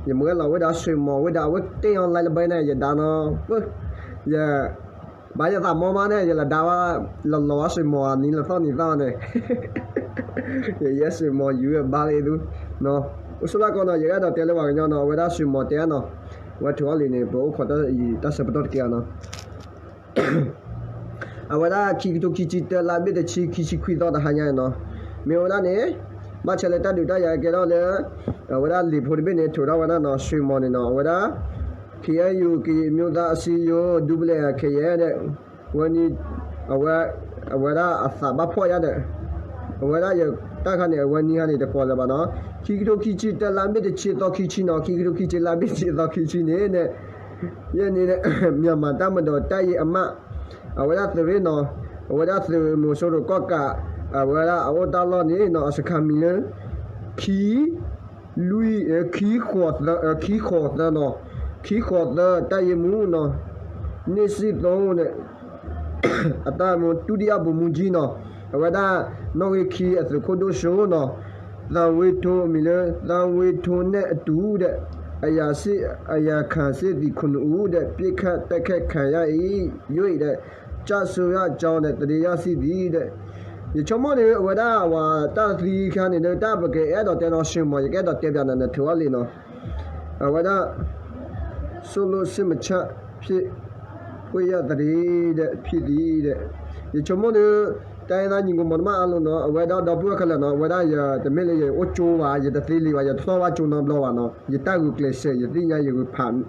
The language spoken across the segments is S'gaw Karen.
ယမ့ၢ်လီၤဝဲဒၣ်ဆွံမီၤဝဲဒၣ် အဝဲတ့ၢ်အီၤလၢလၢဘဲန့ၣ် ယဒါနီၤ, ယ ဘၣ်ယသးမီမးန့ၣ် ယလဒါဝဲ လီၤလီၤဘၣ်ဆွံမီၤအနံၤလီၤသီၣ်နံၤသီၣ်န့ၣ်, ယယဲဆွံမီၤယူၤဘါလၢအံၤဒု, အိၣ်ဆူၣ်လၢကီးနီၤ ယအဲၣ်ဒိးတဲလၢပှၤကညီနီၤ အဝဲဒၣ်ဆွံမီၤတဲနီၤ, အဝဲထုးအီၤလံန့ၣ် ပအိၣ်ခိးတၢ်အံၤတၢ်ဆၢပတီၢ်တကဲအီၤနီၤ အဝဲဒၣ်ခံကထိခံဆံတၢ လါဘ့ၣ်တဆံ ခံဆံခွံသီတဟါညါနီၤ, မ့ၢ်ဝဲဒၣ်န့ၣ် ဘၣ်ဆၣ်လၢတၢ်ဒုးတၢ်ယၤကဲထီၣ်လၢ အဝဲဒၣ်လံာ်ဖိတဘ့ၣ်န့ၣ် ထုးထီၣ်ဝဲဒၣ်နီၤ ဆွံမီၤန့ၣ်နီၤ အဝဲဒၣ် ခ့ၣ်အဲၣ်ယူၣ် ကရင်မျိုးသားအစည်းအရုံး ဒူပလဲၣ် ခဲယဲၢ်ဒီး ဝဲန့ၣ် အဝဲ အဝဲဒၣ်အသးဘၣ်ဖှီၣ်ယါဒီး အဝဲဒၣ်ယတၢ်ခါန့ၣ် အဝဲနံၤခါန့ၣ် တကိးလၢၤဘၣ်နီၤ, ခံကထိခံဆံတၢ လါဘ့ၣ်တဆံသီခံဆံနီၤ ခံကထိခံဆံ လါဘ့ၣ်တဆံသီခံဆံန့ၣ် ယဲန့ၣ် မြန်မာ့တပ်မတော် တပ်ရင်းအမှတ် အဝဲဒၣ်သုးရ့ၣ်နီၤ, အဝဲဒၣ်သုးမီၤစိရိၤကီၢ်ကး အဝဲဒၣ်အအိၣ်တၢ်လီၢ်န့ၣ်နီၤ အစခန်းမံၤလၢ ခံ လွံၢ် ခံဃိးသၢ ခံဃိးသၢနီၤ, ခံဃိးသၢ တပ်ရင်းမှူးနီၤ, နှစ်ဆယ့်သုံးန့ၣ် အတၢ်မ့ၢ် ဒုတိယဗိုလ်မှူးကြီးနီၤ, အဝဲဒၣ် နီၣ်ဂံၢ်ခံအသုးခိၣ်ဒိၣ်စိနီၤ, သံဝေထိ အမံၤလၢ သံဝေထိနဲ့အတူဒီး အရာစစ် အရာခံစစ်သည်ခုနစ်ဦးဒီး ပစ်ခတ်တိုက်ခိုက်ခံရ၍ ကျဆုံးရကြောင်းဒီး သတင်းရရှိသည်ဒီး ယဆိကမိၣ်န့ၣ် အဝဲဒၣ်ဝဲတၢ်သံခါန့ၣ်ဒီး တၢ်ပကအဲၣ်ဒိးတဲနီၤ ဆွံမီၤ ယကအဲၣ်ဒိးတဲပျးနၤ နထုးအီၤလံနီၤ, အဝဲဒၣ် သို့လို့ စိတ်မချဖြစ် ခွင့်ရသတင်းဒီး ဖြစ်သည်ဒီး ယဆိကမိၣ်ဒီး တိုင်းရင်းသားညီကိုမောင်နှမအားလုံးနီၤ အဝဲဒၣ်ဒီပုၢ်ဝဲၢ်ခဲလၢာ်နီၤ အဝဲဒၣ်ယတမ့ၢ်လၢယအိၣ်ကၠိဘၣ် ယတသ့လံဘၣ် ယတထီၣ်ဘၣ်ကၠိနီတဘျီဘၣ်နီၤ ယတၢ်ဂုာ်ကျဲးစၢး ယသ့ၣ်ညါယဂုာ်ဖး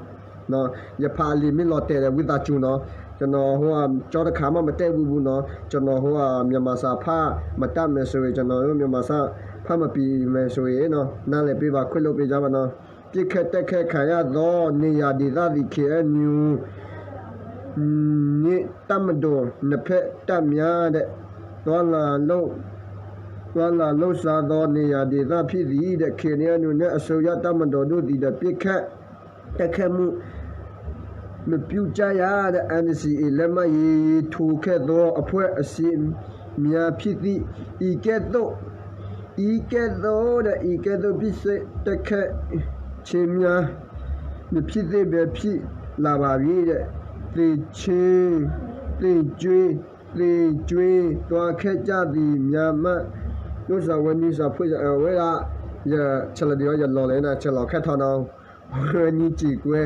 ယဖးအလံာ်မ့ၢ်လီၤတဲာ်ဒီးဝံသးစူၤနီၤ, ကျွန်တော်ဟိုက ကျောင်းတစ်ခါမှ မတက်ဘူးဘူးနော်, ကျွန်တော်ဟိုက မြန်မာစာ ဖတ်မတတ်မယ်ဆိုရင် ကျွန်တော်တို့ မြန်မာစာ ဖတ်မပြီမယ်ဆိုရင်နော်, နားလည်ပေးပါ ခွင့်လွှတ်ပေးကြပါနော်, ပစ်ခတ်တိုက်ခိုက်ခံရသောနေရာဒေသသည် KNU နှင့် တပ်မတော် နှစ်ဖက်တပ်များတဲ့ သွားလာလှုပ် သွားလာလှုပ်ရှားသောနေရာဒေသဖြစ်သည်တဲ့ KNU နှင့်အစိုးရတပ်မတော်တို့သည် ပစ်ခတ် တိုက်ခိုက်မှု မပြုကြရတဲ့ NCA လက်မှတ်ရေးထိုးခဲ့သောအဖွဲ့အစည်းများဖြစ်သည့် ဤကဲ့သို့ ဤကဲ့သို့တဲ့ ဤကဲ့သို့ ပစ်ခတ်တိုက်ခိုက်ခြင်းများ မဖြစ်သင့်ပဲဖြစ်လာပါပြီတဲ့ သေခြင်း သေကျွေး သေကျွေးသွားခဲ့ကြသည် မြန်မာ့ တို့စာဝဲနည်းစာ ဖွဲ့စာ အဝဲဒၣ် ယ ဆလဒီး ယလီၤလဲၣ်နၤ ဆလီၤခဲထီၣ်နီၤ ဝဲနံၤစံးကွဲ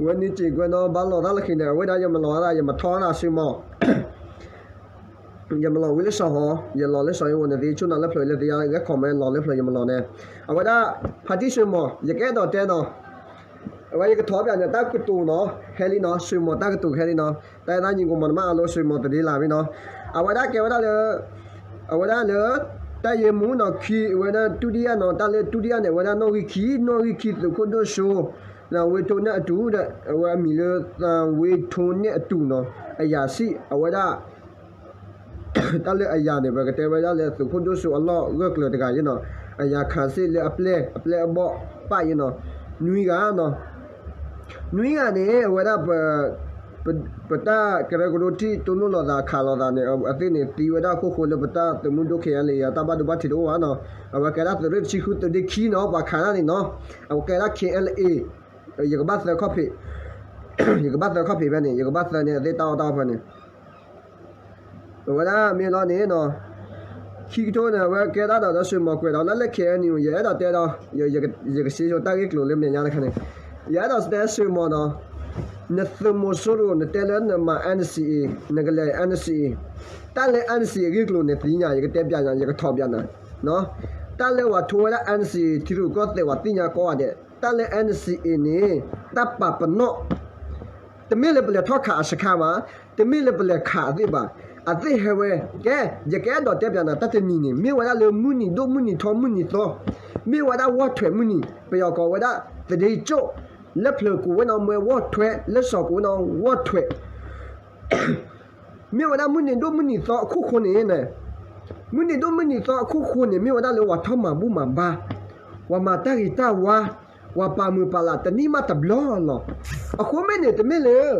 ဝဲနံၤစံးကွဲနီၤ ဘၣ်လီၤတၢ်လၢခံန့ၣ် အဝဲဒၣ်ယမလီၤသး ယမထီၣ်သး ဆွံမီၤ ယမလီၤဝံၤလၢစီၤဟီ ယလီၤလၢစီၤအ့ဝိၤန့ၣ်သ့ ဆိၣ်နၤလၢဖျၢၣ်လၢသ့ ဂဲၤ comment လီၤလၢဖျၢၣ် ယမလီၤန့ၣ် အဝဲဒၣ် ဖါတံၢ်ဆွံမီၤ ယကအဲၣ်ဒိးတဲနီၤ အဝဲယကထီၣ်ပျးန့ၣ် တၢ်ကတိၤနီၤ ဟဲလံနီၤ ဆွံမီၤတၢ်ကတိၤဟဲလံနီၤ တိုင်းရင်းသားညီကိုမောင်နှမအားလုံး ဆွံမီၤတဒ့လၢ်ဝံၤနီၤ အဝဲဒၣ်ကဲဝဲဒၣ်လၢ အဝဲဒၣ်လၢ တပ်ရင်းမှူးနီၤ ခံ အဝဲဒၣ် ဒုတိယနီၤ တၢ်လၢ ဒုတိယန့ၣ် အဝဲဒၣ်နီၣ်ဂံၢ်ခံ နီၣ်ဂံၢ်ခံသုးခိၣ်ဒိၣ်စိ သံဝေထိနဲ့အတူ ဒီး အဝဲအမံၤလၢ သံဝေထိနဲ့အတူနီၤ အရာရှိ အဝဲဒၣ် တၢ်လၢအရာန့ၣ် ပကတဲဝဲဒၣ်လၢသုးခိၣ်ဒိၣ်စိအလီၢ်ဂၢၢ်ကျၢၤတဂၤအံၤနီၤ အရာခံစစ်လၢအပျဲၢ် အပျဲၢ်အဘီၣ်ပၢ်အံၤနီၤ နွံဂၤနီၤ နွံဂၤန့ၣ် အဝဲဒၣ် ပ ပတၢ်ကရၢကရိထံၣ်တိၢ်နီၣ်လိာ်သးခးလိာ်သးန့ၣ် အသ့ၣ်န့ၣ် သံဝဲဒၣ်ခိၣ်ဃိလၢပတၢ်သုးမုၢ်ဒိၣ် KNLA အတၢ်ဘၣ်ဒိဘၣ်ထံးတအိၣ်ဘၣ်နီၤ အဝဲကဲဒၣ်သုးရ့ၣ်တဆံဃု သုးဒ့ခံနီၤ ပှၤခးဒၣ်န့ၣ်နီၤ အဝဲကဲဒၣ် KNLA ယကဘၣ်သၢခီၣ်ဖံး ယကဘၣ်သၢခီၣ်ဖံးဖဲန့ၣ် ယကဘၣ်သၢန့ၣ် အသ့ၣ်တၢ်အီၣ်တၢ်အီဖဲန့ၣ် အဝဲဒၣ်မ့ၢ်လီၤန့ၣ်နီၤ ခံကထိန့ၣ် အဝဲကဲဒၣ်ဒီး ဒီးဆွံမီၤကွဲးဒီး လၢလၢ KNU ယအဲၣ်ဒိးတဲဒီး ယကစံးဆိတၢ်ဂ့ၢ်ကျိၤလၢမဲာ်ညါတခါန့ၣ် ယအဲၣ်ဒိးတဲဆွံမီၤနီၤ နသုးမီၤစိရိၤ နတဲလၢနမၤ NCA နကလဲၤ NCA တၢ်လၢ NCA အဂ့ၢ်ကျိၤန့ၣ်သ့ၣ်ညါ ယကတဲပျးညါ ယကထီၣ်ပျးနၤ တၢ်လၢပှၤထိဝဲဒၣ် NCA ထံရူၢ်ကီၢ်သဲး ပှၤသ့ၣ်ညါကိးဂၤဒဲး တၢ်လၢ NCA န့ၣ် တၢ်ပာ်ပနီၣ် တမ့ၢ်လၢပလဲၤထီၣ်ခးအစခါဘၣ်, တမ့ၢ်လၢပလဲၤခးအသ့ၣ်ဘၣ်, အသ့ၣ်ဟဲဝဲ, ကဲ, ယကအဲၣ်ဒိးတဲပျးနၤ တၢ်တနံၤန့ၣ် မ့ၢ်ဝဲဒၣ်လၢမုၢ်နံၤဒိၣ်မုၢ်နံၤထီမုၢ်နံၤသီ, မ့ၢ်ဝဲဒၣ်ဝီၢ်ထွဲမုၢ်နံၤ, ပယီၤကိးဝဲဒၣ် သီတင်းကျွတ်, လၢဖျၢၣ်ကိးဝဲနီၤ မွဲဝီၢ်ထွဲ, လၢစီၤကိးဝဲနီၤ ဝီၢ်ထွဲ မ့ၢ်ဝဲဒၣ်မုၢ်နံၤဒိၣ်မုၢ်နံၤသီအခိၣ်ဃိန့ၣ်, မုၢ်နံၤဒိၣ်မုၢ်နံၤသီအခိၣ်ဃိန့ၣ် မ့ၢ်ဝဲဒၣ်လၢပှၤထီၣ်မၤဘူၣ်မၤဘါ, ပှၤမၤတၢ်ဂ့ၤတၢ်ဝါ, ပှၤပာ်မုာ်ပာ်လးတနံၣ်မးတဘျီလီၤ. အဃိမ့ၢ်န့ၣ် တမ့ၢ်လၢ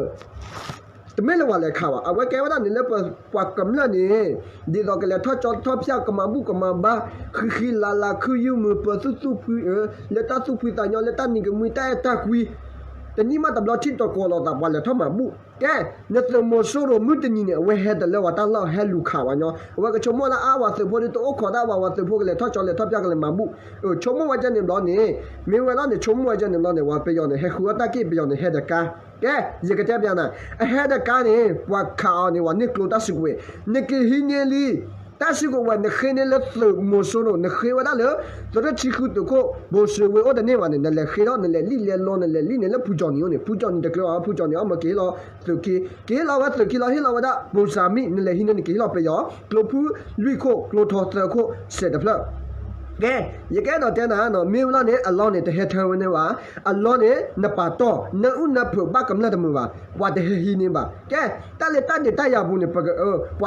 တမ့ၢ်လၢပှၤလဲၤခးဘၣ်. အဝဲကဲဝဲဒၣ်န့ၣ်လၢပှၤကမျၢၢ်န့ၣ် ဒ်သိးကလဲၤထီၣ်ကၠီထီၣ်ဖၠၣ် ကမၤဘူၣ်ကမၤဘါ ဃံဃံလၤလၤ ခုၣ်ယုၢ်မုာ်ပၢၤသူၣ်သူၣ်ဖှံ လၢတၢ်သူၣ်ဖှံသးညီ လၢတၢ်နံၤကမှံ တၢ်အဲၣ်တၢ်ကွံ တနံၣ်မးတဘျီထံၣ်တကိးလိာ်သး ပှၤလဲၤထီၣ်မၤဘူၣ်. ကဲ, နသုးမီၤစိရိၤမုၢ်တနံၤန့ၣ် အဝဲဟဲတလၢပှၤတၢ်လီၢ် ဟဲလူၤခးပှၤညီ, အဝဲကဆိကမိၣ်လၢအါ ပှၤသုးဖိဒုးတအိၣ်ခိးဒၣ် ပှၤသုးဖိကလဲၤထီၣ်ကၠီလဲၤထီၣ်ဖၠၣ် ကလဲၤမၤဘူၣ်. ဆိကမိၣ်ဝဲဒ်န့ၣ်ဘျီန့ၣ်, မ့ၢ်ဝဲလီၤန့ၣ် ဆိကမိၣ်ဝဲဒ်န့ၣ်ဘျီန့ၣ် ပယီၤန့ၣ် ဟဲဃုအီၣ်တၢ်က့ၢ် ပယီၤန့ၣ် ဟဲတကါ. ကဲ, ယကတဲပျးနၤ, အဟဲတကါန့ၣ် ပှၤခးအီၤန့ၣ် ပှၤန့ၢ်ကျိတၢ်စုကဝဲၤ, နကဟံးန့ၢ်လံ တၢ်စုကဝဲၤ နဃ့န့ၢ်လၢသုးမီၤစိရိၤ နဃ့ဝဲဒၣ်လၢ သုးရ့ၣ်ဆံဃုသုးခိၣ် ဘိၣ်စၢၤဝ့ၤအိၣ်တန့ၢ်ဘၣ်န့ၣ် နလဲၤဃ့ထီၣ် နလဲၤလံၣ်လဲၤလီ နလဲၤလံၣ်န့ၢ်လၢဖူကၠီနံၤအိၣ်န့ၣ် ဖူကၠီနံၤတကျၢၤအီၤ ဖူကၠီနံၤအီၣ်မၢက့ၤလီၤ သုးက့, က့ၤလီၤဝဲသုးက့လီၤ ဟ့ၣ်လီၤဝဲဒၣ် ဘိၣ်စၢၤမံၣ် နလဲၤဟံးန့ၢ် နက့ၤဟ့ၣ်လီၤပယီၤ ကျိဖုလွံၢ်ခိၣ် ကျိထီသၢခိၣ် စဲးတဖျၢၣ်. ကဲ, ယကအဲၣ်ဒိးတဲနၤနီၤ မ့ၢ်ဝဲလီၤန့ၣ် အလီၢ်န့ၣ် တဟဲထၢဝဲန့ၣ်ဘၣ်, အလီၢ်န့ၣ် နပာ်တီၢ် နအုၣ်နဖၢးဘၣ်ကမျၢၢ်တမုာ်ဘၣ်, ပှၤတဟဲဟံးန့ၢ်ဘၣ်. ကဲ, တၢ်လၢတၢ်ဒုးတၢ်ယၤပူၤန့ၣ် ပှ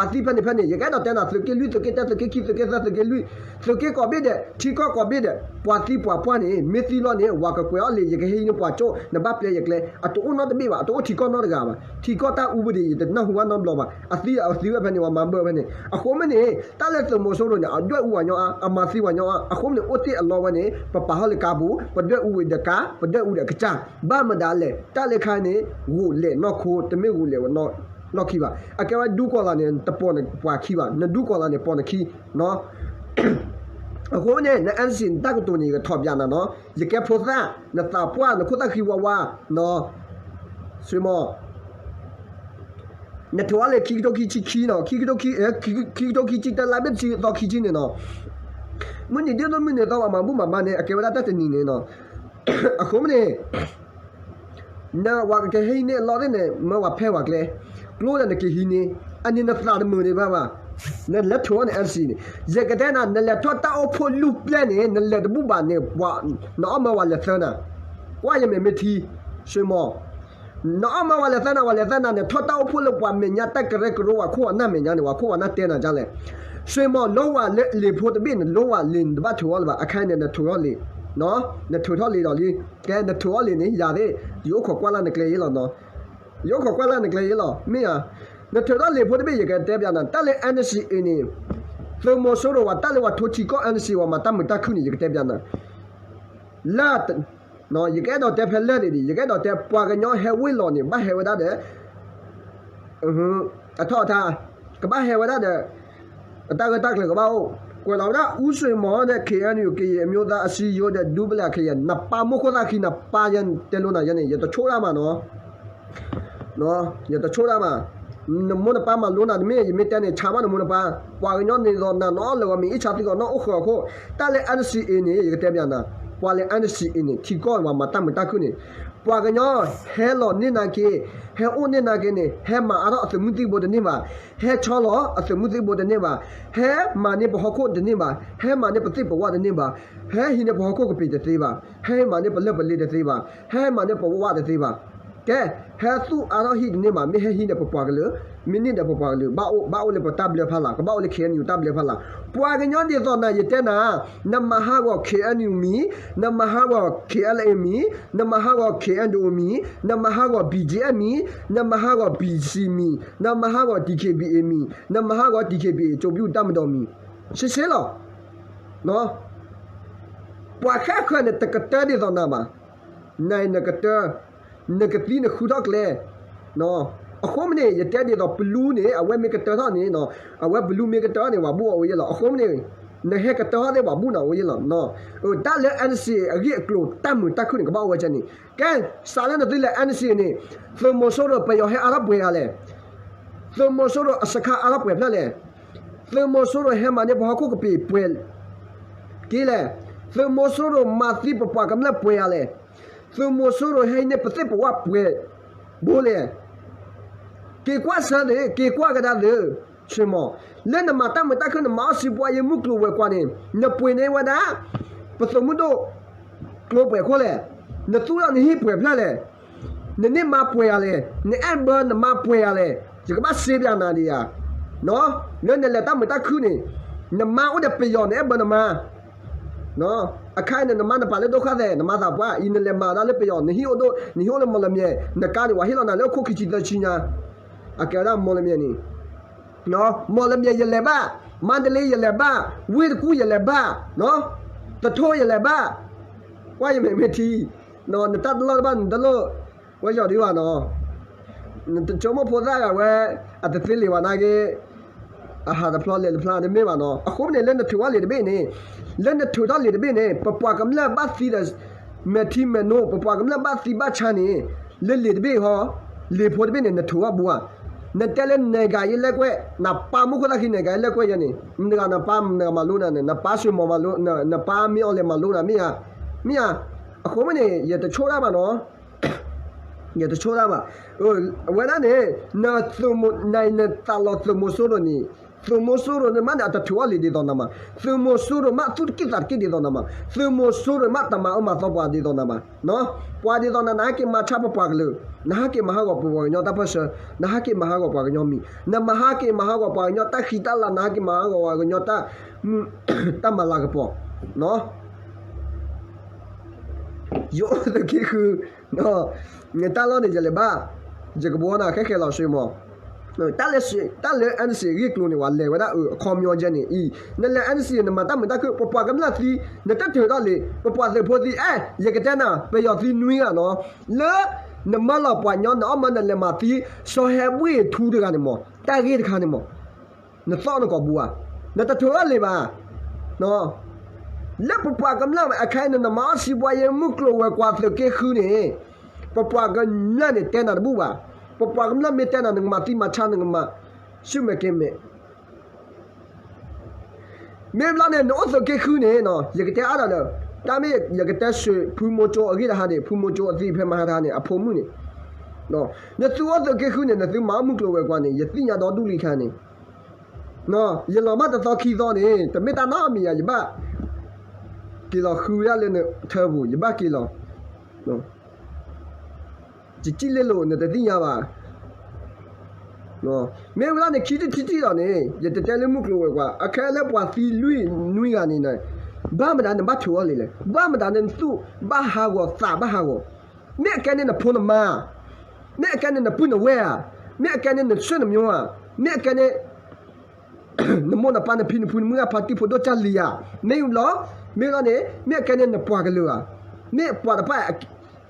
ၤသံဖဲန့ၣ်ဖဲန့ၣ် ယကအဲၣ်ဒိးတဲနၤ သုးက့လွံၢ် သုးက့တၢ သုးက့ခံ သုးက့သၢ သုးက့လွံၢ်, သုးက့ကိးဘ့ၣ်ဒဲး ထံကီၢ်ကိးဘ့ၣ်ဒဲး ပှၤသံပှၤပှၢ်န့ၣ် မ့ၢ်သံလီၤန့ၣ် ပှၤကကွဲးအီၤလံာ် ယကဟဲဟံးန့ၢ်ပှၤကၠိ နဘၣ်ပျဲယကျဲ အတအိၣ်နီတဘ့ၣ်ဘၣ် အတအိၣ်ထံကီၢ်နီတဂၤဘၣ် ထံကီၢ်တၢ်အူပဒံး ယတနၢ်ဟူဘၣ်နီတဘျီဘၣ် အသံအသံဝဲဖဲန့ၣ် ပှၤမၤဘၢဖဲန့ၣ် အဃိမ့ၢ်န့ၣ် တၢ်လၢသုးမီၤစိရိၤန့ၣ် အဒွဲၣ်အူပှၤညီအါ အမၤသံပှၤညီအါ အဃိမ့ၢ်န့ၣ် အိၣ်တ့ၢ်အလီၢ်ဝဲန့ၣ် ပပာ်ထီၣ်လၢကါပူၤ ပဒွဲၣ်အူဝဲဒီးကါ ပဒွဲၣ်အူဒီးအကစၢ် ဘၣ်မတၤလဲၣ် တၢ်လၢခါန့ၣ် ဂိာ်လဲာ်နီၢ်ခိ တမ့ၢ်ဂိာ်လဲာ်ဝဲနီၢ်လီၢ်ခံဘၣ် အကဲဝဲဒူကီၢ်လၢ်န့ၣ် တပိာ်နပှၤခံဘၣ် နဒူကီၢ်လၢ်န့ၣ် ပိာ်နခံ အဃိန့ၣ် န NCA နတၢ်ကတိၤန့ၣ် ယကထီၣ်ပျးနၤနီၤ ယကဲဖိသၣ် နသးပှၢ် နခိၣ်သၣ်ဃံဝါဝါ နီၤ ဆွေမော် နထိးအီၤလံ ခံကထိခံဆံခံနီၤ ခံကထိခံ ခံကထိခံဆံတၢ လါဘ့ၣ်ဆံသီခံဆံန့ၣ်နီၤ မုၢ်နံၤဒ်သိးမုၢ်နံၤသီပှၤမၤဘူၣ်မၤဘါန့ၣ် အကဲဝဲဒၣ်တၢ်တနံၤန့ၣ်နီၤ အဃိမ့ၢ်န့ၣ် နဝၤကဟဲဟံးန့ၢ်အလီၢ်သ့ၣ်န့ၣ် မၢဝၤဖဲဝၤကျဲ ကျိဒီးနကဟံးန့ၢ် အန့ၣ်နသးတမုာ်ဒံးဘၣ်ဘၣ် နလဲၤထိးအီၤန့ၣ် NCA န့ၣ် ယကတဲနၤ နလဲၤထီၣ်တၢ်အိၣ်ဖှိၣ်လွံၢ်ပျဲၢ်န့ၣ် နလဲၤတဘူၣ်ဘၣ်န့ၣ် နအီၣ်မၢဝၤလဲၤသၢနၤ ကွၢ်ယမဲာ်မ့ၢ်ထံ ဆွေမော် နအီၣ်မၢဝၤလဲၤသၢနၤ ဝၤလဲၤသၢနၤန့ၣ် ထီၣ်တၢ်အိၣ်ဖှိၣ်လၢပှၤမဲာ်ညါတၢ်ကရၢကရိ ပှၤခိၣ်ပှၤနၢ်မဲာ်ညါန့ၣ် ပှၤခိၣ်ပှၤနၢ်တဲနၤဒ်လဲၣ် ဆွေမော် လီဝၤလၢလံာ်ဖိတဘ့ၣ်န့ၣ် လီဝၤလံာ်န့ၣ် တဘၣ်ထိးအီၤလၢၤဘၣ် အခါန့ၣ် နထိးထီၣ်လံာ် နထိးထီၣ်လံာ်ဒီးလံ ကဲ နထိးထီၣ်လံာ်န့ၣ် ယၤသ့ၣ် ယအိၣ်ခိးကွၢ်လၢ်နကျဲယ့လီၤနီၤ ယအိၣ်ခိးကွၢ်လၢ်နကျဲယ့လီၤ မ့ၢ်ဧါ နထိးထီၣ်လံာ်ဖိတဘ့ၣ် ယကတဲပျးနၤ တၢ်လၢ NCA န့ၣ် သုးမီၤစိရိၤဝဲ တၢ်လၢပှၤထိထံကီၢ် NCA ဝဲမၤတၢ်မုာ်တၢ်ခုၣ်န့ၣ် ယကတဲပျးနၤ လၢ ယကအဲၣ်ဒိးတဲဖဲလၢာ်န့ၣ်ဒံး ယကအဲၣ်ဒိးတဲ ပှၤကညီဟဲဝ့ၢ်လီၤန့ၣ် ဘၣ်ဟဲဝဲဒၣ်ဒီး အထီၣ်အထါ ကဘၣ်ဟဲဝဲဒၣ်ဒီး အတၢ်ဂၢၢ်တၢ်ကျၢၤကဘၣ်အိၣ် ကွဲးလီၤဝဲဒၣ် ဦးဆွေမော် ဒီး KNU ကရင်အမျိုးသားအစည်းအရုံး ဒီး ဒူပလၢ်ခရံာ် နပၢ်မိၢ်ခိၣ်သၣ်ခံ နပၢ်ယဲတဲလိနၤယဲန့ၣ် ယတဆိၣ်ဒၣ်မးနီၤ ယတဆိၣ်ဒၣ်မး နမိၢ်နပၢ်မၤလိနၤတမ့ၢ် ယမ့ၢ်တဲန့ၣ် ဆါဘၣ်နမိၢ်နပၢ် ပှၤကညီန့ၣ်ဒီးနၤနီၤ လၢဂီၤမ့ၢ်အ့ၣ်ဆါသံဂီၤနီၣ်အိၣ်ဃၢၤအခိၣ် တၢ်လၢ NCA န့ၣ် ယကတဲပျးနၤ ပှၤလၢ NCA န့ၣ် ထံကီၢ်ဝဲမၤတၢ်မုာ်တၢ်ခုၣ်န့ၣ် ပှၤကညီ ဟဲလီၤန့ၢ်နာ်က့ ဟဲအိၣ်န့ၢ်နာ်က့န့ၣ် ဟဲမၤအါထီၣ်အသုးမုၢ်သံၣ်ဘိတန့ၢ်ဘၣ် ဟဲဆီလီၤအသုးမုၢ်သံၣ်ဘိတန့ၢ်ဘၣ် ဟဲမၤန့ၢ်ပဟီၣ်ခိၣ်တန့ၢ်ဘၣ် ဟဲမၤန့ၢ်ပသ့ၣ်ပဝၣ်တန့ၢ်ဘၣ် ဟဲဟံးန့ၢ်ပဟီၣ်ခိၣ်ကပ့ၤတသ့ဘၣ် ဟဲမၤန့ၢ်ပလၢၢ်ပလ့တသ့ဘၣ် ဟဲမၤန့ၢ်ပဝၣ်တသ့ဘၣ် ကဲ ဟဲသူၣ်အါထီၣ်ဟံၣ်တန့ၢ်ဘၣ် မ့ၢ်ဟဲဟံးန့ၢ်ပပှၤကလုာ် မ့ၢ်န့ၢ်ဒီးပပှၤကလုာ် ဘၣ်အိၣ် ဘၣ်အိၣ်လၢပတၢ်ဘျၢဖးလၢ် ကဘၣ်အိၣ်လၢ KNU တၢ်ဘျၢဖးလၢ် ပှၤကညီဒ်သိးနၤ ယတဲနၤ နမၤဟးဂီၤ KNU မံၤ နမၤဟးဂီၤ KLA မံၤ နမၤဟးဂီၤ KNDO မံၤ နမၤဟးဂီၤ BGF မံၤ နမၤဟးဂီၤ BC မံၤ နမၤဟးဂီၤ DKBA မံၤ နမၤဟးဂီၤ DKBA ကၠိပူၣ်တၢ်မဒီမံၤ ရှဲရှဲလီၤ ပှၤဃၣ်ဃၢၤန့ၣ် တကတၢၢ်ဒ်သိးနၤဘၣ် နနကတၢၢ် နကသံနဃုထီၣ်ကျဲ အဃိမ့ၢ်န့ၣ် ယတဲဒ်သိးပလူန့ၣ် အဝဲမ့ၢ်ကတၢၢ်ထီၣ်န့ၣ် အဝဲပလူမ့ၢ်ကတၢၢ်ထီၣ်န့ၣ် ပှၤဘူၣ်အီၤအိၣ်ယဲလီၤ အဃိမ့ၢ်န့ၣ် နဟဲကတၢၢ်ထီၣ်သ့ၣ်ပှၤဘူၣ်နၤအိၣ်ယဲလီၤ တၢ်လၢ NCA အဂ့ၢ်အကျိၤတၢ်မုာ်တၢ်ခုၣ်န့ၣ် ကဘၣ်အိၣ်ဝဲကဲန့ၣ် ကဲ စးလၢနသုလၢ NCA န့ၣ် သုးမီၤစိရိၤပယီၤဟဲအါထီၣ်ပှဲၤဂၤလဲၣ် သုးမီၤစိရိၤအစခါအါထီၣ်ပှဲၤဖျၢၣ်လဲၣ် သုးမီၤစိရိၤဟဲမၤန့ၢ်ပဟီၣ်ခိၣ်ကပ့ၤပှဲၤက့လဲၣ် သုးမီၤစိရိၤမၤသံပပှၤကမျၢၢ်ပှဲၤဂၤလဲၣ် သုးမီၤစိရိၤဟဲဟံးန့ၢ်ပသ့ၣ်ပဝၣ်ပှဲၤဘိလဲၣ် က့ၤကွၢ်စၢၤသ့ က့ၤကွၢ်ကဒါသ့ ဆွေမော် လၢနမၤတၢ်မုာ်တၢ်ခုၣ် နမၤအီၣ်စံးပှၤယမုၢ်ကျိၤဝဲၤကွာ်န့ၣ် နပှ့ၤန့ၢ်ဝဲဒၣ် ပသုးမုၢ်ဒိၣ် ကျိၤပှဲၤခိၣ်လဲၣ် နသူၣ်ထီၣ်နဟံၣ်ပှဲၤဖျၢၣ်လဲၣ် နန့ၢ်မါပှဲၤဂၤလဲၣ် နအဲၣ်ဘၢနမါပှဲၤဂၤလဲၣ် ယကဘၣ်စ့ပျးနၤဒံးဧါ လၢနလဲၤတၢ်မုာ်တၢ်ခုၣ်န့ၣ် နမါအိၣ်ဒီးပယီၤ နအဲၣ်ဘၢနမါ အခါအံၤန့ၣ် နမါနပာ်လၢဒိၣ်ဃာ်သဲး နမါသးပှၢ်အံၤ နလဲၤမၤဒၣ်လၢပယီၤ နဟံၣ်အိၣ်ဒိၣ် နဟံၣ်အိၣ်လၢမီၢ်လမၠဲၣ် နကါန့ၣ် ပှၤဟ့ၣ်လီၤနၤလၢအခိၣ်ခံဆံသၢဆံညါ အကဲဝဲဒၣ်မီၣ်လမၠဲၣ်န့ၣ်, မီၣ်လမၠဲၣ်ယလဲၤဘၣ်, မါတလ့ယလဲၤဘၣ်, ဝ့ၢ်တကူၣ်ယလဲၤဘၣ်, သထူယလဲၤဘၣ်, ကွၢ်ယမဲာ်မ့ၢ်ထံ, နတၢ်တလီၢ်တဘၣ် နတလိၣ်ဝဲယီၤဒံးဘၣ်နီၤ, နတဆိကမိၣ်ဖိသၣ်ဂၤဝဲ အတသ့လံာ်ဘၣ်နာ်က့ အဟးတဖျီလဲၤတဖျီတမ့ၢ်ဘၣ်နီၤ. အဃိန့ၣ် လၢနထုးထီၣ်လံာ်တဘ့ၣ်န့ၣ်, လၢနထုးထီၣ်လံာ်တဘ့ၣ်န့ၣ် ပပှၤကမျၢၢ်ဘၣ်သံဒီး မဲာ်ထံမဲာ်နိ, ပပှၤကမျၢၢ်ဘၣ်သံဘၣ်ဆါန့ၣ်, လၢလံာ်တဘ့ၣ်ဟီ, လံာ်ဖိတဘ့ၣ်န့ၣ် နထုးထီၣ်ဘူးဧါ. နတဲလၢနဲၤဂၤယလဲကွဲး, နပၢ်မူခိၣ်သၣ်ခံနဲၤဂၤယလဲကွဲးယဲန့ၣ်, မတၤဂၤနပၢ်, မတၤဂၤမၤလိနၤန့ၣ်, နပၢ်ဆွ့ၣ်မီၤမၤလိ, နပၢ်မ့ၢ်အီၤလဲၤမၤလိနၤ မ့ၢ်ဧါ, မ့ၢ်ဧါ. အဃိမ့ၢ်န့ၣ် ယတဆိၣ်တၢ်ဘၣ်နီၤ ယတဆိၣ်တၢ်ဘၣ်. အဝဲဒၣ်န့ၣ် နသုးမီၤ, နသးလီၤသုးမီၤစိရိၤန့ၣ်, သုးမီၤစိရိၤန့ၣ်မးန့ၣ် အတထုးထီၣ်လံာ်ဒ်သိးနၤမး, သုးမီၤစိရိၤမး သူၣ်တက့ၢ်သးတက့ၢ်ဒ်သိးနၤမး, သုးမီၤစိရိၤမး တမၤအၢမၤသီပှၤဒ်သိးနၤမး, ပှၤဒ်သိးနၤ နဟဲက့ၤမၤဆါပပှၤကလုာ်, နဟဲက့ၤမၤဟးဂီၤပပှၤကညီတၢ်ပၢၢ်ဆၢ, နဟဲက့ၤမၤဟးဂီၤပှၤကညီမံၤ, နမၤဟဲက့ၤမၤဟးဂီၤပှၤကညီတၢ်ဃံတၢ်လၤ, နဟဲက့ၤမၤဟးဂီၤပှၤကညီတၢ်, တၢ်မၤလၤကပီၤ ယအိၣ်သုးက့ဃု, တၢ်လီၢ်န့ၣ် ယလဲၤဘၣ်, ယကဘှီနၤဃဲဃဲလီၤ ဆွ့ၣ်မီၤ, တၢ်လၢ NCA ဂ့ၢ်ကျိၤန့ၣ် ပှၤလဲၤဝဲဒၣ်အၢ အခီပညီယဲန့ၣ်အံၤ, နလဲၤ NCA နမၤတၢ်မုာ်တၢ်ခုၣ် ပပှၤကမျၢၢ်သံ, နတထုးထီၣ်လံာ်, ပပှၤသုးဖိသံ, အဲ ယကတဲနၤ ပယီၤသံနွံဂၤနီၤ, လၢ နမၢလီၤပှၤကညီ နအီၣ်မၢနလဲၤမၤသံ စီၤဟဲဘှ့ၣ်ထူတဂၤန့ၣ်မး, တၢ်ဂ့ၢ်တခါန့ၣ်မး နသီၣ်နကိာ်ပူၤဧါ, နတထုးထီၣ်လံာ်ဘၣ်, လၢပပှၤကမျၢၢ်ဝဲအခဲအံၤန့ၣ် နမၤအီၣ်စံးပှၤယဲမုၢ်ကျိၤဝဲၤကွာ်သုးက့ဃုန့ၣ်, ပပှၤကမျၢၢ်န့ၣ်တဲနၤတဘူၣ်ဘၣ်, ပပှၤကမျၢၢ်မ့ၢ်တဲနၤ နကမၤသံမၤဆါ နကမၤ ဆူၣ်မဲာ်ကဲၤမဲာ် မ့ၢ်ဘျီန့ၣ် နအိၣ်သုးက့ဃုန့ၣ်နီၤ ယကတဲအါဒၣ်ဒီး, တၢ်မ့ၢ်ယကတဲဆှၢဖုမိၤကၠိအဂ့ၢ်တဟါန့ၣ် ဖုမိၤကၠိအသံဖဲမဟါတဟါန့ၣ် အဖိမုၣ်န့ၣ်, နသုအိၣ်သုးက့ဃုန့ၣ် နသုမၤအီၣ်မုၢ်ကျိၤဝဲၤကွာ်န့ၣ် ယသ့ၣ်ညါဒီဒူၣ်လံခါန့ၣ်, ယလီၤမၢ်တသီခံသီန့ၣ် တမ့ၢ်တၢ်နီတမံၤယၤ ယဘၣ်က့ၤလီၤဃုဝဲဒၣ်လၢနထၢပူၤ ယဘၣ်က့ၤလီၤ ယစံၣ်လ့လိာ်နတသ့ၣ်ညါဘၣ်. မ့ၢ်ဝဲဒၣ်န့ၣ် ခံထံၣ်တထံၣ်တထံၣ်လီၤန့ၣ် ယတတဲလၢမုၢ်ကျိၤဝဲၤကွာ် အခဲလၢပှၤသံလွံၢ်နွံဂၤန့ၣ် ဘၣ်မတၤနဘၣ်ထုးအီၤလံလဲၣ်, ဘၣ်မတၤနသူၣ်ဘၣ်ဟးဂီၤသးဘၣ်ဟးဂီၤ, မ့ၢ်အကဲန့ၣ်နဖိနမါဧါ, မ့ၢ်အကဲန့ၣ်နပုၢ်နဝဲၢ်ဧါ, မ့ၢ်အကဲန့ၣ်နဆွေနမျိုးဧါ, မ့ၢ်အကဲန့ၣ် နမိၢ်နပၢ်နဖံနဖုနမုၢ်ဂၢ်ဖါတံၢ်ဖိဒိၣ်ကၢ်လံၤဧါ, မ့ၢ်ဘျီ, မ့ၢ်ဘျီန့ၣ် မ့ၢ်အကဲန့ၣ်နပှၤကလုာ်ဧါ, မ့ၢ်ပှၤတဖၣ်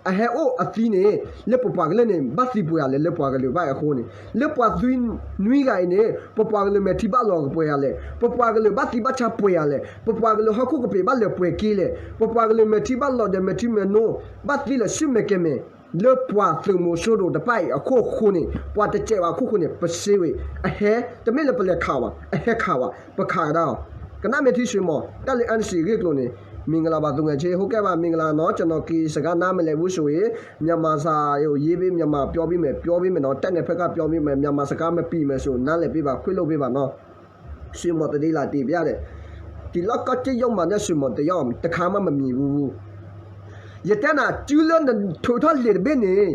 အဟဲအိၣ်အသံန့ၣ် လၢပပှၤကလုာ်န့ၣ် ဘၣ်သံပှဲၤဂၤလဲၣ်, လၢပှၤကလုာ်ဘၣ်အဃိန့ၣ် လၢပှၤသံနွံဂၤအံၤန့ၣ် ပပှၤကလုာ်မဲာ်ထံဘၣ်လီၤကပှဲၤဂၤလဲၣ်, ပပှၤကလုာ်ဘၣ်သံဘၣ်ဆါပှဲၤဂၤလဲၣ်, ပပှၤကလုာ်ဟီၣ်ခိၣ်ကပ့ၤဘၣ်လၢာ်ပှဲၤက့လဲၣ်, ပပှၤကလုာ်မဲာ်ထံဘၣ်လီၤဒီးမဲာ်ထံမဲာ်နိ ဘၣ်သံလၢာ်ဆူၣ်မဲာ်ကဲၤမဲာ် လၢပှၤသုးမီၤစိရိၤတဖၣ်အံၤအခိၣ်ဃိန့ၣ် ပှၤတစဲးဘၣ်အခိၣ်ဃိန့ၣ် ပစ့ဝဲ အဟဲ တမ့ၢ်လၢပလဲၤခးဘၣ် အဟဲခးဘၣ် ပခးကဒါအီၤ, ကနၣ်မ့ၢ်ထံဆွံမီၤ တၢ်လၢ NCA ဂ့ၢ်ကျိၤန့ၣ် မင်္ဂလာပါ သူငယ်ချင်း ဟုတ်ကဲ့ပါ မင်္ဂလာနော် ကျွန်တော် ကရင်စကားနားမလည်ဘူးဆိုရင် မြန်မာစာကို ရေးပေး မြန်မာပြောပေးမယ် ပြောပေးမယ်နော် တပ်နယ်ဖက်က ပြောပေးမယ် မြန်မာစကားမပြီမယ်ဆို နားလည်ပေးပါ ခွင့်လွှတ်ပေးပါနော် ဆွံမီၤတဒ့လာ်တ့ၢ်ပျၢ်ဒီး တံၤလီၢ်ကီၢ်က့ၣ်ယီၣ်မၤန့ၢ်ဆွံမီၤတယီၣ် တခါမးမမံၤဘူး ယတဲနၤ စုလၢနထုးထီၣ်လံာ်တဘ့ၣ်န့ၣ်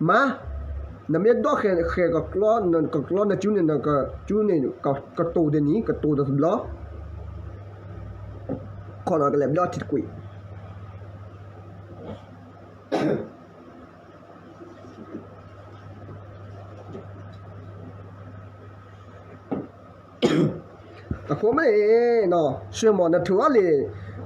မၤ နမ့ၢ်ဒိၣ်ဃဲၤဃဲၤကကျီ နကကျီနစုန့ၣ် နကစုန့ၣ် ကတိၤတနံၤ ကတိၤတဘျီ ခီနီၤကလဲၤဘျီထံတကွံာ် အဃိမ့ၢ် ဆွံမီၤ နထုးအီၤလံာ်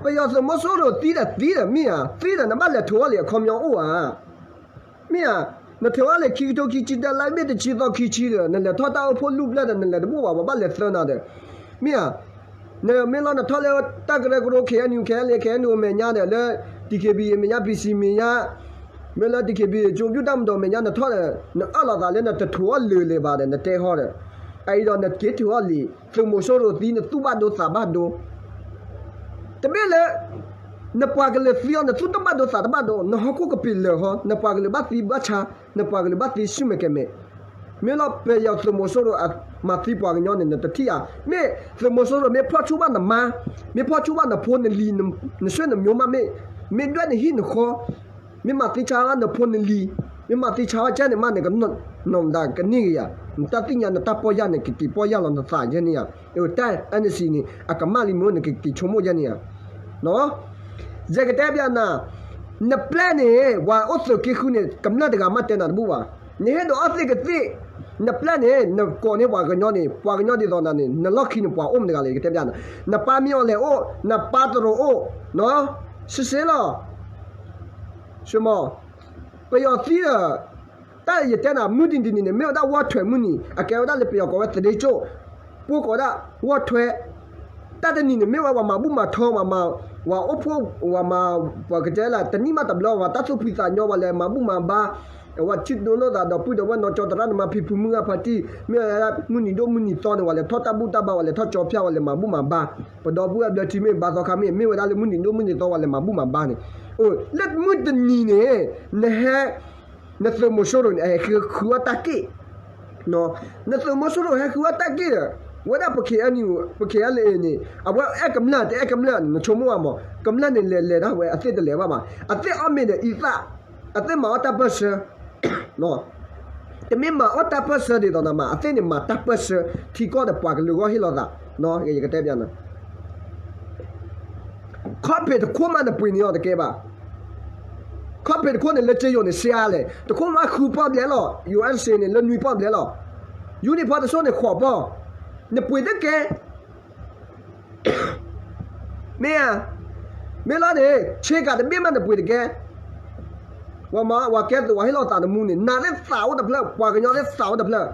ပယီၤသုးမီၤစိရိၤသံဒီးသံဒီးမ့ၢ်ဧါ သံဒီးနဘၣ်လဲၤထုးအီၤလံာ်အခီပညီအိၣ်ဧါ မ့ၢ်ဧါ နထုးအီၤလံာ်ခံကထိခံဆံတၢ်လၢမ့ၢ်တဆံသီခံဆံဒီး နလဲၤထီၣ်တၢ်အိၣ်ဖှိၣ်လုၢ်ပျၢၢ်ဒီး နလဲၤတဘိၣ်ဘၣ် ပှၤဘၣ်လဲၤသၢနၤဒီး မ့ၢ်ဧါ နမ့ၢ်လီၤနထီၣ်လၢတၢ်ကရၢကရိ KNU KNLA KNDO မဲာ်ညါဒီး လၢ DKBA မဲာ်ညါ PC မဲာ်ညါ မ့ၢ်လၢ DKBA ကၠိဘျုၣ်တၢ်မၤဒီးမဲာ်ညါ နထီၣ်ဒီး နအၢၣ်လီၤသးလၢနတထုးအီၤလၢာ်လၢာ်ဘၣ်ဒီး နတဲဟီဒီး အအံၤဒီးနက့ၤထုးအီၤလံာ် သုးမီၤစိရိၤသံ နသူၣ်ဘၣ်ဒိသးဘၣ်ဒိ တမ့ၢ်လၢ နပှၤကလုာ်သံအီၤ နသူၣ်တဘၣ်ဒိသးတဘၣ်ဒိ နဟီၣ်ခိၣ်ကပ့ၤလၢာ်ဟီ နပှၤကလုာ်ဘၣ်သံဘၣ်ဆါ နပှၤကလုာ်ဘၣ်သံဆူၣ်မဲာ်ကဲၤမဲာ် မ့ၢ်လီၤပယီၤသုးမီၤစိရိၤအမၤသံပှၤကညီန့ၣ် နတထံၣ်ဧါ မ့ၢ်သုးမီၤစိရိၤမ့ၢ်ဖီၣ်ဆူၣ်ဘၣ်နမါ မ့ၢ်ဖီၣ်ဆူၣ်ဘၣ်နဖိနလံၤ နဆွေနမျိုးမး မ့ၢ် မ့ၢ်ဒွဲၣ်နဟံၣ်နဃီ မ့ၢ်မၤသံဆါဘၣ်နဖိနလံၤ မ့ၢ်မၤသံဆါဘၣ်ကဲန့ၣ်မး နကနီၢ်မတၤကန့ၢ်က့ၤယၤ နတၢ်သ့ၣ်ညါနတၢ်ပီၢ်ယၢ်န့ၣ် ကက့ၤပီၢ်ယၢ်လီၤနသးယဲန့ၣ်ဧါ တၢ် NCA န့ၣ် အကမၣ်လံမ့ၢ် နကက့ၤဆိကမိၣ်ယဲန့ၣ်ဧါ ယကတဲပျးနၤ နပျဲၢ်န့ၣ် ပှၤအိၣ်သုးက့ဃုန့ၣ် ကမျၢၢ်တဂၤမးတဲနၤတဘူၣ်ဘၣ် နဟ့ၣ်ဒုးအီၣ်သ့ၣ်ကသ့ၣ် နပျဲၢ်န့ၣ် နကိးန့ၢ်ပှၤကညီန့ၣ် ပှၤကညီဒ်သိးနၤန့ၣ် နလီၢ်ခံန့ၣ်ပှၤအိၣ်မတဂၤလဲၣ် ယကတဲပျးနၤ, နပၢ်မ့ၢ်အီၤလဲၣ်အိၣ် နပၢ်တရူးအိၣ်, စံးစ့လီၤ, ဆိမီၤ, ပယီၤသံဒီး တၢ်ယတဲနၤ မုၢ်တနံၤတနံၤန့ၣ် မ့ၢ်ဝဲဒၣ်ဝီၢ်ထွဲမုၢ်နံၤ အကဲဝဲဒၣ်လၢပယီၤကိးဝဲသဒ့ကၠိၣ်, ပှၤကိးဒၣ်ဝီၢ်ထွဲ, တၢ်တနံၤန့ၣ် မ့ၢ်ဝဲပှၤမၤဘူၣ်မၤထီ ပှၤမၤ, ပှၤအိၣ်ဖှိၣ် ပှၤမၤ, ပှၤကတဲလၢ တနံၣ်မးတဘျီ ပှၤတၢ်သူၣ်ဖှံသးညီ ပှၤလဲၤမၤဘူၣ်မၤဘါ, ပှၤထံၣ်ဒိၣ်လိာ်သးဒီပုၢ်ဒီဝဲၢ်နီၢ်ကၠီသရၣ်သမါဖံဖုမုၢ်ဂၢ်ဖါတံၢ် မ့ၢ်ဝဲဒၣ်မုၢ်နံၤဒိၣ်မုၢ်နံၤသီန့ၣ် ပှၤလဲၤထီၣ်တၢ်ဘူၣ်တၢ်ဘါ ပှၤလဲၤထီၣ်ကၠီဖၠၣ် ပှၤလဲၤမၤဘူၣ်မၤဘါ, ပဒီပုၢ်ဝဲၢ်ဘျၢထံမ့ၢ်ဘါသီခါမ့ၢ် မ့ၢ်ဝဲဒၣ်လၢမုၢ်နံၤဒိၣ်မုၢ်နံၤသီ ပှၤလဲၤမၤဘူၣ်မၤဘါန့ၣ်, လၢမုၢ်တနံၤန့ၣ် နဟဲ နသုးမီၤစိရိၤန့ၣ် ဟဲဃုအီၣ်တၢ်က့ၣ်, နသုးမီၤစိရိၤဟဲဃုအီၣ်တၢ်က့ၣ်ဒီး ဝဲဒၣ်ပ KNU ပ KNLA န့ၣ် အဝဲအဲၣ်ကမျၢၢ်တအဲၣ်ကမျၢၢ်န့ၣ် နဆိကမိၣ်ဘၣ်မး ကမျၢၢ်န့ၣ်လဲၤလဲၤဒၣ်ဝဲ အသ့ၣ်တလဲၤဘၣ်ဘၣ် အသ့ၣ်အီၣ်မ့ၤဒီးအံသၣ်, အသ့ၣ်မၤအီၣ်တၢ်ပၢၢ်ဆၢ တမ့ၢ်မၤအီၣ်တၢ်ပၢၢ်ဆၢဒ်သိးနၤမး အသ့ၣ်န့ၣ်မၤတၢ်ပၢၢ်ဆၢ ထံကီၢ်ဒီးပှၤကလုာ်ဂီၢ်ဟ့ၣ်လီၤသး, ယကတဲပျးနၤ ခီၣ်ဖံးတခိၣ်မးနပှ့ၤန့ၢ်အီၤတကဲဘၣ်, ခီၣ်ဖံးတခိၣ်န့ၣ်လၢက့ယိာ်န့ၣ် စှၤလဲၣ် တခိၣ်မးဃုပီၢ်ဘျဲၣ်လီၤ ယူၣ်အဲၣ်စ့န့ၣ် လၢနွံပီၢ်ဘျဲၣ်လီၤ, ယူနံၣ်ဖီတစိၢ်န့ၣ် ဃိးပီၢ်, နပှ့ၤတကဲ မ့ၢ်ဧါ, မ့ၢ်လီၤန့ၣ် ဆ့ကၤတဘ့ၣ်မးနပှ့ၤတကဲ, ပှၤမၤပှၤကဲသုးပှၤဟ့ၣ်လီၤသးနမူန့ၣ် နၤသ့ၣ်သးအိၣ်တဖျၢၣ် ပှၤကညီသ့ၣ်သးအိၣ်တဖျၢၣ်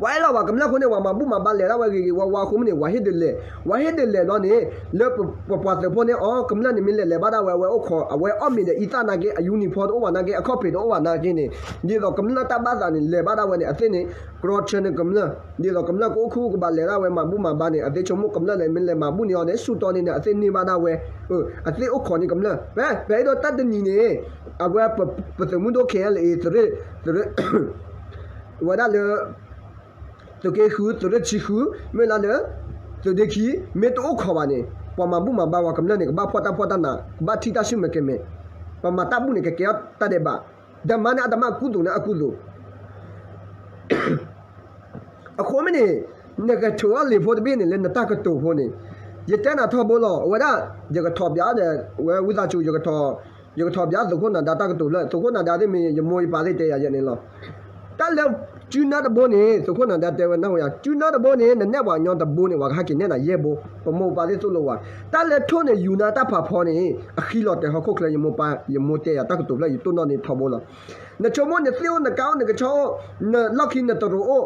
ပှၤဟ့ၣ်လီၤပှၤကမျၢၢ်အဃိန့ၣ် ပှၤမၤဘူၣ်မၤဘါလဲၤဒၣ်ဝဲဂ့ၤဂ့ၤဝါဝါအဃိန့ၣ် ပှၤဟ့ၣ်ဒုးလဲၤ ပှၤဟ့ၣ်ဒုးလဲၤဘျီန့ၣ် လၢပပှၤသုးဖိန့ၣ် အီ ကမျၢၢ်န့ၣ်မ့ၢ်လဲၤလဲၤဘၣ်ဒၣ်ဝဲ အဝဲအိၣ်ခိး အဝဲအီၣ်မ့ၤဒီးအံသၣ်နာ်က့ အယူနံၣ်ဖီတအိၣ်ဘၣ်နာ်က့ အခီၣ်ဖံးတအိၣ်ဘၣ်နာ်က့န့ၣ် ဒ်သိးကမျၢၢ်တၢ်ဘၣ်သးန့ၣ် လဲၤဘၣ်ဒၣ်ဝဲန့ၣ် အသ့ၣ်န့ၣ် ကရီဆၢန့ၣ်ကမျၢၢ် ဒ်သိးကမျၢၢ်ကအိၣ်ခိၣ်ကဘၣ်လဲၤဒၣ်ဝဲမၤဘူၣ်မၤဘါန့ၣ် အသ့ၣ်ဆိကမိၣ်ကမျၢၢ်လဲၤမ့ၢ်လဲၤမၤဘူၣ်န့ၢ်အီၤန့ၣ် ဆူၣ်တီန့ၣ်န့ၣ် အသ့ၣ်န့ၢ်ဘၣ်ဒၣ်ဝဲ အသ့ၣ်အိၣ်ခိးန့ၢ်ကမျၢၢ် ဖဲ ဖဲအံၤဒီးတၢ်တနံၤန့ၣ် အဝဲပသုးမုၢ်ဒိၣ် KNLA သုးရ့ၣ် သုးရ့ၣ် ဝဲဒၣ်လၢ သုးက့ဃု သုးရ့ၣ်ဆံဃု မ့ၢ်လၢလၢ သုးဒ့ခံ မ့ၢ်တအိၣ်ခိးဘၣ်န့ၣ် ပှၤမၤဘူၣ်မၤဘါပှၤကမျၢၢ်န့ၣ် ကဘၣ်ဖှီၣ်တၢ်ဖှီၣ်တၢ်နး ကဘၣ်ထံၣ်တၢ်ဆူၣ်မဲာ်ကဲၤမဲာ် ပမၤတၢ်ဘူၣ်န့ၣ် ကကဲထီၣ်တၢ်ဒဲးဘး တမၤန့ၣ်အတမၤ အကူသိးန့ၣ်အကူသိး အဃိမ့ၢ်န့ၣ် နကထုးအီၣ်လံာ်ဖိတဘ့ၣ်န့ၣ် လၢနတၢ်ကတိၤဖိန့ၣ် ယတဲနၤထီဘိလီၤ အဝဲဒၣ် ယကထီၣ်ပၠးဒီး ဝဲဝံသးစူၤ ယကထီၣ်ပၠးသုးခိၣ်နၤဒါတၢ်ကတိၤဖျၢၣ် သုးခိၣ်နၤဒါသ့ၣ်မ့ၢ် ယမိၢ်ယပၢ်သ့ၣ်တဲယၤယဲန့ၣ်လီၤ. တၢ်လၢ ကၠူနၢတဘိန့ၣ် သုးခိၣ်နၤဒါတဲဝဲနၢ်ဟူယၤ ကၠူနၢတဘိန့ၣ် နနဲၣ်ပှၤကညီတဘိန့ၣ် ပှၤကဟဲက့ၤနဲၣ်နၤယဲၢ်ဘိ ပမိၢ်ပပၢ်သ့ၣ်သိၣ်လိဝဲ တၢ်လၢထိၣ်န့ၣ် ယူၤနၤတၢ်ဖးဖီန့ၣ် အဃံလီၤတဲာ်ဟီၣ်ခိၣ်ချၢ ယမိၢ်ပၢ် ယမိၢ်တဲယၤတၢ်ကတိၤဖျၢၣ် ယတိၢ်နီၣ်န့ၣ်ထီဘိလီၤ. နဆိကမိၣ်နသ့ၣ်အိၣ်နကါအိၣ်နကဆီအိၣ် နလီၢ်ခံနတရူးအိၣ်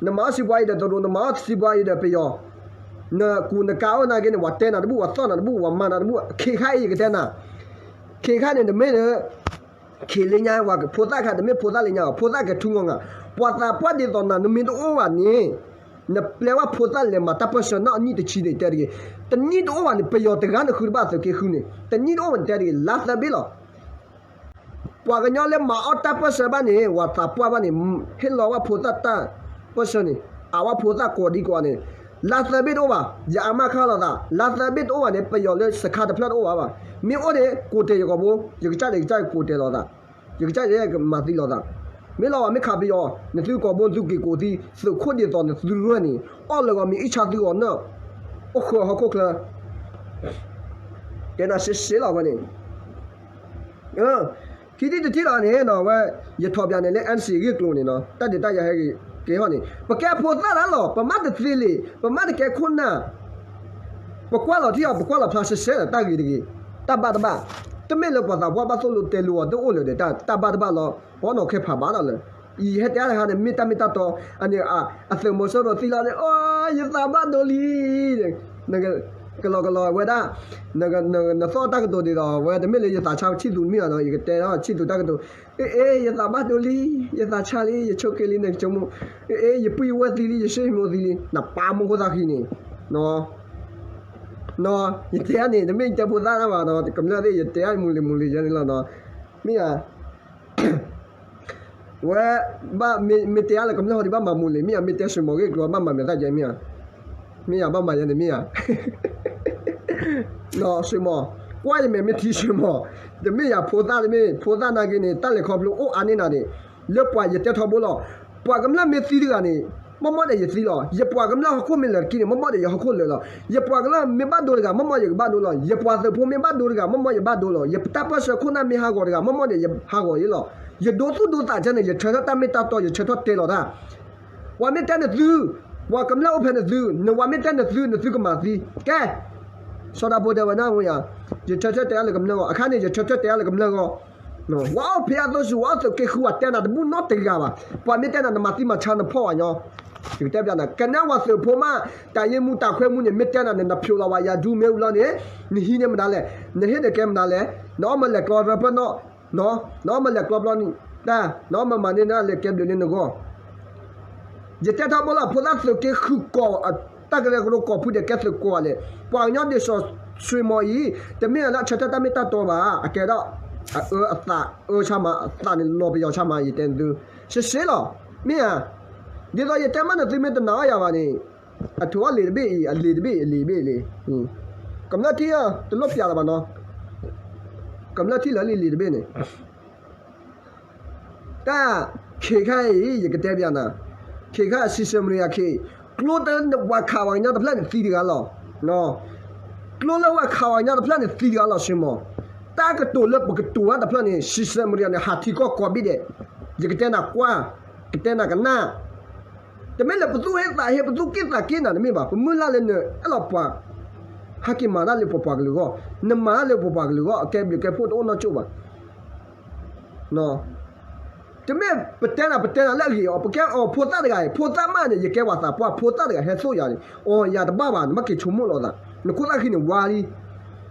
နမၤအီၣ်စံးပှၤအံၤဒီးတရူး နမၤအီၣ်စံးပှၤအံၤဒီးပယီၤ နကူးနကါအိၣ်နာ်က့န့ၣ် ပှၤတဲနၤတဘူၣ် ပှၤသီၣ်နၤတဘူၣ် ပှၤမၤနၤတဘူၣ် ခ့ခါအံၤယကတဲနၤ ခ့ခါန့ၣ် တမ့ၢ်လၢ ခ့လၢညါ ဖိသၣ်ခါ တမ့ၢ်ဖိသၣ်လၢညါ ဖိသၣ်ကထူငီၤငၤ ပှၤသးပှၢ်ဒ်သိးနၤ နမ့ၢ်တအိၣ်ဘၣ်န့ၣ် နပျဲဝဲဖိသၣ်လဲၤမၤတၢ်ပၢၢ်ဆၢနီၢ်နံၣ်တဆံန့ၣ် တဲတဂ့ၤ တနံၣ်တအိၣ်ဘၣ်န့ၣ် ပယီၤတဂၤနဃုတဘၣ်သုးက့ဃုန့ၣ် တနံၣ်တအိၣ်ဘၣ်န့ၣ် တဲတဂ့ၤ လါသၢဘ့ၣ်လီၤ. ပှၤကညီလၢမၤအီၣ်တၢ်ပၢၢ်ဆၢဘၣ်န့ၣ် ပှၤသးပှၢ်ဘၣ်န့ၣ် ဟ့ၣ်လီၤဝဲဖိသၣ်တၢ်ပၢၢ်ဆၢန့ၣ် အဝဲဖိသၣ်ကိးဒံကိးဂၤန့ၣ် လါသၢဘ့ၣ်တအိၣ်ဘၣ် ယအါမးခါလိာ်သး လါသၢဘ့ၣ်တအိၣ်ဘၣ်န့ၣ် ပယီၤလၢစခါတဖျၢၣ်တအိၣ်ဘၣ်ဘၣ် မ့ၢ်အိၣ်န့ၣ် ကိးတဲာ်ယကိာ်ဘိ ယကစၢ်န့ၣ် ယကစၢ်ယကိးတဲာ်လိာ်သး ယကစၢ်ယကမၤသံလိာ်သး မ့ၢ်လီၤဝဲမ့ၢ်ခးပယီၤ နသုကိာ်ဘိ နသုက့ၤကိးသံ သုးခိၣ်ဒ်သိးနသုရၢၢ်န့ၣ် အီၣ်လၢဂီၤမ့ၢ်အံၣ်ဆါသုဂီၤနၢၣ် အိၣ်ဃၢၤဟီၣ်ခိၣ်ချၢ တဲနၤစ့စ့လီၤဝဲန့ၣ် ခံထံၣ်တထံၣ်လီၤန့ၣ်နီၤ ဝဲ ယထီၣ်ပၠးန့ၣ်လၢ NCA ဂ့ၢ်ကျိၤန့ၣ်နီၤ တၢ်ဒုးတၢ်ယၤဟဲက့ၤဟီၣ်န့ၣ် ပကဲဖိသၣ်လၢလီၤ ပမၤတသ့လံ ပမၤတကဲခိၣ်နၢ် ပကွၢ်လီၤထံအီၤ ပကွၢ်လီၤဖျါစဲစဲဒီး တၢ်ဂ့ၤတဂ့ၤ တၢ်ဘၣ်တဘၣ် တမ့ၢ်လၢပှၤသးပှၢ်ဘၣ်သိၣ်လိတဲလိအီၤ တအိၣ်လၢၤဒီး တၢ်ဘၣ်တဘၣ်လီၤ ပှၤနီၢ်ခဲဖးဘၣ်လီၤလၢ ယဟဲတဲအါတခါန့ၣ် မ့ၢ်တၢ်မ့ၢ်တၢ်တီ အန့ၣ် အသုးမီၤစိရိၤသံလီၤန့ၣ် အိ ယသးဘၣ်ဒိလံ ကလီၤကလီၤဝဲဒၣ် နသီၣ်တၢ်ကတိၤဒ်သိး ဝဲတမ့ၢ်လၢယသးဆါဆံၣ်သူတမ့ၢ်ဘၣ်နီၤ ယကတဲထီၣ်ဆံၣ်သူတၢ်ကတိၤ အ့ အ့ ယသးဘၣ်ဒိလံ ယသးဆါလံ ယဆိးက့လံ နကဆိကမိၣ် အ့ အ့ ယပုၢ်ယဝဲၢ်သံလံ ယဆ့ယမိၢ်သံလံ နပၢ်မိၢ်ခိၣ်သၣ်ဃံန့ၣ် နီၤ ယတဲအါန့ၣ် တမ့ၢ်ယတဲဖိသၣ်တၢ်ဘၣ်နီၤ ကမျၢၢ်သ့ၣ် ယတဲအါမူလံမူလံယဲန့ၣ်လီၤနီၤ မ့ၢ်ဧါ ဝဲ ဘၣ်မ့ၢ်တဲအါလၢကမျၢၢ်ဟီဒံးဘၣ်မၤမူလံ မ့ၢ်ဧါ မ့ၢ်တဲဆွေမော်ဂ့ၢ်ကျိၤဘၣ်မၤမဲာ်သၣ်ယဲမ့ၢ်ဧါ မ့ၢ်ဧါ ဘၣ်မၤယဲန့ၣ်မ့ၢ်ဧါ နီၤ ဆွေမော် ကွၢ်ယမဲာ်မ့ၢ်ထံဆွေမော် တမ့ၢ်ယၤဖိသၣ်တမ့ၢ် ဖိသၣ်နာ်က့န့ၣ် တၢ်လဲၤခီဖျိအိၣ်အါန့ၢ်နၤန့ၣ် လၢပှၤယတဲထီဘိလီၤ ပှၤကမျၢၢ်မ့ၢ်သံတဂၤန့ၣ် မ့ၢ်မ့ၢ်ဒီးယသံလီၤ. ယပှၤကမျၢၢ်ဟီၣ်ခိၣ်မ့ၢ်လၢာ်တက့ၢ်န့ၣ် မ့ၢ်မ့ၢ်ဒီးယဟီၣ်ခိၣ်လၢာ်လီၤ. ယပှၤကမျၢၢ်မ့ၢ်ဘၣ်ဒိတဂၤ မ့ၢ်မ့ၢ်ယကဘၣ်ဒိလီၤ. ယပှၤသုးဖိမ့ၢ်ဘၣ်ဒိတဂၤ မ့ၢ်မ့ၢ်ယဘၣ်ဒိလီၤ. ယတၢ်ပၢၢ်ဆၢခိၣ်နၢ်မ့ၢ်ဟးဂီၤတဂၤ မ့ၢ်မ့ၢ်ဒီးယဟးဂီၤအံၤလီၤ. ယဒိသူၣ်ဒိသးကဲန့ၣ် ယဆၢထၢၣ်တၢ်မ့ၢ်တၢ်တီ ယဆၢထၢၣ်တဲလီၤတၢ် ပှၤမ့ၢ်တဲနသု, ပှၤကမျၢၢ်အိၣ်ဖဲနသု, နဝၤမ့ၢ်တဲနသု နသုကမၤသံ. ကဲ, စီၤဒၤဖိတဲဝဲဒၣ်မ့ၢ်ယၤ, ယဆၢထၢၣ်တဲအါလၢကမျၢၢ်ဂီၢ်, အခါန့ၣ် ယဆၢထၢၣ်တဲအါလၢကမျၢၢ်ဂီၢ်, ဝၤအိၣ်ဖဲအသိစူၤ ဝၤအိၣ်သုးက့ဃု ဝၤတဲနၤတဘူၣ်နီတဂၤဘၣ်. ပှၤမ့ၢ်တဲနၤ နမၤသံမၤဆါနဖီၣ်ဝဲညီ, ယကတဲပျးနၤ ကနဲဝၤသုးဖိမး, တၢ်ယ့ၢ်မူတၢ်ခွဲမူန့ၣ် မ့ၢ်တဲနၤန့ၣ် နဖျိးလီၤဝဲယၤဒူမ့ၢ်ဝံၤလီၤန့ၣ်, နဟံးန့ၢ်မနုၤလဲၣ်, နဟ့ၣ်နကဲမနုၤလဲၣ်, နအီၣ်မၤလဲၤကျီရၢပၢၢ်နီၣ် နအီၣ်မၤလဲၤကျီဘျီန့ၣ်, တၢ် နအီၣ်မၤမၤန့ၢ်နလဲၤကဲဘျုးလၢနဂီၢ်. ယတဲထီဘိလီၤ ဖိသၣ်သုးက့ဃုကိး, တၢ်ကရၢကရိကိးဖုဒဲးကဲသုးကိးဂၤလဲၣ်, ပှၤကညီဒ်စီၤဆွ့မီၤအံၤ, တမ့ၢ်လၢအဆၢထၢၣ်တၢ်မ့ၢ်တၢ်တီဘၣ်, အကဲဒီး, အအၢအသးအၢဆါမး, အသးန့ၣ်လီၤပယီၤဆါမး ယတဲနသု, ရှဲရှဲလီၤ, မ့ၢ်ဧါ, ဒ်သိးယတဲမးနသုမ့ၢ်တနာ်အီၤယၤဘၣ်န့ၣ်, အထုးအီၣ်လံာ်တဘ့ၣ်အံၤ အလံာ်တဘ့ၣ်အံၤ အလံာ်တဘ့ၣ်အံၤ, ကမျၢၢ်ထံၣ်အီၤ တလိၣ်ပျးလၢၤဘၣ်နီၤ, ကမျၢၢ်ထံၣ်လၢလံာ်လံာ်တဘ့ၣ်န့ၣ် တၢ်, ခဲခါအံၤ ယကတဲပျးနၤ, ခဲခါ social media ခဲအံၤ, ကျိတဝၤခးဝဲကညီတဖျၢၣ်န့ၣ်သံတဂၤလီၤ. ကျိလၢဝၤခးဝဲကညီတဖျၢၣ်န့ၣ်သံတဂၤလီၤ ဆွ့မီၤ, တၢ်ကတိၤလၢပကတိၤဝဲတဖျၢၣ်န့ၣ် social media န့ၣ် ဟးထံကီၢ်ကိးဘ့ၣ်ဒဲး, ယကတဲနၤကွၢ်, ကတဲနၤကနၣ် တမ့ၢ်လၢပသူၣ်ဟ့သးဟ့ ပသူၣ်က့ၣ်သးက့ၣ်နၤတမ့ၢ်ဘၣ်, ပမုၢ်လၢ်လၢနအဲၣ်လီၤပှၤ, ဟဲက့ၤမၤတၢ်လၢပပှၤကလုာ်အဂီၢ်, နမၤတၢ်လၢပပှၤကလုာ်အဂီၢ် အကဲဘျုးကဲဖှိၣ်တအိၣ်နီတစိၢ်ဘၣ်. တမ့ၢ်ပတဲနၤ ပတဲနၤလၢအဂ့ၤအီၤ, ပကဲအီၤဖိသၣ်တဂၤအံၤ ဖိသၣ်မးန့ၣ် ယကဲဝဲသးပှၢ် ဖိသၣ်တဂၤဟဲသိၣ်ယၤန့ၣ်, အီၤယၤတဘၣ်ဘၣ် နဘၣ်က့ၤဆိကမိၣ်လီၤသး, နခိၣ်သၣ်ခံန့ၣ်ဝါလံ,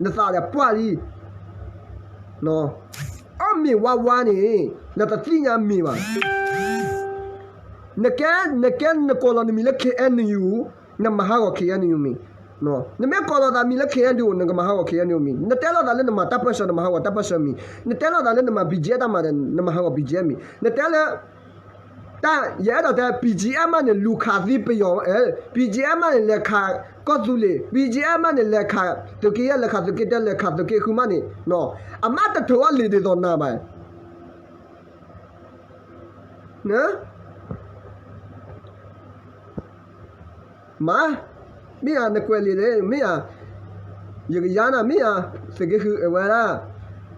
နသးဒီးပှၢ်လံ အီၣ်မ့ၤဝါဝါန့ၣ် နတသ့ၣ်ညါမ့ၤဘၣ်. နကဲ, နကဲနကိးလီၤနမံၤလၢ KNU, နမၤဟးဂီၤ KNU မံၤ, နမ့ၢ်ကိးလီၤသးမံၤလၢ KNU နကမၤဟးဂီၤ KNU မံၤ, နတဲလိာ်သးလၢနမၤတၢ်ပၢၢ်ဆၢ နမၤဟးဂီၤတၢ်ပၢၢ်ဆၢမံၤ, နတဲလိာ်သးလၢနမၤ BGF တၢ်မၤဒီး နမၤဟးဂီၤ BGF မံၤ, နတဲလၢ တၢ်ယအဲၣ်ဒိးတဲ BGF မးန့ၣ် လူၤခးသံပယီၤ, BGF မးန့ၣ် လဲၤခးကီၢ်သူလ့ၤ, BGF မးန့ၣ် လဲၤခးသုးက့ယဲၢ် လဲၤခးသုးက့တၢ လဲၤခးသုးက့ဃုမးန့ၣ်, အမါတထုးအီၣ်လံာ်ဒ်သိးနၤဘၣ်. မ့ၢ်ဧါ, နကွဲးလံာ်န့ၣ် မ့ၢ်ဧါ, ယကယါနၤ မ့ၢ်ဧါ, သုးက့ဃုအဝဲဒၣ်,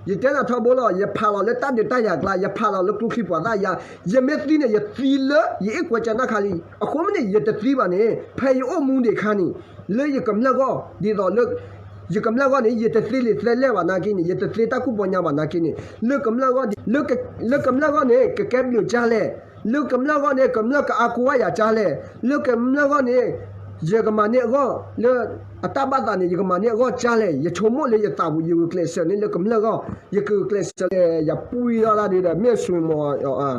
ယတဲနၤထီဘိလီၤ ယဖးလီၤလၢတၢ်ဒုးတၢ်ယၤကျါ ယဖးလီၤလၢကျိချံပှၤသၣ်ယါ, ယမ့ၢ်သံန့ၣ် ယသံလၢယအ့ၣ်ကွဲးကနၣ်ခါလံ, အဃိမ့ၢ်န့ၣ် ယတသံဘၣ်န့ၣ် ဖဲယအိၣ်မူဒံးခါန့ၣ်, လၢယကမျၢၢ်ဂီၢ် ဒ်သိးလၢ ယကမျၢၢ်ဂီၢ်န့ၣ် ယတသ့လံာ်သဲလဲၢ်ဘၣ်နာ်က့န့ၣ် ယတသ့တၢ်ကူၣ်ပီညါဘၣ်နာ်က့န့ၣ်, လၢကမျၢၢ်ဂီၢ်, လၢကမျၢၢ်ဂီၢ်န့ၣ် ကကဲဘျုးကၢ်လဲၣ်, လၢကမျၢၢ်ဂီၢ်န့ၣ် ကမျၢၢ်ကအါကိးဝဲယၤကၢ်လဲၣ်, လၢကမျၢၢ်ဂီၢ်န့ၣ် ယကမၤန့ၢ်အဂီၢ် လၢအတၢ်ဘၣ်သးန့ၣ် ယကမၤန့ၢ်အဂီၢ်ကၢ်လဲၣ်, ယဆိကမိၣ်လၢယသးပူၤ ယဂုာ်ကျဲးစၢးန့ၣ်လၢကမျၢၢ်ဂီၢ်, ယဂုာ်ကျဲးစၢးလၢ ယပှံထီၣ်တၢ်ဒ်ဒီး မ့ၢ်ဆွ့မီၤအီၤဧါ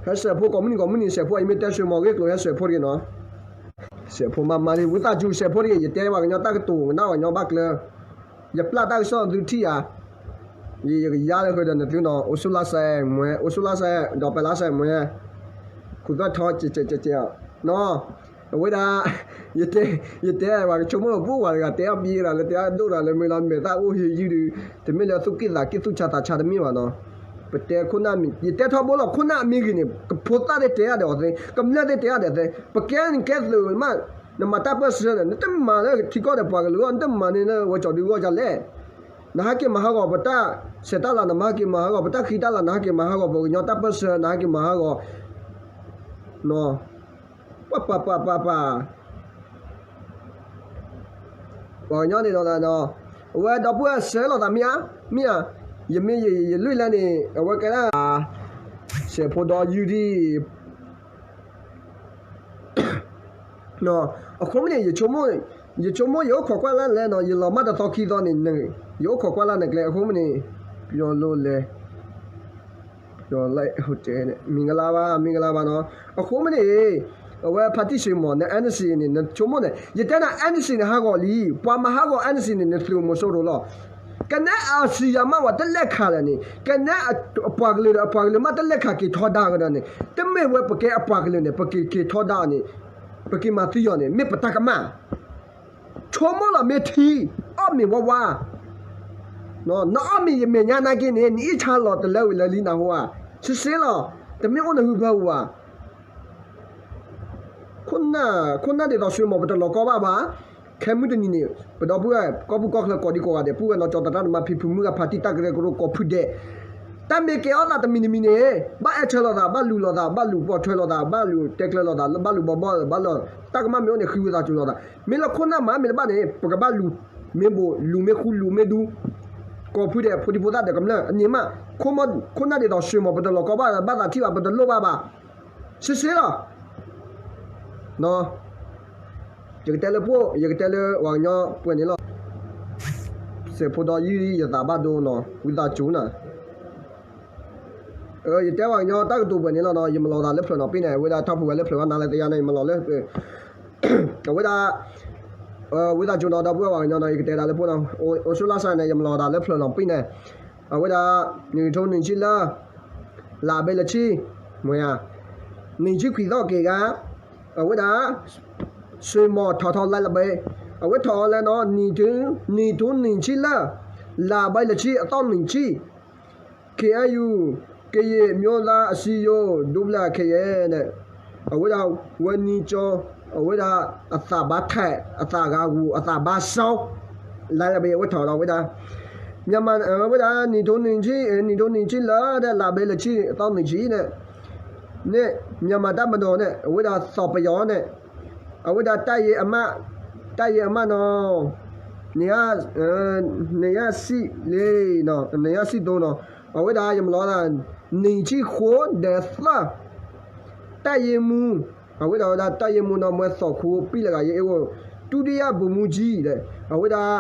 ဟဲစဲးဖိကိးမုၢ်နံၤကိးမုၢ်နံၤ စဲးဖိအံၤမ့ၢ်တဲဆွ့မီၤဂ့ၢ်ကျိၤ ဟဲစဲးဖိတဂ့ၤနီၤ, စဲးဖိမးမးလံ ဝံသးစူၤ စဲးဖိတဂ့ၤ ယတဲပှၤကညီတၢ်ကတိၤ ကနၣ်ပှၤကညီဘၣ်ကျၢၤ, ယပျၢ်တၢ်ကစီၣ်သုထံၣ်ဧါ, ယကယါလၢဃုာ်ဒီးနသုနီၤ အိၣ်ဆူၣ်လါစဲးမွဲ အိၣ်ဆူၣ်လါစဲး ဒီးပဲလါစဲးမွဲ, ခူၣ်သၣ်ထီ ကဲးကဲးကဲးကဲးနီၤ အဝဲဒၣ် ယတဲ ယတဲပှၤကဆိကမိၣ်လီၤ ပှၤတဂၤတဲအီၣ်ဘံရၤလၢတဲအဒိၣ်ရၤလၢမ့ၢ်လီၤမဲာ်သၣ်အိၣ်ဟ့ယုၢ်ဒီး တမ့ၢ်လၢသူၣ်က့ၣ်သးက့ၣ်သူၣ်ဆါသးဆါတမ့ၢ်ဘၣ်နီၤ, ပတဲခိၣ်နၢ်မံၤ ယတဲထီဘိလီၤ ခိၣ်နၢ်အမ့ၢ်ဂ့ၤန့ၣ် ကဖိသၣ်သ့ၣ်တဲအါဒီးအီၤသ့ ကမျၢၢ်သ့ၣ်တဲအါဒီးသ့ ပကဲနကဲသုးမး နမၤတၢ်ပၢၢ်ဆၢန့ၣ် နတမၤလၢထံကီၢ်ဒီးပှၤကလုာ်အဂီၢ် နတမၤန့ၢ်လၢဝဲကၠီၤဒုအဂီၢ်ဒ်လဲၣ်, နဟဲက့ၤမၤဟးဂီၤပတၢ်ဆဲးတၢ်လၤ နမၤဟဲက့ၤမၤဟးဂီၤပတၢ်ဃံတၢ်လၤ နဟဲက့ၤမၤဟးဂီၤပှၤကညီတၢ်ပၢၢ်ဆၢ နဟဲက့ၤမၤဟးဂီၤ ပှၤပှၤပှၤပှၤ ပှၤကညီန့ၣ်ဒီး အဝဲဒီပုၢ်ဝဲၢ်ဆဲးလိာ်သးမ့ၢ်ဧါ, မ့ၢ်ဧါ, ယမ့ၢ်ယလွံၢ်လဲၣ်န့ၣ် အဝဲကဲဒၣ် စဲးဖိဒီယုၢ်ဒံး အဃိမ့ၢ်န့ၣ် ယဆိကမိၣ် ယဆိကမိၣ်ယအိၣ်ခိးကွၢ်လၢ်လဲၣ်နီၤ ယလီၤမၢ်တသီခံသီန့ၣ် ယအိၣ်ခိးကွၢ်လၢ်နကျဲ အဃိမ့ၢ်န့ၣ် ပယီၤလိလဲၣ် ပယီၤလဲၣ် မင်္ဂလာပါ မင်္ဂလာပါနီၤ အဃိမ့ၢ်န့ၣ် အဝဲဖါတံၢ်စ့မီၤ န NCA န့ၣ် နဆိကမိၣ်န့ၣ် ယတဲနၤ NCA န့ၣ်ဟးဂီၤလံ ပှၤမၤဟးဂီၤ NCA န့ၣ် နသုးမီၤစိရိၤလီၤ ကနဲအစံယၤမးဝဲတလဲၣ်ခးလဲၣ်န့ၣ် ကနဲအပှၤကလုာ်ဒီးအပှၤကလုာ်မးတလဲၣ်ခးက့ၤထီဒါကဒီးန့ၣ် တမ့ၢ်ဝဲပကဲအပှၤကလုာ်န့ၣ် ပက့ၤက့ၤထီဒါန့ၣ် ပက့ၤမၤသံယီၤန့ၣ် မ့ၢ်ပတၢ်ကမၣ် ဆိကမိၣ်လီၤမ့ၢ်ထံ အီၣ်မ့ၤဝါဝါ နအီၣ်မ့ၤယမဲာ်ညါနာ်က့န့ၣ် နအ့ၣ်ဆါလီၤတလၢဝံၤလၢလံနၢ်ဟူဧါ စ့စ့လီၤ တမ့ၢ်အိၣ်နဟုဖၢပူၤဧါ ခိၣ်နၢ်ဒ်သိး ဆွေမော် ပတလီၤကီဘၣ်ဘၣ်. ခဲမုၢ်တနံၤန့ၣ် ပဒီပုၢ်ဝဲၢ် ကီၢ်ပူၤကီၢ်ချၢ ကိးဒံကိးဂၤဒဲး ပုၢ်ဝဲၢ်နီၢ်ကၠီ သရၣ်သမါ ဖံဖု မုၢ်ဂၤ ဖါတံၢ် တၢ်ကရၢကရိ ကိးဖုဒဲး, တၢ်မ့ၢ်ကဲထီၣ်သးတမံၤတမံၤန့ၣ် ဘၣ်အဲၣ်ဆၢလိာ်သး, ဘၣ်လူၤလိာ်သး, ဘၣ်လူၤပိာ်ထွဲလိာ်သး, ဘၣ်လူၤတဲကျၢၤလိာ်သး, ဘၣ်လူၤဘီဘီ, ဘၣ်လူၤ တၢ်ကမၣ်မ့ၢ်အိၣ်န့ၣ် ဃံဝံသးစူၤလိာ်သး. မ့ၢ်လၢခိၣ်နၢ်မၤမ့ၢ်တဘၣ်န့ၣ် ပကဘၣ်လူၤ, မ့ၢ်ဘိးလူၤမ့ၢ်ဃူလူၤမ့ၢ်ဒူ, ကိးဖုဒဲး ဖိဒံဖိသၣ်ဒီးကမျၢၢ် အန့ၣ်မး, ခိၣ်နၢ်ဒ်သိး ဆွေမော် ပတလီၤကီဘၣ် ဘၣ်သးထံၣ်ဘၣ် ပတလိၣ်ဘၣ်ဘၣ်. စ့စ့လီၤ. ယကတဲလၢပှိၢ်, ယကတဲလၢပှၤကညီပှဲၤန့ၣ်လီၤ. စဲးဖိဒီးယုၢ် ယသးဘၣ်ဒိနီၤ ဝံသးစူၤနၤ. ယတဲပှၤကညီတၢ်ကတိၤပှဲၤန့ၣ်လီၤနီၤ. ယမၤလီၤသးလၢဖျၢၣ်နီၤပ့ၢ်န့ၣ် အဝဲဒၣ်ထီၣ်ဖုဝဲလၢဖျၢၣ်ဘၣ်နၤလၢတယါန့ၣ် ယမၤလီၤလၢ အဝဲဒၣ် ဝံသးစူၤနီၤ ဒီပုၢ်ဝဲၢ်ပှၤကညီနီၤ ယကတဲဒၣ်လၢပှိၢ်နီၤ. အိၣ်ဆူၣ်လၢ်စၢ်န့ၣ် ယမၤလီၤသးလၢဖျၢၣ်နီၤပ့ၢ်န့ၣ် အဝဲဒၣ် နံၣ်ထူနံၣ်ဆံလၢ လါဘဲလၢဆံ မ့ၢ်ဧါ, နံၣ်ဆံခွံသီက့ၤဂၤ, အဝဲဒၣ် ဆွေမော် ထီၣ်ထီၣ်လါလၢဘဲ, အဝဲထီၣ်အီၤလဲၣ်နီၤ နံၣ်ထူနံၣ်ဆံလၢ လါဘဲလၢဆံ အသီနံၣ်ဆံ KNUကရင်မျိုးသားအစည်းအရုံး ဒူပျၢ်ခဲယဲၢ်န့ၣ် အဝဲဒၣ် ဝဲနံကၠီ အဝဲဒၣ် အသးဘၣ်ထဲး အသးဂၤဂူာ် အသးဘၣ်စီ လါလၢဘဲအဝဲထီၣ်ဒီးဝဲဒၣ် မြန်မာ အဝဲဒၣ် နံၣ်ထူနံၣ်ဆံ နံၣ်ထူနံၣ်ဆံလၢဒီးလါဘဲလၢဆံ အသီနံၣ်ဆံန့ၣ် န့ၣ် မြန်မာ့တပ်မတော်န့ၣ် အဝဲဒၣ်သီပယီၤန့ၣ် အဝဲဒၣ် တပ်ရင်းအမှတ် တပ်ရင်းအမှတ်နီၤ နယါ နယါစံလ့ နယါစံသိနီၤ အဝဲဒၣ် ယမၤလီၤသး နံၣ်ဆံဃိးဒီးသၢ တပ်ရင်းမှူး အဝဲဒၣ်ဝဲဒၣ် တပ်ရင်းမှူးနီၤ မွဲသီၣ်ခူပံၣ်လၢဂၤ ယအဲၣ်ဝဲ ဒုတိယဗိုလ်မှူးကြီးဒီး အဝဲဒၣ်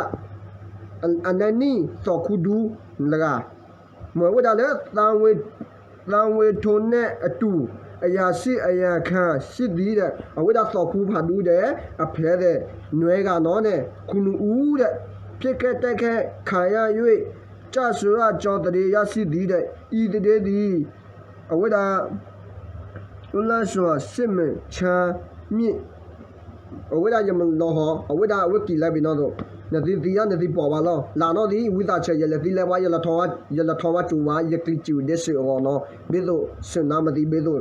အနနံၣ်သီၣ်ခူဒူလၢဂၤ မ့ၢ်ဝဲဒၣ်လၢ သံဝေထိုးနဲ့အတူ အရာရှိ အရာခံ ရှစ်သီးဒီး အဝဲဒၣ်သီၣ်ခူဖးဒူဒီး အဖျဲးသ့ၣ် နွဲဂၤနီၤန့ၣ် ခုနစ်ဦးဒီး ပစ်ခတ်တိုက်ခိုက်ခံရ၍ ကျဆုံးကျဆုံး သတင်းရရှိသည်ဒီး ဤသတင်းသည် အဝဲဒၣ် လၢစွာစစ်မချမ်းမြေ့ အဝဲဒၣ်ယမၤလီၤဟီ အဝဲဒၣ်အဝဲက့ၤလၢဘ့ၣ်နီၤသိး နသုသ့ၣ်ညါနသုပိာ်ဘၣ်လီၤ လၢနီၢ်သံ ဝံသးစူၤ ယလဲၤသံလဲၤဘၣ် ယလဲၤထီၣ်ဝဲ ယလဲၤထီၣ်ဝဲကၠိဝါ ယက့ၤစူၤဒဲစူၤအဂီၢ်နီၤ ဘ့ၣ်သိး စူၤနါမသံ ဘ့ၣ်သိး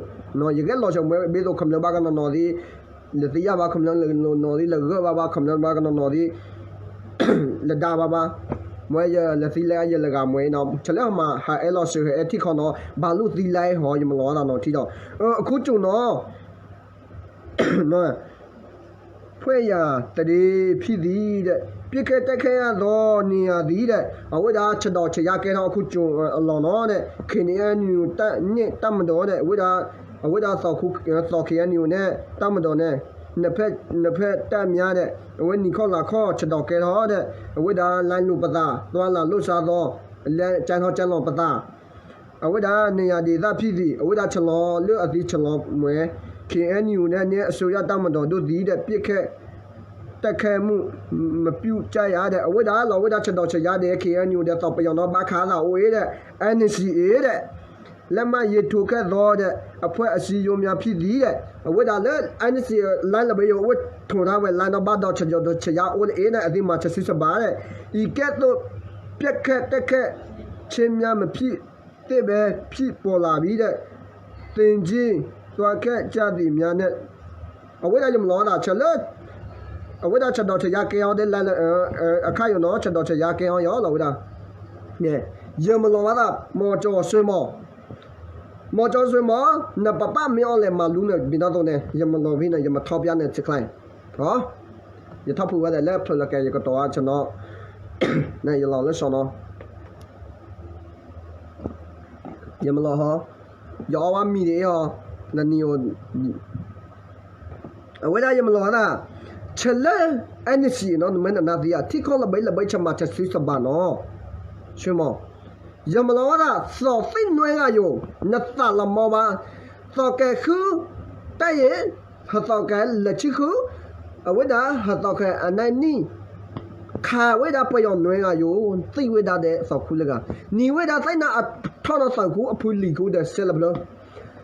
ယဂဲၤလီၤဆၢမွဲ ဘ့ၣ်သိး ခမျၢၢ်ဘၣ်ကနီၤနီၤသံ လဲၤသံယါဘၣ် ခမျၢၢ်နီၤနီၤသံ လဲၤဂၢၢ်ဘၣ်ဘၣ် ခမျၢၢ်ဘၣ်ကနီၤနီၤသံ လဲၤဒါဘၣ်ဘၣ် မ့ၢ်ယလဲၤသံလဲၤ ယလဲၤဂၤမွဲနီၤ ဆၢလၢဟမၤဟးအဲၣ်လီၤစၢၤဟဲထံၣ်ခီနီၤ ဘၣ်လိၣ်သံလဲၤဟီ ယမၤလီၤသးနီၤထံဒီး အခူၣ်ကၠိနီၤ ဖွဲ့ရာတရေဖြစ်သည်ဒီး ပစ်ခတ်တိုက်ခိုက်ရသောနေရာသည်ဒီး အဝဲဒၣ်ဆဒိၣ်ဆယါကဲထီၣ်အခူၣ်ကၠိအလီၢ်နီၤန့ၣ် KNU န့ၣ် တပ်မတော်န့ၣ် အဝဲဒၣ် အဝဲဒၣ်သီၣ် KNU န့ၣ် တပ်မတော်န့ၣ် နှစ်ဖက်တပ်များဒီး အဝဲနံၣ်ခီၣ်လါခီၣ်ဆဒိၣ်ကဲထီၣ်ဒီး အဝဲဒၣ်လၢလိာ်ပသး သွါလၢလိာ်စါသီ လၢကၠဲထီၣ်ကၠဲလီၤပသး အဝဲဒၣ် နေရာဒေသဖြစ်သည် အဝဲဒၣ်ဆလီၤလၢအသံဆလီၤမွဲ KNU န့ၣ် အစိုးရတပ်မတော်ဒိၣ်သံဒီး ပစ်ခတ်တိုက်ခိုက်မှု မပြုတ်ကျရဒီး အဝဲဒၣ်လီၤဝဲဒၣ်ဆဒိၣ်ဆယါဒီး KNU ဒီးသီၣ်ပယီၤနီၤ ဘၣ်ခးသးအိၣ်အ့ဒီး NCA ဒီး လက်မှတ်ရေးထိုးခဲ့သောဒီး အဖွဲ့အစည်းရုံးများဖြစ်သည်ဒီး အဝဲဒၣ်လၢ NCA လါလၢဘဲယိၤ အဝဲထိၣ်ထီၣ်ဝဲလါနီၤ ဘၣ်ဒီးဆဒိၣ်ဆယါအိၣ်လၢအ့ဒီး အသံမၤဆစုစဘၣ်ဒီး အံၤကဲသိး ပစ်ခတ်တိုက်ခိုက်ခြင်းများမဖြစ်သင့်ဘဲ ဖြစ်ပေါ်လာပြီဒီး သင်္ကြန်သွားခဲ့ကြသည်များနဲ့ အဝဲဒၣ်ယမၤလီၤသးဆၢလၢ အဝဲဒၣ်ဆဒိၣ်ဆယါကဲအီၤဒီး အခါယိာ်နီၤ ဆဒိၣ်ဆယါကဲအီၤယီၤလီၤဝဲဒၣ် ယမၤလီၤဘၣ်သး မီၤကၠီၤစွ့မီၤ မီၤကၠီၤစွ့မီၤ နပပၢ်မ့ၢ်အီၤလဲၤမၤလူန့ၣ် ဘ့ၣ်နီၣ်သိးန့ၣ် ယမၤလီၤဖဲန့ၣ် ယမၤထီၣ်ပျါန့ၣ် စခါ ယထီၣ်ဖုးဝဲဒၣ်လၢဖျၢၣ်လၢကဲ ယကတီၤအါဆနီၤ ယလီၤလၢစီနီၤ ယမၤလီၤဟီ ယအီၣ်ဝဲမံၤဒ်အံၤဟီ နနံၤဧိၤ အဝဲဒၣ်ယမၤလီၤသး ဆၢလၢ NCA နီၤ နမ့ၢ်နနါသံဧါ ထံကီၢ်လၢဘဲလၢဘဲဆမၤဆစုစဘၣ်နီၤ ဆိမီၤ ယမၤလီၤဝဲဒၣ် သီၣ်သ့ၣ်နွဲဂၤယိၤ နသးလီၤမီဘၣ် သီၣ်ကဲၤဃု တၢ်အံၤ ဟသီၣ်ကဲၤလၢာ်ဆံဃု အဝဲဒၣ် ဟသီၣ်ကဲၤအနၢ်နံၣ် ခးဝဲဒၣ်ပယီၤနွဲဂၤယိၤ သံဝဲဒၣ်ဒီးသီၣ်ခူလၢဂၤ နံၤဝဲဒၣ်သ့ၣ်နၤအထီၣ်နီၤသီၣ်ခူအဖုလံၤခူဒီးစဲလၢပျၢၤ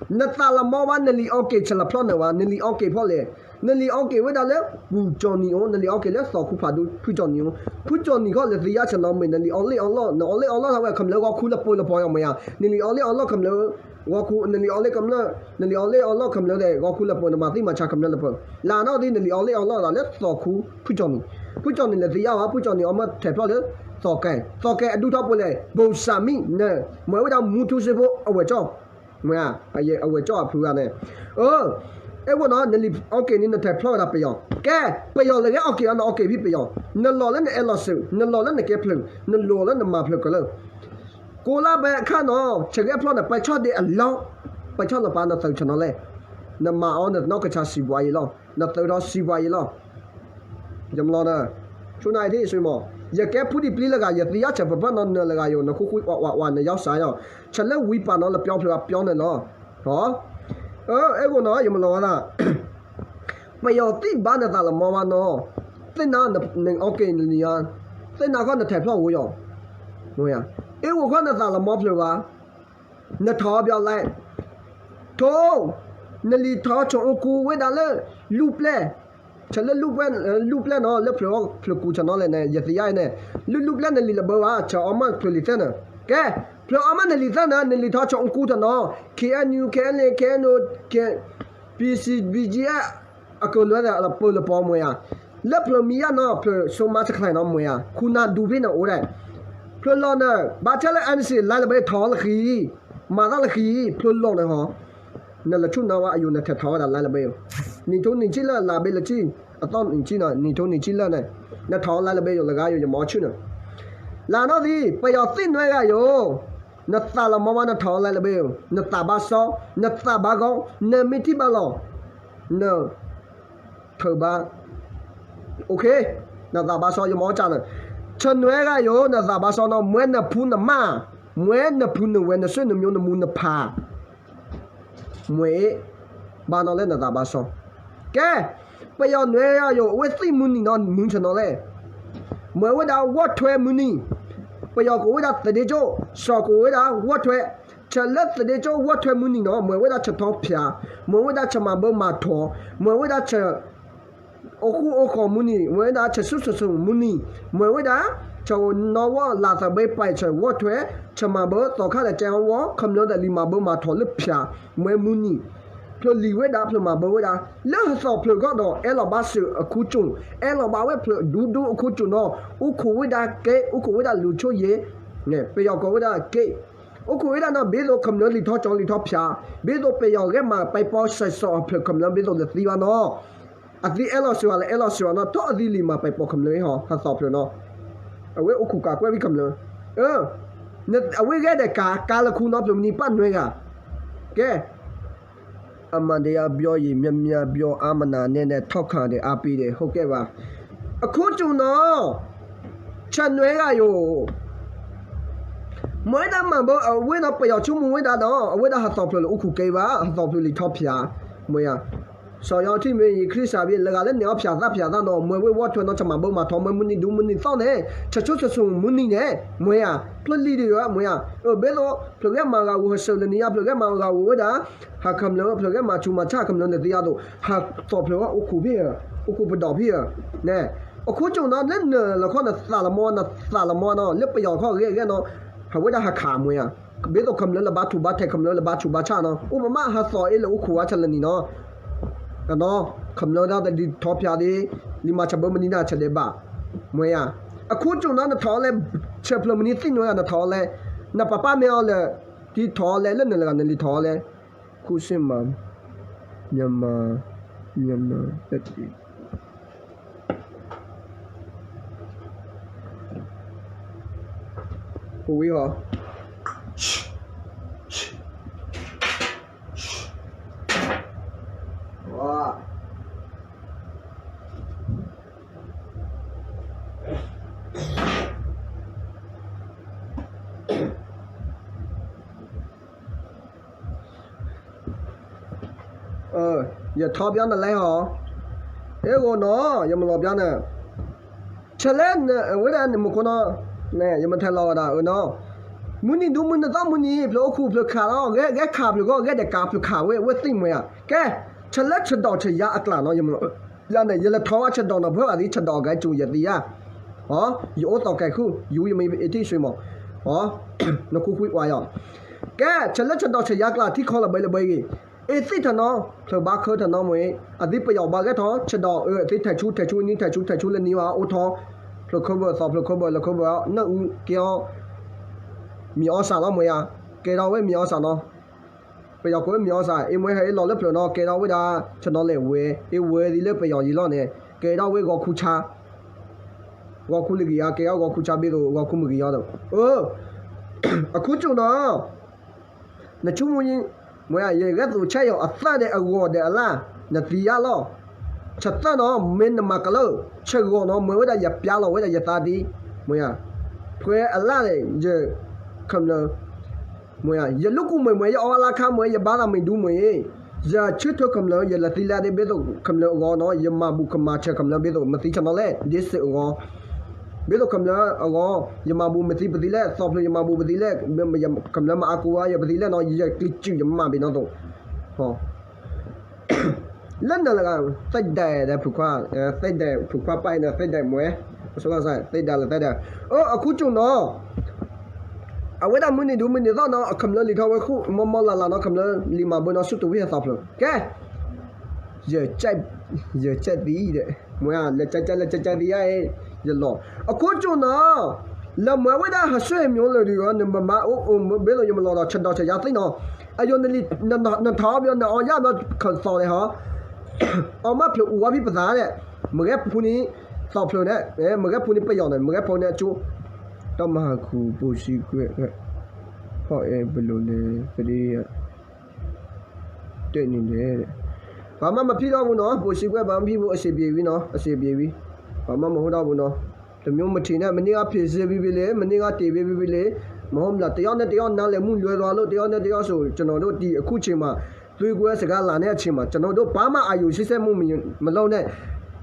နသးလီၤမီဘၣ် နလံာ်အီၣ်က့ၤဆဲးလီၤဖျီၣ်န့ၣ်ဝဲ နလံာ်အီၣ်က့ၤဖီၣ်လဲၣ် နလံာ်အီက့ၤဝဲဒၣ်လၢ ပူၤကၠီနံၤအိၣ်, နလံာ်အီက့ၤလၢသီခူဖးဒိၣ် ဖုကၠီနံၤအိၣ်, ဖုကၠီနံၤခီ လဲၤသ့ယါဆၢနီၤမ့ၢ် နလံာ်အီလ့ၣ်အီလီၢ်, နအီလ့ၣ်အီလီၢ်ထီၣ်ဝဲ ခမျၢၢ်ဂီၤခူလၢပၢလၢပီၤယီၤမ့ၢ်ဧါ, နလံာ်အီလ့ၣ်အီလီၢ်ခမျၢၢ်ဂီၤခူ, နလံာ်အီလ့ၣ်ခမျၢၢ်, နလံာ်အီလ့ၣ်အီလီၢ်ခမျၢၢ်ဒီး ဂီၤခူလၢပၢ နမၤသံမၤဆါခမျၢၢ်လၢပၢ, လၢနီၢ်သံ နလံာ်အီလ့ၣ်အီလီၢ်သးလၢသီခူ ဖုကၠီနံၤ, ဖုကၠီနံၤလဲၤသ့ယါဝဲ ဖုကၠီနံၤအီမ့ၢ်ထဲးဖျီၣ်လၢ သီကဲ, သီကဲအဒူၣ်ထီၣ်ပှဲၤလဲၣ် ဘိၣ်စၣ်မံၣ်န့ၣ် မ့ၢ်ဝဲဒၣ်မူထူစ့ဖိအဝဲၢ်ကၠီၣ် မ့ၢ်ဧါ, အဝဲၢ်ကၠီၣ်အဖုဂၤန့ၣ်, အၢ, အဲၣ်ဝဲနီၤ နလံာ်အီက့ၤန့ၣ် နထဲးဖျီၣ်ဝဲဒၣ်ပယီၤ, ကဲ, ပယီၤလဲၤဂဲၤအီက့ၤအီ နအီက့ၤဖဲပယီၤ, နလီၢ်လၢနအဲၣ်လီၤစၢၤ, နလီၢ်လၢနကဲဖျၢၣ်, နလီၢ်လၢနမၤဖျၢၣ်ကလၢာ်, ကိးလါဘဲအခါနီၤ ဆၢဂဲၤဖျီၣ်န့ၣ် ပၢဆှၢ်ဒ့အလီၢ်, ပၢဆှၢ်လီၤပာ်နသုးဆၢနီၤလဲၣ်, နမၤအီၤနနီၢ်ကစၢ်စံးပှၤယံၤလီၤ, နသုးထီၣ်စံးပှၤယံၤလီၤ ယမလီၤနၤ, ဆူနၤအံၤထံၣ်အံၤမး, ယကဲဖုဒံးပျံၤလၢဂၤ ယသံယါဆၢပၢၢ်ပၢၢ်နီၤနၢၤလၢဂၤယိာ် နဃူဃူဝးဝးနယီၢ်စးယီၤ, ဆၢလၢဝံပာ်နီၤလၢပျီဖျၢၣ်အပျီန့ၣ်လီၤ, အဲၣ်ဂိနီၤ ယမလီၤဝဲဒၣ်, ပယီၤသံၣ်ဘါနသးလီၤမီဘၣ်နီၤ, သ့ၣ်နၤနအီက့ၤနလံာ်ဧါ, သ့ၣ်နၤခီနထဲးဖျီၣ်ဝဲယီၤ, အ့ၣ်ဂိခီနသးလီၤမီဖျၢၣ်ဘၣ်, နထီၣ်အီၤဘၣ်လဲၣ်, ထိၣ်, နလံာ်ထီၣ်ဆိၣ်အူကူဝဲဒၣ်လၢ လူၢ်ပျဲၢ်, ဆၢလၢ လူၢ်ပျဲၢ်နီၤ လၢဖျၢၣ်အီၣ်ဖျၢၣ်ကူဆၢနီၤလဲၣ်န့ၣ် ယသံယါအံၤန့ၣ်, လၢလူၢ်ပျဲၢ်နလံာ်လၢဘၢဘၣ် ဆၢအီၣ်မးဖျၢၣ်လံာ်သၢနၤ, ကဲ, ဖျၢၣ်အီၣ်မးနလံာ်သၢနၤ နလံာ်ထီၣ်ဆိၣ်အူကူတနီၤ, K N U, K N L A, K N O, K, P C, B G F အကလုာ်လၢပၢလၢပီၤမ့ၢ်ဧါ, လၢဖျၢၣ်မံယါနီၤ ဖျၢၣ်ဆိမါတချဲနီၤမ့ၢ်ဧါ ခူနၤဒူဖဲန့ၣ်အိၣ်ဒၣ်, ဖျၢၣ်လီၢ်န့ၣ် ဘၣ်ထဲလၢ N C လါလၢဘၢထီၣ်လၢဃံ, မၤသးလၢဃံ, ဖျၢၣ်လီၢ်န့ၣ်ဟီ, နလဲၤဆူနၤဝဲအယိာ်နထဲးထီၣ်ဝဲဒၣ်လါလၢဘၢယိာ်, နံၣ်ထူနံၣ်ဆံလၢလါဘ့လၢဆံ, အသီနံၣ်ဆံနီၤ နံၣ်ထူနံၣ်ဆံလၢန့ၣ်, နထီၣ်လါလၢဘၢယိာ်လၢဂၤယိာ် ယမၤအီၣ်ဆူၣ်န့ၣ်, လၢနီၢ်သံ ပယီၤသ့ၣ်နွဲဂၤယိာ်, နသးလီၤမီဘၣ်နထီၣ်လါလၢဘၢယိာ် နသးဘၣ်စီ, နသးဘၣ်ဂီၤ, နမ့ၢ်ထံၣ်ဘၣ်လီၤ, န ထုးဘၣ်, နသးဘၣ်စီ ယမၤအီၣ်ကၢ်န့ၣ်, ဆၢနွဲဂၤယိာ် နသးဘၣ်စီနီၤ မွဲနဖူနမၣ်, မွဲနဖုနဝဲၢ် နဆွေနမျိုး နမူနဖး, မွဲအ့ၣ်, ဘၣ်နီၤလၢနသးဘၣ်စီ, ကဲ, ပယီၤနွဲဂၤယိာ် အဝဲသ့ၣ်မုၢ်နံၤနီၤ မုၢ်ဆၢနီၤလဲၣ်, မွဲဝဲဒၣ်ဝီၢ်ထွဲမုၢ်နံၤ, ပယီၤကိးဝဲဒၣ်သဒ့ကၠိၣ်, စီၤကိးဝဲဒၣ်ဝီၢ်ထွဲ, ဆၢလၢသဒ့ကၠိၣ်ဝီၢ်ထွဲမုၢ်နံၤနီၤ မွဲဝဲဒၣ်ဆၢထီဖၠး, မွဲဝဲဒၣ်ဆၢမၤဘၢမၤထီၣ်, မွဲဝဲဒၣ်ဆၢ အိၣ်ဃူအိၣ်ဃီၣ်မုၢ်နံၤ, မွဲဝဲဒၣ်ဆၢဆူၣ်ဆၢစိၣ်မုၢ်နံၤ, မွဲဝဲဒၣ် ဆၢနီၣ်ဝီၢ်လၤသးဘဲပာ်ဆၢဝီၢ်ထွဲ, ဆၢမၤဘၢသီခါဒီးကဲဝီၢ် ခမျၢၢ်ဒီးလံာ်မၤဘၢမၤထီၣ်လၢဖၠး, မွဲမုၢ်နံၤ, ဖျၢၣ်လံာ်ဝဲဒၣ် ဖျၢၣ်မၤဘၢဝဲဒၣ်, လၢဟသီၣ်ဖျၢၣ်ဂီၢ်ဒီး အဲၣ်လီၤဘၣ်စၢၤအခူကၠိၣ်, အဲၣ်လီၤဘၣ်ဝဲဖျၢၣ်ဒူဒူအခူကၠိၣ်နီၤ, အိၣ်ခိးဝဲဒၣ်ကဲ, အိၣ်ခိးဝဲဒၣ်လူၤဆိၣ်ယ့ၤ, ပယီၤကိးဝဲဒၣ်ကဲ အိၣ်ခိးဝဲဒၣ်နီၤ ဘၣ်သိးခမျၢၢ်လံာ်ထီၣ်ကၠီလံာ်ထီၣ်ဖၠး, ဘၣ်သိးပယီၤဂဲၤမၤပဲပီစဲးစီၤအဖျၢၣ်ခမျၢၢ်ဘၣ်သိးလဲၤသံဘၣ်နီၤ, အသံအဲၣ်လီၤစၢၤဝဲလၢအဲၣ်လီၤစၢၤဝဲနီၤ ထီၣ်အသံလံာ်မၤပဲပီခမျၢၢ်ဟီ ဟသီၣ်ဖျၢၣ်နီၤ, အဝဲအိၣ်ခိးကးကွဲၢ်ဝံၤခမျၢၢ်, အဝဲဂဲၤဒီးကး ကးလၢခူနီၤဖျၢၣ်မနံၤပာ်နွဲဂၤ, ကဲ အမၤဒံးအါဘျီယံၤ မၠၢ်မၠၢ်ဘျီအါမနုၤနဲန့ၣ် ထီၣ်ခါဒီးအါပံဒီး ဟိကဲဘၣ်. အခူကၠိၣ်နီၤ, ဆၢနွဲဂၤယိာ်, မ့ၢ်ဝဲဒၣ်မၤဘၢအဝဲနီၤ ပယီၤဆိကမိၣ်ဝဲဒၣ်ဒီး အဝဲဒၣ်ဟသီၣ်ဖျၢၣ်လၢအိၣ်ခိးကဲဘၣ် ဟသီၣ်ဖျၢၣ်လံာ်ထီၣ်ဖၠး, မ့ၢ်ဧါ. စီၤယီၤထံၣ်မ့ၢ်ယံၤ ခရံာ်စးဘ့ၣ် လၢဂၤလၢန့ၣ်အီၣ်ဖၠးသၣ်ဖၠးသၣ်နီၤ မ့ၢ်ဝဲဝီထွဲနီၤ ဆၢမၤဘၢမၤထီၣ် မ့ၢ်မုၢ်နံၤဒူမုၢ်နံၤသီၣ်န့ၣ် ဆၢဆိၣ်ဆၢဆိၣ်မုၢ်နံၤန့ၣ် မ့ၢ်ဧါ. ဖျၢၣ်လံာ်ဒံးဧါ မ့ၢ်ဧါ. အၢ ဘၣ်သိး ဖျၢၣ်ဂဲၤမၤဂၤဧိၤဟးစၢၤလၢနံၤညါ ဖျၢၣ်ဂဲၤမၤဂၤဧိၤဝဲဒၣ် ဟးခမျၢၣ် ဖျၢၣ်ဂဲၤမၤဆူးမၤဆါ ခမျၢၣ်န့ၣ်သ့ၣ်ညါသိး ဟးသီၣ်ဖျၢၣ်ဝဲအိၣ်ခိးဖဲဧါ အိၣ်ခိးပဒီးဖဲဧါ န့ၣ်. အခူကၠိၣ်နီၤ လၢနလီၤခီ နသးလီၤမီ နသးလီၤမီနီၤ လၢပယီၤခီဂဲၤဂဲၤနီၤ ဟးဝဲဒၣ်ဟးခးမ့ၢ်ဧါ. ဘၣ်သိးခမျၢၣ်လၢဘါထုဘါထဲ ခမျၢၣ်လၢဘါဆူးဘါဆါနီၤ အိၣ်မးမး ဟးသီၣ်အ့ၣ်လၢအိၣ်ခိးဝဲဆၢလၢနံၤနီၤ ခမျၢၣ်ဒၣ်တဒ်ထီၣ်ဖၠးဒံး လံာ်မၤဆၢဘၢမနံၤန့ၣ် ဆၢဒဲးဘး မ့ၢ်ဧါ. အခူကၠိၣ်နီၤ နထီၣ်လဲ ဆၢဖျၢၣ်မနံၤသ့ၣ်ညါနထီၣ်လဲ နပၢ်ပၢ်မ့ၢ်အီၤလၢ ဒ်ထီၣ်လဲ လၢနလီၤနလံၤထီၣ်လဲ ခူစ့ၣ်မး မြန်မာ မြန်မာ ဟူဝံၤဟီ ယထီၣ်ပျီနလဲၣ်ဟီ အဲၣ်ဂီၤနီၤ ယမၤလီၤပျီန့ၣ် ဆၢလဲၣ် အဝဲဒၣ်နမူခိၣ်နီၤ ယမၤထဲလီၤဝဲဒၣ်အၢနီၤ မုၢ်နံၤဒူမုၢ်နံၤသီၣ်မုၢ်နံၤ ဖျၢၣ်အိၣ်ခိးဖျၢၣ်ခးလီၤ ဂဲၤခးဖျၢၣ်ဂီၢ် ဂဲၤဒီးကးဖျၢၣ်ခးဝဲ အဝဲသ့ၣ်မ့ၢ်ဧါ ကဲ ဆၢလၢဆဒိးဆယါအကျါနီၤ, ယမ့ၢ် ယၤန့ၣ် ယလဲၤထီၣ်ဝဲဆဒိးနီၤ ပှဲၤဘၣ်သံ ဆဒိးအကဲကၠူ ယသံယါ, ယအိၣ်သီကဲၤခုၣ် ယူ ယမ့ၢ်အ့ထံၣ်ဆွံမီၤ, နခူခွံပှၤယီၤ, ကဲ ဆၢလၢဆဒိးဆယါကျါ ထံခီလၢဘဲလၢဘဲဂ့ၤ, အ့သ့ၣ်ထးနီ ဖျၢၣ်ဘါခၢထးနီမ့ၢ်, အသံပယီၤဘါဂဲၤထီၣ် ဆဒိးအသံထဲးဆူ ထဲးဆူနံၤ ထဲးဆူ ထဲးဆူလၢနံၤဘၣ် အိၣ်ထီၣ်, ဖျၢၣ်ခၢဘၢၣ်သီ ဖျၢၣ်ခၢဘၢၣ် လၢခၢဘၢၣ် နၢ်အူကဲအီၤ မံၤအီစၣ်လီၤမ့ၢ်ယါ, ကဲထီၣ်ဝဲမံၤအီစၣ်နီၤ ပယီၤကိးဝဲမံၤအီစၣ် အ့ၣ်မွဲဟဲအ့ၣ်လီၤလၢဖျၢၣ်နီၤ ကဲထီၣ်ဝဲဒၣ် ဆနီၤလဲၣ်ဝဲ အ့ၣ်ဝဲသံလၢပယီၤယံၤလီၤန့ၣ် ကဲထီၣ်ဝဲဂီၤခူဆါ, ဂီၤခူလၢဂ့ၤယါ ကဲထီၣ်ဂီၤခူဆါဘ့ၣ်သိး ဂီၤခူမုၢ်ဂ့ၤယါဒီး, အၢ အခူကၠူၣ်နီၤ နဆိကမိၣ်ယံၤ, မ့ၢ်ယဂဲၤသိးဆဲးယီၤအသၣ်ဒီးအဂီၤဒီးအလၣ်, နသံယါလီၤ, ဆသၣ်နီၤ မ့ၢ်နမၤကလၢာ်, ဆဂီၤနီၤ မ့ၢ်ဝဲဒၣ်ယပျါလီၤဝဲဒၣ်ယသးဒံ, မ့ၢ်ယါ, ဖဲအလၣ်န့ၣ် ယ ခမျၢၢ် မ့ၢ်ယါ ယလူၢ်ကူၣ်မ့ၢ်မ့ၢ် ယအီလါခါမ့ၢ် ယဘါသးမ့ၢ်ဒူမ့ၢ်, ယဆၢထၢၣ်ခမျၢၢ် ယလဲၤသံလၢဒ့ဘ့ၣ်သိးခမျၢၢ်အဂီၢ်နီၤ ယမၤဘူးကမၤဆၢခမျၢၢ်ဘ့ၣ်သိး မသံဆနီၤလဲၣ် ဒ့စ့ၢ်အဂီၢ်, ဘ့ၣ်သိးခမျၢၢ်အဂီၢ် ယမၤဘူးမသံပသံလဲၣ် သီဖျၢၣ်ယမၤဘူးပသံလဲၣ်, ခမျၢၢ်မၤအါကူဝဲယပသံလဲၣ်နီၤ ယကျံးစူၣ်ယမၤဘ့ၣ်နီၤသိး လၢနၤလၢဂၤ သ့ၣ်ဒဲးဒီးဖုခွါ, သ့ၣ်ဒဲးဖုခွါပၢ်အံၤန့ၣ် သ့ၣ်ဒဲးမွဲ, သ့ၣ်ဒဲးလၢသ့ၣ်ဒဲး, အိ အခူကၠူၣ်နီၤ, အဝဲဒၣ်မုၢ်နံၤဒုးမုၢ်နံၤသီၣ်နီၤ အခမျၢၢ်လံၤထီၣ်ဝဲဃုာ် မီမီလၢ်လၢ်နီၤ ခမျၢၢ်လံၤမၤဘၢနီၤ ဆူတဝံၢ်ဟဲသီဖျၢၣ်, ကဲ, ယ ယကဲသံဒီး မွဲဧါ လဲၤကဲကဲလဲၤကဲကဲသံယါအံၤ, ယလီၤ, အခူကၠူၣ်နီၤ, လၢမွဲဝဲဒၣ်ဟးဆှဲးမၠိလၢာ်ဒုး နမၤအိၣ်အိၣ်ဘ့ၣ်သိးယမၤလီၤဒီး ဆဒိးဆယါသ့ၣ်နီၤ, အယိၤနထးအီဘျီ နအီယါဘျီ ခသီၣ်လဲၣ်ဟီ အီမးဖျၢၣ်အူဝါဖံပသးဒဲး, မ့ၢ်ဂဲၤဖူနံၤ သီၣ်ဖျၢၣ်န့ၣ်, မ့ၢ်ဂဲၤဖူနံၤပယီၤန့ၣ် မ့ၢ်ဂဲၤဖူနံၤအကၠိ, တၢ်မၤဟးခူပိာ်စံကွဲး, ဖီအဲၣ်ပလိာ်လဲၤသဒံး, တဲန့ၣ်လဲၣ်, ပှၤမ့ၢ်မဖံးထီၣ်ပူၤနီၤ ပိာ်စံကွဲး ပှၤမ့ၢ်ဖံးပူၤအစံးဘျ့ဝံၤနီၤ အစံးဘျ့ဝံၤ, ပှၤမ့ၢ်မဟူထီၣ်ပူၤနီၤ, တမ့ၢ်မထံးန့ၣ် မ့ၢ်န့ၢ်ဂၤဖံးစ့ဘံဘံလံ မ့ၢ်န့ၢ်ဂၤတ့ၢ်ဘံဘံလံ, မဟိမလၢ တယီၢ်န့ၣ်တယီၢ်နါလဲၤမုၢ်လွဲၤလီၤလိာ် တယီၢ်န့ၣ်တယီၢ်စိၤ ကျွန်တော်တို့ ဒီအခုချိန်မှာ သွေးကွဲစကားလာတဲ့အချိန်မှာ ကျွန်တော်တို့ ဘာမှအာရုံစိုက်မှု မလုပ်နဲ့,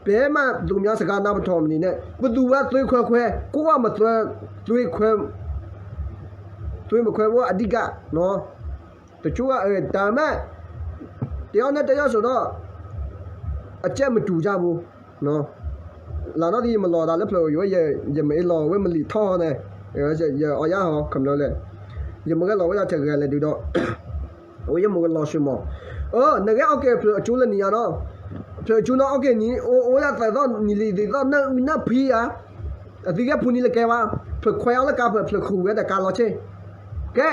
ဘယ်မှ သူများစကားနားမထောင်နေနဲ့, ဘယ်သူက သွေးခွဲခွဲ ကိုယ့်က မသွဲ သွေးခွဲ သွေးမခွဲဖို့ အဓိကနော်, တချို့က အဲ ဒါပေမဲ့ တယောက်နဲ့တယောက်ဆိုတော့ အကြိုက်မတူကြဘူးနော်, လၢနီၢ်သံ ယမၤလီၤသးလၢဖျၢၣ်အိၣ် ယမ့ၢ်လီၤဝဲမလံာ်ထီၣ်န့ၣ်, ယအီယါဟီ ခမျၢၢ်လဲၣ်, ယမ့ၢ်ဂဲၤလီၤဝဲဒၣ်တဂၤလဲၣ်ဒုးဒီး အိၣ်ယမ့ၢ်ကလီၤဆှံမး, အၢ နဂဲၤအီၣ်က့ၤဖျၢၣ်အကၠိလၢနံၤညါနီၤ, ဖျၢၣ်အကၠိနီၤ အီၣ်က့ၤနံၤ အိၣ်အိၣ်ဒၣ်သၢသီ နံၤလံၤသံသီ နၢ်အုၣ်နၢ်ဖံဧါ, အသံကဲဖူနံၤလၢကဲဘၣ်, ဖျၢၣ်ခွဲးအီၤလၢကါဖျၢၣ် ဖျၢၣ်ဃုာ်ဝဲဒီးကါလီၤဆ့, ကဲ,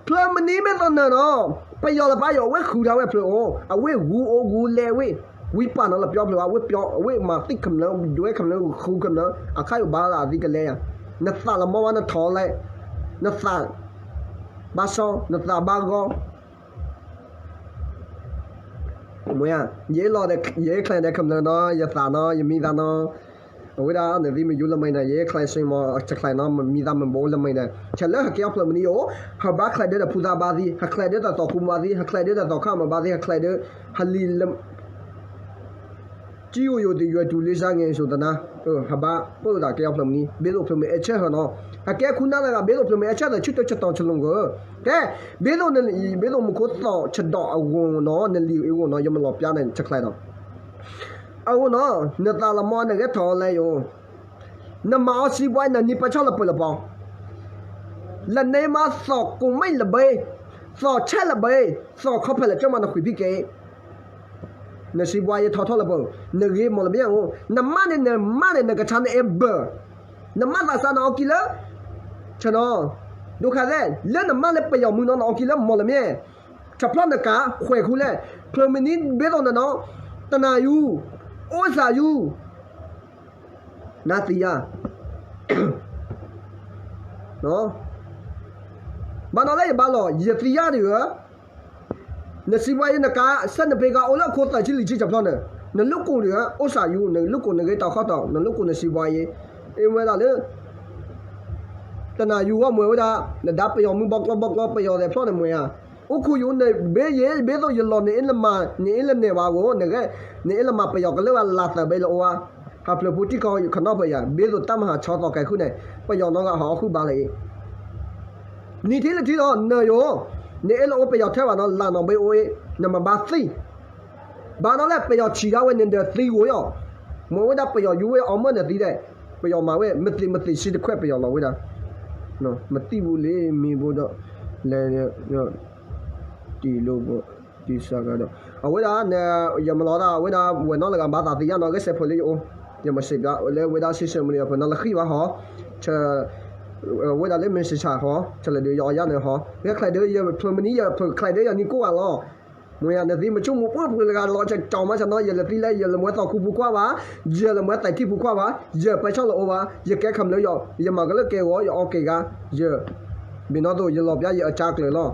ဖျၢၣ်မနံၤမ့ၢ်သနၢၤနီၤ, ပယီၤလၢပၢ်ယီၤ အဝဲဃုာ်ဒၣ်ဝဲဖျၢၣ်အိၣ် အဝဲဂူၤအိၣ်ဂူၤလဲၤဝဲ, ဝံပာ်နီၤလၢပျီဖျၢၣ် အဝဲပျီ အဝဲမၤသံၣ်ခမျၢၢ် ဒွဲခမျၢၢ် ဃုခမျၢၢ် အခါယိၤဘၣ်လၢအသံကလဲၤယါ, နသးလီၤမီၢ်ဝဲနထီၣ်လဲၣ်, နသး ဘၣ်စီ နသးဘၣ်ဂီၢ် မ့ၢ်ဧါ, ယအ့ၣ်လီၤဒီး ယအ့ၣ်ချဲးဒီးခမျၢၢ်နီၤ ယသးနီၤ ယမံသးနီၤ, အဝဲဒၣ် နသံမ့ၢ်ယူလၢမံၤန့ၣ် ယအ့ၣ်ချဲးစ့မီၤ ယချဲးနီၤ မံသးမ့ၢ်ဘၣ်အိၣ်လၢမံၤန့ၣ် ဆဲးလၢဟကဲအီၣ်ဖျၢၣ်မနံၤအိၣ်, ဟဘၣ်ချဲးဒၢဒီးဖုသးဘါသံ ဟချဲးဒၢဒီးသီခူမါသံ ဟချဲးဒၢဒီးသီခါမါဘါသံ ဟချဲးဒၢ ဟလံၤလၢ ကံအိၣ်ယိာ်တယွဲၢ်တူၤလ့ဆါငဲၤစိၤသနါ, ဟဘၣ်ပၢၢ်သးကဲအီၣ်ဖျၢၣ်မနံၤ ဘ့သိးဖျၢၣ်မ့ၢ်အဲၣ်ဆၢၣ်ဟၢၤနီၤ, ဟကဲခူနၢ်သဂၤ ဘ့သိးဖျၢၣ်မ့ၢ်အဲၣ်ဆၢၣ်သး ဆူတၢဆတီၤဆလီၤကၢၢ်, ကဲ, ဘ့သိးနလံၤ ဘ့သိးမူခိၣ်သီၣ်ဆဒီးအဂီၢ်နီၤ နလံၤအဂီၢ်နီၤ ယမ့ၢ်လီၤပျါန့ၣ် ဆဲးချဲးဒီး အဂီၢ်နီၤ နသးလီၤမီၢ်နဂဲၤထီၣ်လဲၣ်ယိၤ, နမၤအီၤစံးပှၤနနံၤပၢၢ်ဆီၣ်လၢပၢၢ်လၢပီၤ, လၢန့ၣ်မးသီၣ်ကိးမံၣ်လၢဘ့, သီၣ်ဆဲးလၢဘ့, သီၣ်ခီဖျိလၢကၠီမးနဃုာ်ဖံးက့ၤ နစံးပှၤယထီၣ်ထီၣ်လၢပၢၢ်, နဂ့ၤမီၢ်လၢမ့ၢ်ဧါ, နမါန့ၣ် နမါန့ၣ် နကဆါနအဲၣ်ဘၢၣ်, နမါသးစၢ်နအီၣ်ကံလၢ ဆနီၤ, ဒိခါသဲး လၢနမါလၢပယီၤမုၢ်နီၤ နအီၣ်ကံလၢမီၢ်လၢမ့ၢ်, တဖျီၣ်နကး ခွဲးခူလဲၣ်, ဖျၢၣ်မနံၤဘ့သိးနနီၤ, တနၤယူၤ, အိၣ်စၢ်ယူၤ နသံယါ, ဘၣ်နီၤလၢယဘၣ်လီၤ ယသံယါဒုးဧၢ, နစံးပှၤယနကး စဲးနပ့ၤကၤအိၣ်လၢအခိၣ်သၢဆံလွံၢ်ဆံတဖျီၣ်န့ၣ်, နလိၣ်ကိၢ်ဒုးဧၢ အိၣ်စၢ်ယူၤ နလိၣ်ကိၢ်နဂ့ၤတီၤခီတီၤ နလိၣ်ကိၢ်နစံးပှၤယဲ, အဝဲဒၣ်လၢ တနၤယူၤဂီၢ်မွဲဝဲဒၣ် နဒါပယီၤမုၢ်ဘီကျီဘီကျီ ပယီၤသဲးဖျီၣ်န့ၣ်မွဲဧါ, အိၣ်ခိၣ်ယူၤန့ၣ် ဘ့ယဲ ဘ့သိးယလီၤ နအ့ၣ်လၢမၤ နအ့ၣ်လၢနဲၣ်ဝဲဧိၤ နဂဲၤ နအ့ၣ်လၢမၤပယီၤကလၢၢ်ဝဲလါသၢဘ့လၢအိၣ်ဧါ, ဟးဖျၢၣ်ဖိတံၢ်ခီယခနီၣ်ဖၢယၤ ဘ့သိးတၢ်မၤဟးဆီသီၣ်ကဲၤခုၣ်န့ၣ် ပယီၤနီၢ်ဂၤဟးအီၣ်ဃုာ်ဘါလၢအံၤ, နံၤထံၣ်လၢထံလီၤ နၢၤယိၤ, နအ့ၣ်လၢအိၣ်ပယီၤထဲဘၣ်နီၤ လါနီၤဘ့အိၣ်အံၤ နမၤဘါသံၣ် ဘၣ်နီၤလဲၣ် ပယီၤဆံးဒၣ်ဝဲန့ၣ်ဒီးသံဝဲယီၤ, မ့ၢ်ဝဲဒၣ်ပယီၤယူဝဲအီမၢၢ်န့ၣ်သံဒဲး, ပယီၤမၤဝဲ မသ့ၣ်မသ့ၣ်ဆံတခွဲးပယီၤလီၤဝဲဒၣ်, မသံဘူးလံ မ့ၢ်ဘိဒီး လဲၤ တံၢ်လိာ်ဘိ တံၢ်စးကဒီး အဝဲဒၣ် ယမၤလီၤဒၣ် အဝဲဒၣ်ဝဲၢ်နီတဂၤဘၣ်သးသံယါနီၤ ဂဲၤစဲးဖိလၢယအိၣ်, ယမၤစံးဘျုး လၢဝဲဒၣ် social media ဖဲနီၤလၢဃံဘၣ်ဟီ, ဝဲဒၣ်လၢ messenger ဟီ, ဆဲးလီၤဒုးယအီယါန့ၣ်ဟီ, ဂဲၤချဲးဒုးယဖျိမနံၤ ယဖျိချဲးဒုးယနံၤကိးဂၤလီၤ, မ့ၢ်ယၤ နသံမ့ၢ်ဆိကမိၣ်ပှၢ်ပှၢ်လၢဂၤလီၤ ကၠီမးဆနီၤ ယလဲၤသံလဲၣ် ယလဲၤမ့ၢ်သီၣ်ခူပူၤကွၢ်ဘၣ်, ယလဲၤမ့ၢ်သးထံပူၤကွၢ်ဘၣ်, ယပဲဆၣ်လီၤအိၣ်ဘၣ်, ယကဲခမျၢၢ်ယီၤ ယမၤကလၢကဲဂီၤ ယအီက့ၤဂၤ, ယ ဘ့ၣ်နီၣ်သိးယလီၤပျၢ်ယအကၢကျၢၤလီၤ,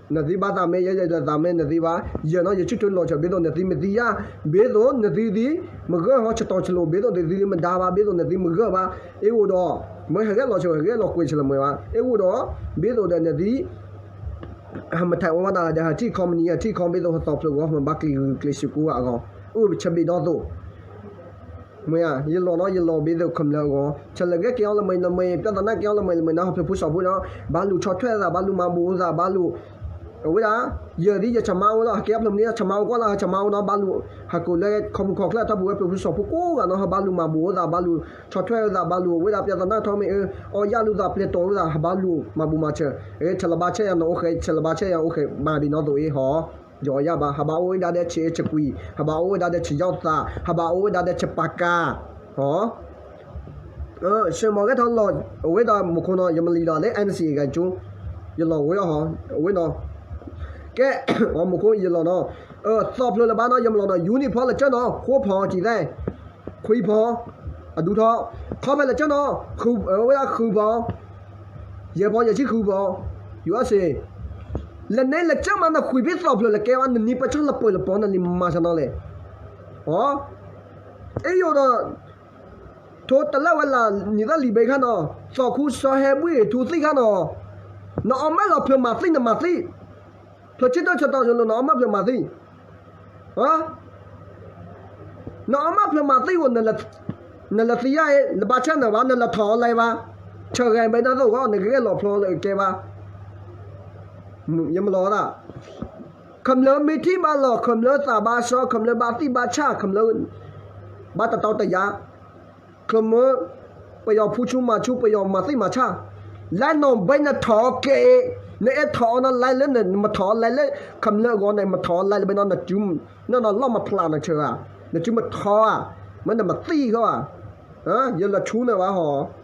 နသံဘၣ်သးမ့ၢ်ယဲ ယလဲၤသးမ့ၢ်နသံဘၣ်, ယနီၤ ယဆံၣ်ထၢၣ်လီၤဆၢ ဘ့ၣ်သိးနသံမသံယါ, ဘ့ၣ်သိးနသံသံ မဂၢၢ်ဟီ ဆတီၤဆလိာ် ဘ့ၣ်သိးနသံသံမဒါဘၣ် ဘ့ၣ်သိးနသံမဂၢၢ်ဘၣ်, အ့ၣ်အိၣ်ဒီး မ့ၢ်ဟဲဂဲၤလီၤဆၢ ဟဲဂဲၤလီၤကွံာ်ဆၢလၢမ့ၢ်ဘၣ် အ့ၣ်အိၣ်ဒီး ဘ့ၣ်သိးဒီးနသံ ဟးမ့ၢ်ထဲးအိၣ်ဘၣ်တၢ်ဒီး ဟးထံၣ်ခီမနံၤ ဟးထံၣ်ခီ ဘ့ၣ်သိးဟသီဖျိးဂီၤ မ့ၢ်ဘၣ်ကျံၤဂုာ်ကျံၤစူးကိးဂၤအဂီၢ်, အိၣ်ဆၢဘ့ၣ်ဒီသိး မ့ၢ်ဧါ ယလီၤနီၤ ယလီၤဘ့ၣ်သိးခမျၢၢ်အဂီၢ် ဆဲးလၢကဲကဲအီၤလၢမ့ၢ်နမ့ၢ် ပြဿနာကဲအီၤလၢမ့ၢ်လၢမ့ၢ်နဟီဖျိးဖိစီၤဖိဒီး ဘၣ်လူၤဆီၣ်ထွဲသး ဘၣ်လူၤမၤဘူးသး ဘၣ်လူၤ အဝဲဒၣ် ယသံယဆမါအိၣ်လီၤ ဟဲကဲအီၤဖျိးမနံၤ ဟဲဆမါအိၣ်ကွၢ်လီၤ ဟဲဆမါအိၣ်နီၤ ဘၣ်လူၤ ဟးကိးလၢခီပူၤခီၣ်ချၢအထီၣ်ပူၤဝဲဖျိးဖိစီၤဖိကိးဂၤနီၤ ဟဲဘၣ်လူၤမၤဘူးသး ဘၣ်လူၤဆီၣ်ထွဲသး ဘၣ်လူၤအဝဲဒၣ် ပြဿနာထီၣ်မ့ၢ်အၢ အီယၣ်လူၤသး ပျဲတီၤလူၤသး ဟးဘၣ်လူၤမၤဘူးမၤစၢၤ ဆဲးလၢဘၣ်ဆဲးယၤနအိၣ်ဃဲ ဆဲးလၢဘၣ်ဆဲးယၤအိၣ်ဃဲ မၤဘ့ၣ်နီၣ်သိးအ့ၣ်ဟီ ယအီယၣ်ဘၣ် ဟးဘၣ်အိၣ်ဝဲဒၣ်ဒီးဆဲးဆဲးကွံာ် ဟးဘၣ်အိၣ်ဝဲဒၣ်ဒီးဆဲးယီၣ်သး ဟးဘၣ်အိၣ်ဝဲဒၣ်ဒီးဆဲးပာ်ကါ ဟီ ဆှၢမီၤဂဲၤထီၣ်လီၤ အဝဲဒၣ်မူခိၣ်နီၤ ယမၤလံၤဒီးလၢ NCA အဂၤကၠိ ယလီၤဝဲဟီ အဝဲနီၤ ကဲ အမူခိၣ်ယလီၤနီၤ သီဖျိးလၢၤဘၣ်နီၤ ယမၤလီၤနီၤ ယူနံၣ်ဖီလၢကၢၢ်နီၤ ဃိဖီကံၤသဲ ခွံဖီ အဒူထီၣ် ခီဖဲလၢကၢၢ်နီၤ ဝဲဒၣ်ဃုဖီ ယဲၢ်ဖီယဲၢ်ဆံဃုဖီ ယူအစ့ လၢန့ၣ်လၢကၢၢ်မးနဃုဖံသီဖျိးလၢကဲဘၣ် နနံၤပၢၢ်ဆီလၢပၢၢ်လၢပီၤနလံၤမၤဆၢနီၤလဲၣ် အ့ယိၤဒီး ထိတလၢဝဲလၢ နံၤသၣ်လံၤဘဲခါနီၤ သီခူစီဟဲဘှံးထူသံၣ်ခါနီၤ နအီၣ်မ့ၢ်လီၤဖျိးမၤသံၣ်နမၤသံၣ် ဖျိးဆံတၢၢ်ဆတီၤလိၤ နအီၣ်မ့ၢ်ဖျိးမၤသံၣ် နအီၣ်မ့ၢ်ဖျိးမၤသံၣ်အိၣ် နလဲၤသံယါအံၤ နဘၣ်ဆၣ်နဘၣ် နလဲၤထီၣ်အီၤလဲၤဘၣ် ဆၢဂဲၤဘဲဒၣ်သိးဂီၢ် နကဂဲၤလီၤဖျိးလၢကဲဘၣ် ယမၤလီၤဒၣ် ခမျၢၢ်မ့ၢ်ထံၣ်ဘၣ်လီၤ ခမျၢၢ်သးဘၣ်စီ ခမျၢၢ်ဘၣ်သံၣ်ဘၣ်ဆၣ် ခမျၢၢ် ဘၣ်တတီတယါ ခမျၢၢ် ပယီၤဖူဆူမၤဆူ ပယီၤမၤသံၣ်မၤဆၣ် လဲၤနီၢ်ဘဲနထီၣ်အီၤကဲအံၤ နအဲၣ်ထီၣ်အီၤနလဲၤလၢ နမ့ၢ်ထီၣ်အီၤလဲၤလၢ ခမျၢၢ်အဂီၢ်န့ၣ် မ့ၢ်ထီၣ်အီၤလဲၤလၢဘဲနီၤ နစု နနီၢ်လီၢ်မဖျါနဆၢဧါ နစုမထီၣ်ဧါ မ့ၢ်နမၤသံၣ်ဃီဧါ ယလီၤဆူန့ၣ်ဘၣ်ဟီ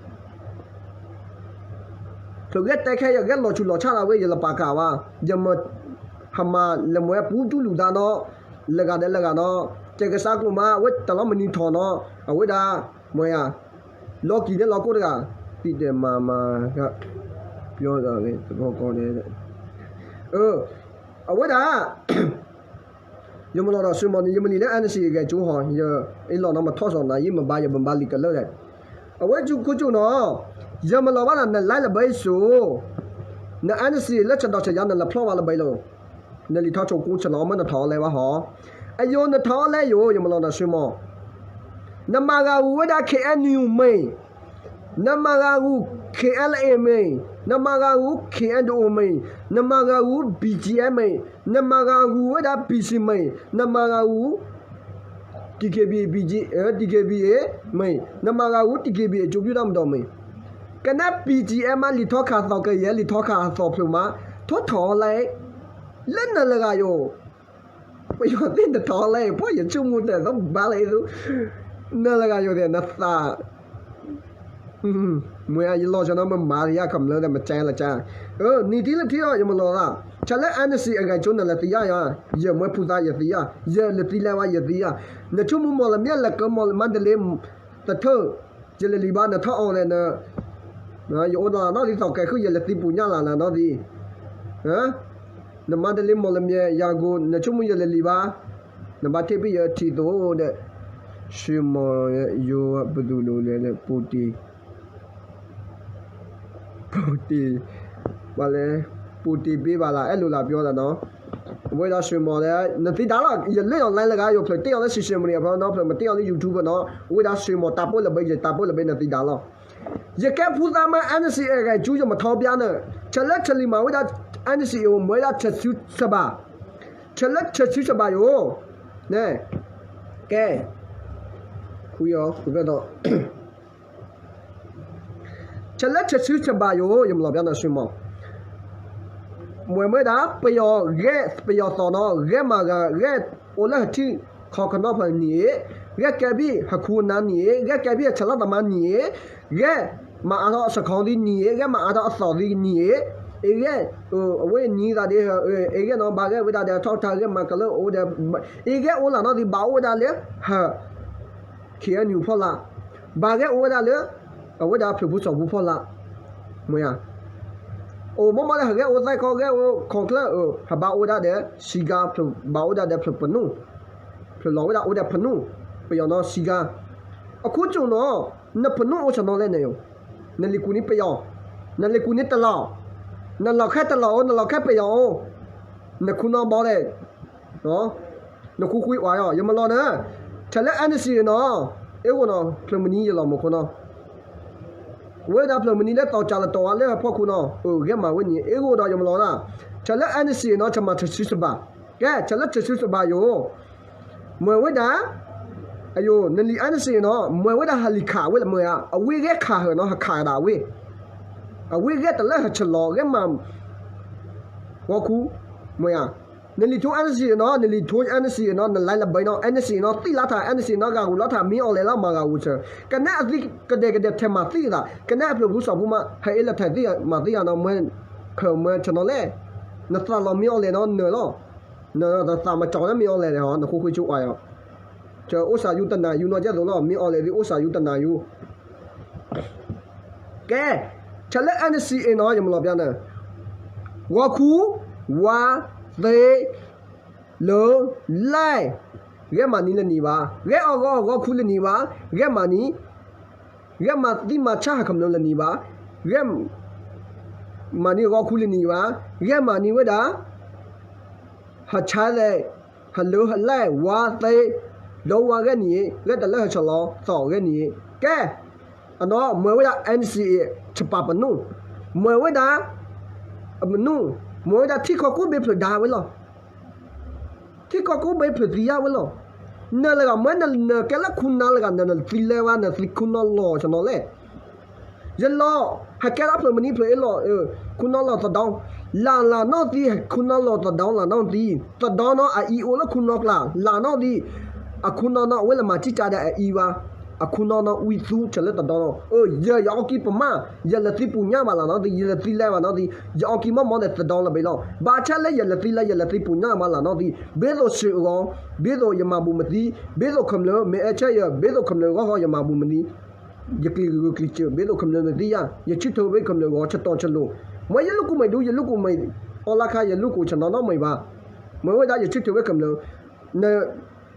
ဖျိးဂဲၤတဲခဲ ယဂဲၤလီၤဆူးလီၤဆါလၢဝဲ ယလီၤပာ်ကးဝဲ ယမ့ၢ် ဟးမၤလၢမွဲပူတူၢ်လူၤသးနီၤ လၢဂၤဒီးလၢဂၤနီၤ ကဲကစၢ်ကျိၤမး အဝဲတၢ်လီၢ်မနုၤထီၣ်နီၤ အဝဲဒၣ် မွဲဧါ လီၢ်ကံၤလၢလီၢ်ကိၢ်တဂၤ သံတဲမၤမၤ ပြောတာလေ သဘောကောင်းတယ် အဝဲဒၣ် ယမၤလီၤဒီးဆှၢမီၤန့ၣ် ယမၤလံလၢ NCA အဂဲၤကၠိဟီ ယအ့ၣ်လီၤနီၤ မထီၣ်စီၤနၤ ယမၤဘါ ယမၤဘါလံကလၢာ်လဲၣ် အဝဲကၠိခိၣ်ကၠိနီၤ ယမၤလီၤဘၣ်ဒီး နလဲၤလၢဘဲစိ န NCA လၢဆဲးဒီးဆဲးယါ နလဲၤဖျီၣ်ဘၣ်လၢဘဲလီၤ နလံၤထီၣ်ဆိကိးဆဲးလီၤ အီၣ်မ့ၢ်နထီၣ်အီၤလဲၤဘၣ်ဟီ အယိၤနထီၣ်အီၤလဲၤယိၤ ယမၤလီၤဒီးဆှၢမီၤ နမၤဂၤဂူၤဝဲဒၣ် KNU မ့ၢ် နမၤဂၤဂူၤ KLA မ့ၢ် နမၤဂၤဂူၤ KNDO မ့ၢ် နမၤဂၤဂူၤ BGF မ့ၢ် နမၤဂၤဂူၤဝဲဒၣ် PC မ့ၢ် နမၤဂၤဂူၤ DKBA BG DKBA မ့ၢ် နမၤဂၤဂူၤ DKBA ကၠိပူၤတၢ်မၤဒီးမ့ၢ် ကနၣ် BGF မး လံာ်ထီၣ်ခးသီကယဲၢ် လံာ်ထီၣ်ခးအသီဖျိးမး ထိၣ်ထီၣ်အီၤလဲၤ လၢနၤလၢဂၤယိၤ ပယီၤသ့ၣ်နထီၣ်အီၤလဲၤ ပှၤယဆိကမိၣ်တဲသီဘၣ်လၢအံၤသူ နၤလၢဂၤယိၤသ့ၣ် နသး မ့ၢ်ယလီၤဆီနီၤ မ့ၢ်မၤယါခမျၢၢ်ဒီး မကဲလၢကဲ နံၤထံလၢထံအီၤ ယမၤလီၤသး ဆဲးလၢ NCA အဂဲၤကၠိ နလဲၤသံယါယါ ယမွဲဖူသး ယသံယါ ယလဲၤသံလဲၤဝဲ ယသံယါ နဆိကမိၣ်မီၢ်လမၠဲၣ် လဲၤကၢမီၢ်လမါဒလ့ သထၢၣ် ယလဲၤလံၤဘၣ် နထီၣ်အီၤလဲၤန ယအိၣ်နီၢ်နီၢ်ဒ်သိးကဲဃုာ် ယလဲၤသံပူၤညၣ်လၢ်လၢနီၢ်ဒ် နမါဒလ့ မီၢ်လမၠဲၣ် ယၤကိာ် နဆိကမိၣ်ယလဲၤလံၤဘၣ် နဘၣ်ထံၣ်ပ့ၢ်ယထံသိးဒီး ဆှၢမီၤယိၤ ပသူၣ်ဒိၣ်လဲၣ် ပူၤတံၢ် ပူၤတံၢ် ပှၤလဲၣ် ပူၤတံၢ်ဘ့ဘၣ်လၢ အဲၣ်လိာ်လၢပယီၤသးနီၤ အဝဲဒၣ်ဆှၢမီၤဒီး နသံဒါလီၤ ယလၢအီၤလဲၤလၢဂၤ ယဖျၢၣ်တ့ၢ်အီၤလၢ social media ဖီနီၤ ဖျၢၣ်မတ့ၢ်အီၤလၢ YouTube နီၤ အဝဲဒၣ်ဆှၢမီၤတၢ်ပိၢ်လၢဘဲ ယတၢ်ပိၢ်လၢဘဲ နသံဒါလီၤ ယကဲဖူသးမး NCA အဂဲၤကၠူ ယမထီဘျါန့ၣ် ဆဲးလၢဆဲးလံၤမၤဝဲဒၣ် NCA အိၣ်မၢဝဲဒၣ်ဆဲးဆူဆဲးဘၣ် ဆဲးလၢဆဲးဆူဆဲးဘၣ်ယိၤ န့ၣ်, ကဲ, ဃုအီၤ, ဃုကဒီး, ဆၢလၢဆၢဆူဆၢဘၣ်ယိာ် ယမၤလီၤပျါနီၤဆူမး, မ့ၢ်ဝဲဒၣ် ပယီၤဂဲၤ ပယီၤသီၣ်နီၤ ဂဲၤမၤဂၤ ဂဲၤအိၣ်လၢဟထံခီကနီၢ်ဖးနံၤ, ဂဲၤကဲဘံၣ်ဟခူနၢနံၤ, ဂဲၤကဲဘံၣ်ဟဆၣ်လီၤသးမါနံၤ, ဂဲၤမၤအါထီၣ်အစခီသံနံၤ, ဂဲၤမၤအါထီၣ်အသီၣ်သံနံၤ, အဂဲၤ အဝဲနံၤသးဒ်, အဂဲၤနီၤ ဘၣ်ဂဲၤဝဲဒၣ်ဒီး ထီၣ်တၢ်ဂဲၤမၤကလၢအိၣ်ဒီး, အဂဲၤအိၣ်လၢနီၢ်သံ ဘၣ်အိၣ်ဝဲဒၣ်လၢ ဟ ခ့ၣ်အဲၣ်ယူၣ်ဖီလာ်, ဘၣ်ဂဲၤအိၣ်ဝဲဒၣ်လၢ အဝဲဒၣ်ဖျၢၣ်ဖိစီၤဖိဖီလာ်, မ့ၢ်ဧါ, အိၣ်မ့ၢ်မ့ၢ်လၢဟဂဲၤအိၣ်သဲခီ ဂဲၤအိၣ်ခီၣ်ချၢ, ဟဘၣ်အိၣ်ဝဲဒၣ်ဒီး စံဂၤ, ဖျၢၣ်ဘၣ်အိၣ်ဝဲဒၣ်ဒီးဖျၢၣ်ပနူၣ်, ဖျၢၣ်လီၤဝဲဒၣ်အိၣ်ဒီးဖနူၣ်, ပယီၤနီၤစံဂၤ, အခိၣ်ကၠိၣ်နီၤ, နဖနူၣ်အိၣ်ဆၢနီၤလဲၣ်န့ၣ်, နလံၤကူၣ်န့ၢ်ပယီၤ, နလံၤကူၣ်န့ၢ်တလီၢ်, နလီၢ်ခဲတလီၢ်အိၣ် နလီၢ်ခဲပယီၤအိၣ်, နခူနီၤဘီလဲၣ် နဃုကွံာ်အီၤ ယမၤလီၤနၤ, ထဲလၢ NCA နီၤ, အ့ၣ်ဂိၣ်နီၤ ဖျၢၣ်မနံၤယလီၤမူခိၣ်နီၤ, ဝဲဒၣ်ဖျၢၣ်မနံၤလၢသီၣ်ကၢ်လၢတီၤဝဲလၢဖီခိၣ်နီၤ, အဂဲၤမၤဝဲန့ၣ် အ့ၣ်ဂိၣ်ဒီးယမၤလီၤနၤ, ထဲလၢ NCA နီၤ ဆၢမၤဆၢဆူဆၢဘၣ်, ကဲ ထဲလၢဆၢဆူဆၢဘၣ်ယိာ် မ့ၢ်ဝဲဒၣ်, အယိာ် နလံၤ NCA နီၤ မ့ၢ်ဝဲဒၣ်ဟလံၤခးဝဲလၢမ့ၢ်ဧါ, အဝဲဂဲၤခးဟၢၤနီၤ ဟခးဒၣ်ဝဲ, အဝဲဂဲၤတလၢဟဆၢလီၤ ဂဲၤမၤ ဂီၤခူ, မ့ၢ်ဧါ, နလံၤထိ NCA နီၤ နလံၤထိ NCA နီၤ နလၢလၢဘၢနီၤ NCA နီၤ သံလီၤထး NCA နီၤ ဂၤဂူာ်လီၤထး မ့ၢ်အီၤလဲၤလီၤမၤဂၤဂူာ်ဆၢ, ကနဲအသံကဒဲးကဒဲးထဲမၤသံသး ကနဲအဖျၢၣ်ဖိစီၤဖိမး ဟဲအ့ၣ်လၢထဲသံမၤသံယၤနီၤ မ့ၢ်, ခၢၣ်မ့ၢ်ဆၢနီၤလဲၣ်, နသးလီၤမ့ၢ်အီၤလဲၤနီၤနၢၤလီၤ, နသးမၤကၠီၤလၢမ့ၢ်အီၤလဲၤန့ၣ်ဟီ နဃုဃုဆူအီၤယီၤ ကအိၣ်စၢ်ယူတနၤယူနီၤ ကဲသိးလီၤ မ့ၢ်အီၤလဲၤသံအိၣ်စၢ်ယူတနၤယူ, ကဲ, ထဲလၢ NCA နီၤ ယမၤလီၤပျါနၤ, ဂီၤခူ, ဝါ, သ့, လၢ, လဲၣ်, ဂဲၤမၤနံၤလၢနံၤဘၣ်, ဂဲၤအီၣ်ဂီၤအီၣ်ဂီၤခူလၢနံၤဘၣ်, ဂဲၤမၤနံၤ, ဂဲၤမၤသံမၤဆါဟးခမျိလၢနံၤဘၣ်, ဂဲၤ မၤနံၤဂီၤခူလၢနံၤဘၣ်, ဂဲၤမၤနံၤဝဲဒၣ် ဟးဆါလဲၣ်, ဟးလၢဟးလဲၣ် ဝါသ့, ဒီးဝါဂဲၤနံၤ, ဂဲၤတၢ်လၢဟးဆၢလီၤ သီၣ်ဂဲၤနံၤ, ကဲ, အနီၢ် မ့ၢ်ဝဲဒၣ် NCA ဆပာ်ပနူၣ်, မ့ၢ်ဝဲဒၣ် အမနူၣ်, မ့ၢ်ဝဲဒၣ်ထံကီၢ်ကိးဘ့ၣ်ဖျၢၣ်ဒါဝဲလီၤ. ထံကီၢ်ကိးဘ့ၣ်ဖျၢၣ်သံယါဝဲလီၤ. နလၢဂၤမ့ၢ်နကဲလၢခူနီၤလၢဂၤ နသံလဲဝဲ နသံခူနီၤလီၤဆၢနီၤလဲၣ်. ယလီၤ ဟဲကဲထီၣ်ဖျၢၣ်မနံၤဖျၢၣ်အ့ၣ်လီၤ, ခူနီၤလီၤသဒီ, လၢ်လၢ်နီၢ်သံ ခူနီၤလီၤသဒီလၢ်နီၢ်သံ, သဒီနီၤအအံၤအိၣ်လၢခူနီၤကျါ လၢ်နီၢ်သံ, အခူနီၤနီၤအဝဲလၢမၤတံၢ်ကါဒီးအအံၤဘၣ်, အခူနီၤနီၤဝံသူဆၢလၢသဒီနီၤ, ယဲယအီကံပမၣ်, ယလဲၤသံပူၤညၣ်ဘၣ်လၢ်နီၢ်သံ, ယလဲၤသံလဲဘၣ်နီၢ်သံ, ယအီကံမီၢ်မီၢ်ဒီးသဒီလၢဘ့ၣ်လီၤ. ဘၣ်ဆၣ်လၢယလဲၤသံလဲ ယလဲၤသံပူၤညၣ်ဘၣ်လၢ်နီၢ်သံ, ဘ့သိးစၢၤအဂီၢ်, ဘ့သိးယမၤဘူးမသံ, ဘ့သိးခမျၢၢ်မ့ၢ်အဲၣ်ဆၢယၤ, ဘ့သိးခမျၢၢ်ဂီၢ်ဟီယမၤဘူးမသံ ယကလံၤဂုာ်ကလံၤစၢၤ ဘ့သိးခမျၢၢ်မသံယါ, ယဆၢထၢၣ်ဝဲခမျၢၢ်ဂီၤ ဆတီၤဆလိၤ, မ့ၢ်ယလူၢ်ကူၣ်မ့ၢ်ဒူ ယလူၢ်ကူၣ်မ့ၢ်အီလၢ်ခါ ယလူၢ်ကူၣ်ဆနီၤနီတမံၤဘၣ်. မ့ၢ်ဝဲဒၣ်ယဆၢထၢၣ်ဝဲခမျၢၢ်, န,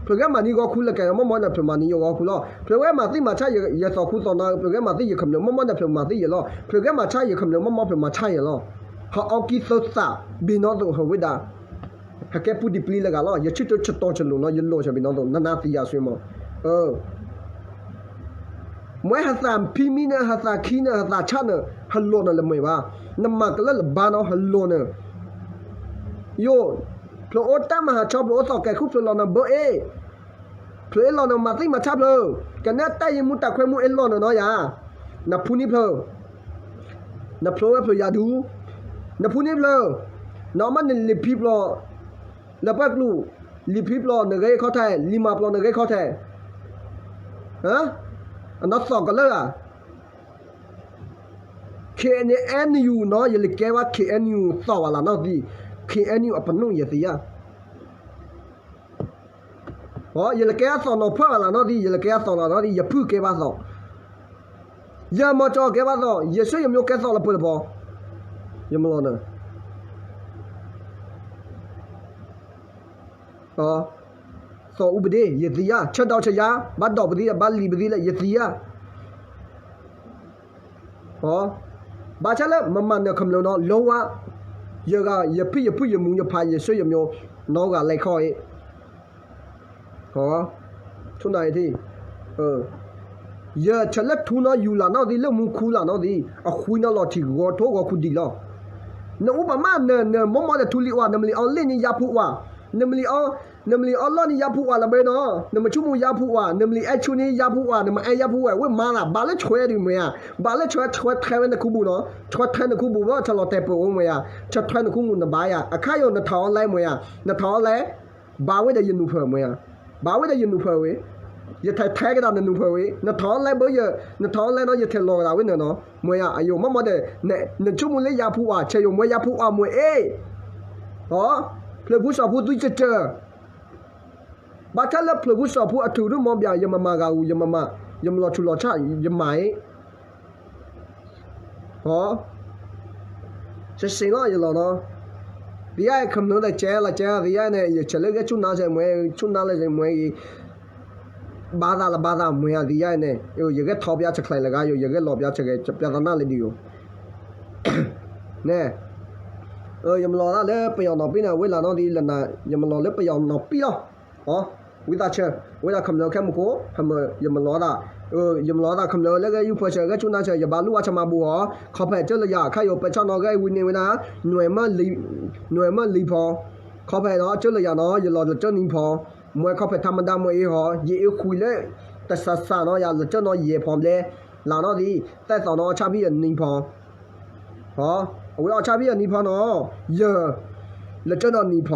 ဖျၢၣ်ဂဲၤမၤနံၤဂီၤခူလၢကဲ မီၢ်မီၢ်ဒီးဖျၢၣ်မၤနံၤယဂီၤခူလီၤ. ဖျၢၣ်ဂဲၤမၤသံမၤဆါ ယသီၣ်ခူသီၣ်နၤ, ဖျၢၣ်ဂဲၤမၤသံယခမျၢၢ် မီၢ်မီၢ်ဒီးဖျၢၣ်မၤသံယလီၤ. ဖျၢၣ်ဂဲၤမၤဆါယခမျၢၢ် မီၢ်မီၢ်ဖျၢၣ်မၤဆါယလီၤ. ဟးအီကံသၢသး ဘ့ၣ်နီၢ်သိးဟးဝဲဒၣ် ဟဲကဲပူတံၤပျံၤလၢဂၤလီၤ. ယဆၢထၢၣ်ဆတီၤဆလိၤနီၤ ယလိၤဆၢဘ့ၣ်နီၢ်သိး နနါသံယါဆှံမး, မ့ၢ်ဟသးဖံမံနၤ ဟသးခံနၤ ဟသးဆါနၤ ဟလိၤနၤလၢမ့ၢ်ဘၣ်, နမၤကလၢလၢဘါနီၤ ဟလိၤနၤ, ယိၤ, ဖျၢၣ်အိၣ်တၢ်မၤဟးဆီ ဖျၢၣ်အိၣ်သီၣ်ကဲၤခူ ဖျၢၣ်လီၤနၤဘၢအ့ၣ်, ဖျၢၣ်အ့ၣ်လီၤနၤမၤသံမၤဆါဖျၢၣ်, ကနဲတၢ်ယံမူတၢ်ခွဲမူအ့ၣ်လီၤနၤနီၤယါ, နဖူန့ၢ်ဖျၢၣ် နဖျိဝဲဖျၢၣ်ယၤဒူ, နဖူန့ၢ်ဖျၢၣ်, နအီၣ်မးနလံာ်ဖံပျီ, လၢပှၢ်ကျူၣ်, လံာ်ဖံပျီနဂ့ၤခီထဲ, လံာ်မၤပျီနဂ့ၤခီထဲ, အနီၢ်သီၣ်ကလၢာ်ဧါ, KNU နီၤ ယလဲၤကဲဝဲ KNU သီၣ်ဘၣ်လၢနီၢ်သံ, KNU အပနူၣ်ယသံယါ ယလဲၤကဲအသီၣ်နီၤဖှၢၣ်ဘၣ်လၢနီၢ်သံ ယလဲၤကဲအသီၣ်လၢနီၢ်သံ ယဖုၣ်ကဲဘၣ်သီၣ်, ယမၤကၠီကဲဘၣ်သီၣ် ယဆှၢယမိၢ်ကဲသီၣ်လၢပှဲၤလၢပီၤ, ယမၤလီၤနၤ, သီၣ်အူပဒ့ ယသံယါ ဆၢဒီးဆၢယါ ဘၣ်ဒီးပသံ ဘၣ်လံၤပသံလၢယသံယါ ဘၣ်ဆၣ်လၢမမၤနၢၤခမျၢၢ်နီၤ လီၤဝါ, ယဂၤ ယဖံယဖုယမူယဖးယဆှၢယမိၢ် နီၢ်ဂၤလဲၤခီအံၤ, ဆိနၤအံၤထံ, ယဆၢလၢထူနီၤယူၤလၢနီၢ်သံ လၢမူခူလၢနီၢ်သံ အဃုနီၤလီၤထံဂီၤထိဂီၤခူဒံးလီၤ, နအူပမၣ်နၢၤနၢၤ မီၢ်မီၢ်ဒီးထူလံၤဝါ နမ့ၢ်လံအီၤလ့ၣ်န့ၣ်ယါဖူဝါ, နမ့ၢ်လံအီၤ နမ့ၢ်လံအီၣ်လီၢ်န့ၣ်ယါဖူးဝးလၢဘဲနီၤ, နမ့ၢ်ဆိကမိၣ်ယါဖူးဝး, နမ့ၢ်လံအဲၣ်ဆူန့ၣ်ယါဖူးဝး, နမ့ၢ်အဲၣ်ယါဖူးဝဲ, ဝ့ၢ်မါသး, ဘၣ်လၢဆွဲဒုးမ့ၢ်ဧါ, ဘၣ်လၢဆွဲ ဆွဲထဲဝဲနခူပူၤနီၤ, ဆွဲထဲနခူပူၤဘၣ် ဆၢလီၤတဲာ်ပၢၤအိၣ်မ့ၢ်ဧါ, ဆွဲထဲနခူပူၤနဘၣ်ယၤ, အခါယိာ်နထးအီၤလဲမ့ၢ်ဧါ, နထးအီၤလဲ ဘၣ်ဝဲဒီးယနူၤဖၢၣ်မ့ၢ်ဧါ, ဘၣ်ဝဲဒီးယနူၤဖၢၣ်ဝဲ, ယထဲထဲကဒီးနနူၤဖၢၣ်ဝဲ, နထးအီၤလဲဘၣ်ယ, နထးအီၤလဲနီၤ ယထဲလီၤကဒီးဝဲန့ၣ်နီၤ, မ့ၢ်ဧါ, အယိာ်မ့ၢ်မ့ၢ်ဒီး, နဆိကမိၣ်လၢယါဖူးဝး ဆဲးယိာ်မ့ၢ်ယါဖူးဝးမ့ၢ်အ့ၣ် ဖျၢၣ်ဖူစီၤဖူသုစၢၢ်စၢၢ်, ဘၣ်ဆၣ်လၢဖျၢၣ်ဖူစီၤဖူအထူးရူၢ်မီဘၣ် ယမၤမၤဂၤအူ, ယမၤမၤ, ယမၤလီၤထူလီၤဆၣ် ယမၤအ့ၣ်, စ့စ့လီၤယလီၤနီၤ, သ့ၣ်ညါခမျၢၢ်ဒီးကဲလီၤကဲ, သ့ၣ်ညါန့ၣ် ယဆဲးလၢဂဲၤဆူၣ်နါစဲးမွဲ, ဆူၣ်နါလၢစဲးမွဲအံၤ ဘၣ်သးလၢဘၣ်သးမ့ၢ်ဧါ, သ့ၣ်ညါန့ၣ် ယဂဲၤထီၣ်ပျးဆဲးချဲးလၢဂၤယိာ်, ယဂဲၤလီၤပျးဆဲးချဲး ပျးသးနၢ်လၢဒ်ယိာ် န့ၣ်, ယမၤလီၤဒၣ်လၢပယီၤနီၣ်ပံနီၤ, ဝဲလၢနီၣ်ဒ်လၢနၤ, ယမၤလီၤလၢပယီၤနီၣ်ပံလီၤ, ဝံသးစူၤ, ဝဲဒၣ်ခမျၢၢ်ခဲမူခိၣ်, ယမၤလီၤဒၣ်, ယမၤလီၤဒၣ်ခမျၢၢ်လၢဂဲၤယူၤဖၢၣ်ဆၢ ဂဲၤဆူၣ်နါဆၢ ယဘၣ်လူအီၣ်ဆၣ်မၤဘူၣ်အီၤ, ခီဖျိကၢလၢယၤ ခါယိာ်ပၢဆၣ်နီၣ်ဂဲၤဝံၤန့ၣ်ဝဲဒၣ်, နွဲၣ်မၢလံၤဖီ, ခီဖျိနီၣ်ကၢလၢယၤနီၤ ယလီၤလၢကၢနံၤဖီ, မွဲခီဖျိထါမဒါမွဲအ့ၣ်ဟီ, ယအ့ၣ်ဃုာ်လၢ တစးစးနီၤ ယၤလၢကၢနီၣ်ယဲၢ်ဖီဘျဲ, လၢနီၣ်ဒ်, သဲသိးနီၣ်အီၣ်ဆၣ်ဖံးယၤနံၤဖီ အဝဲအီၣ်ဆၣ်ဖံးယၤနံၤဖီနီၤ, ယၤလၢကၢနီၣ်နံၤဖီ,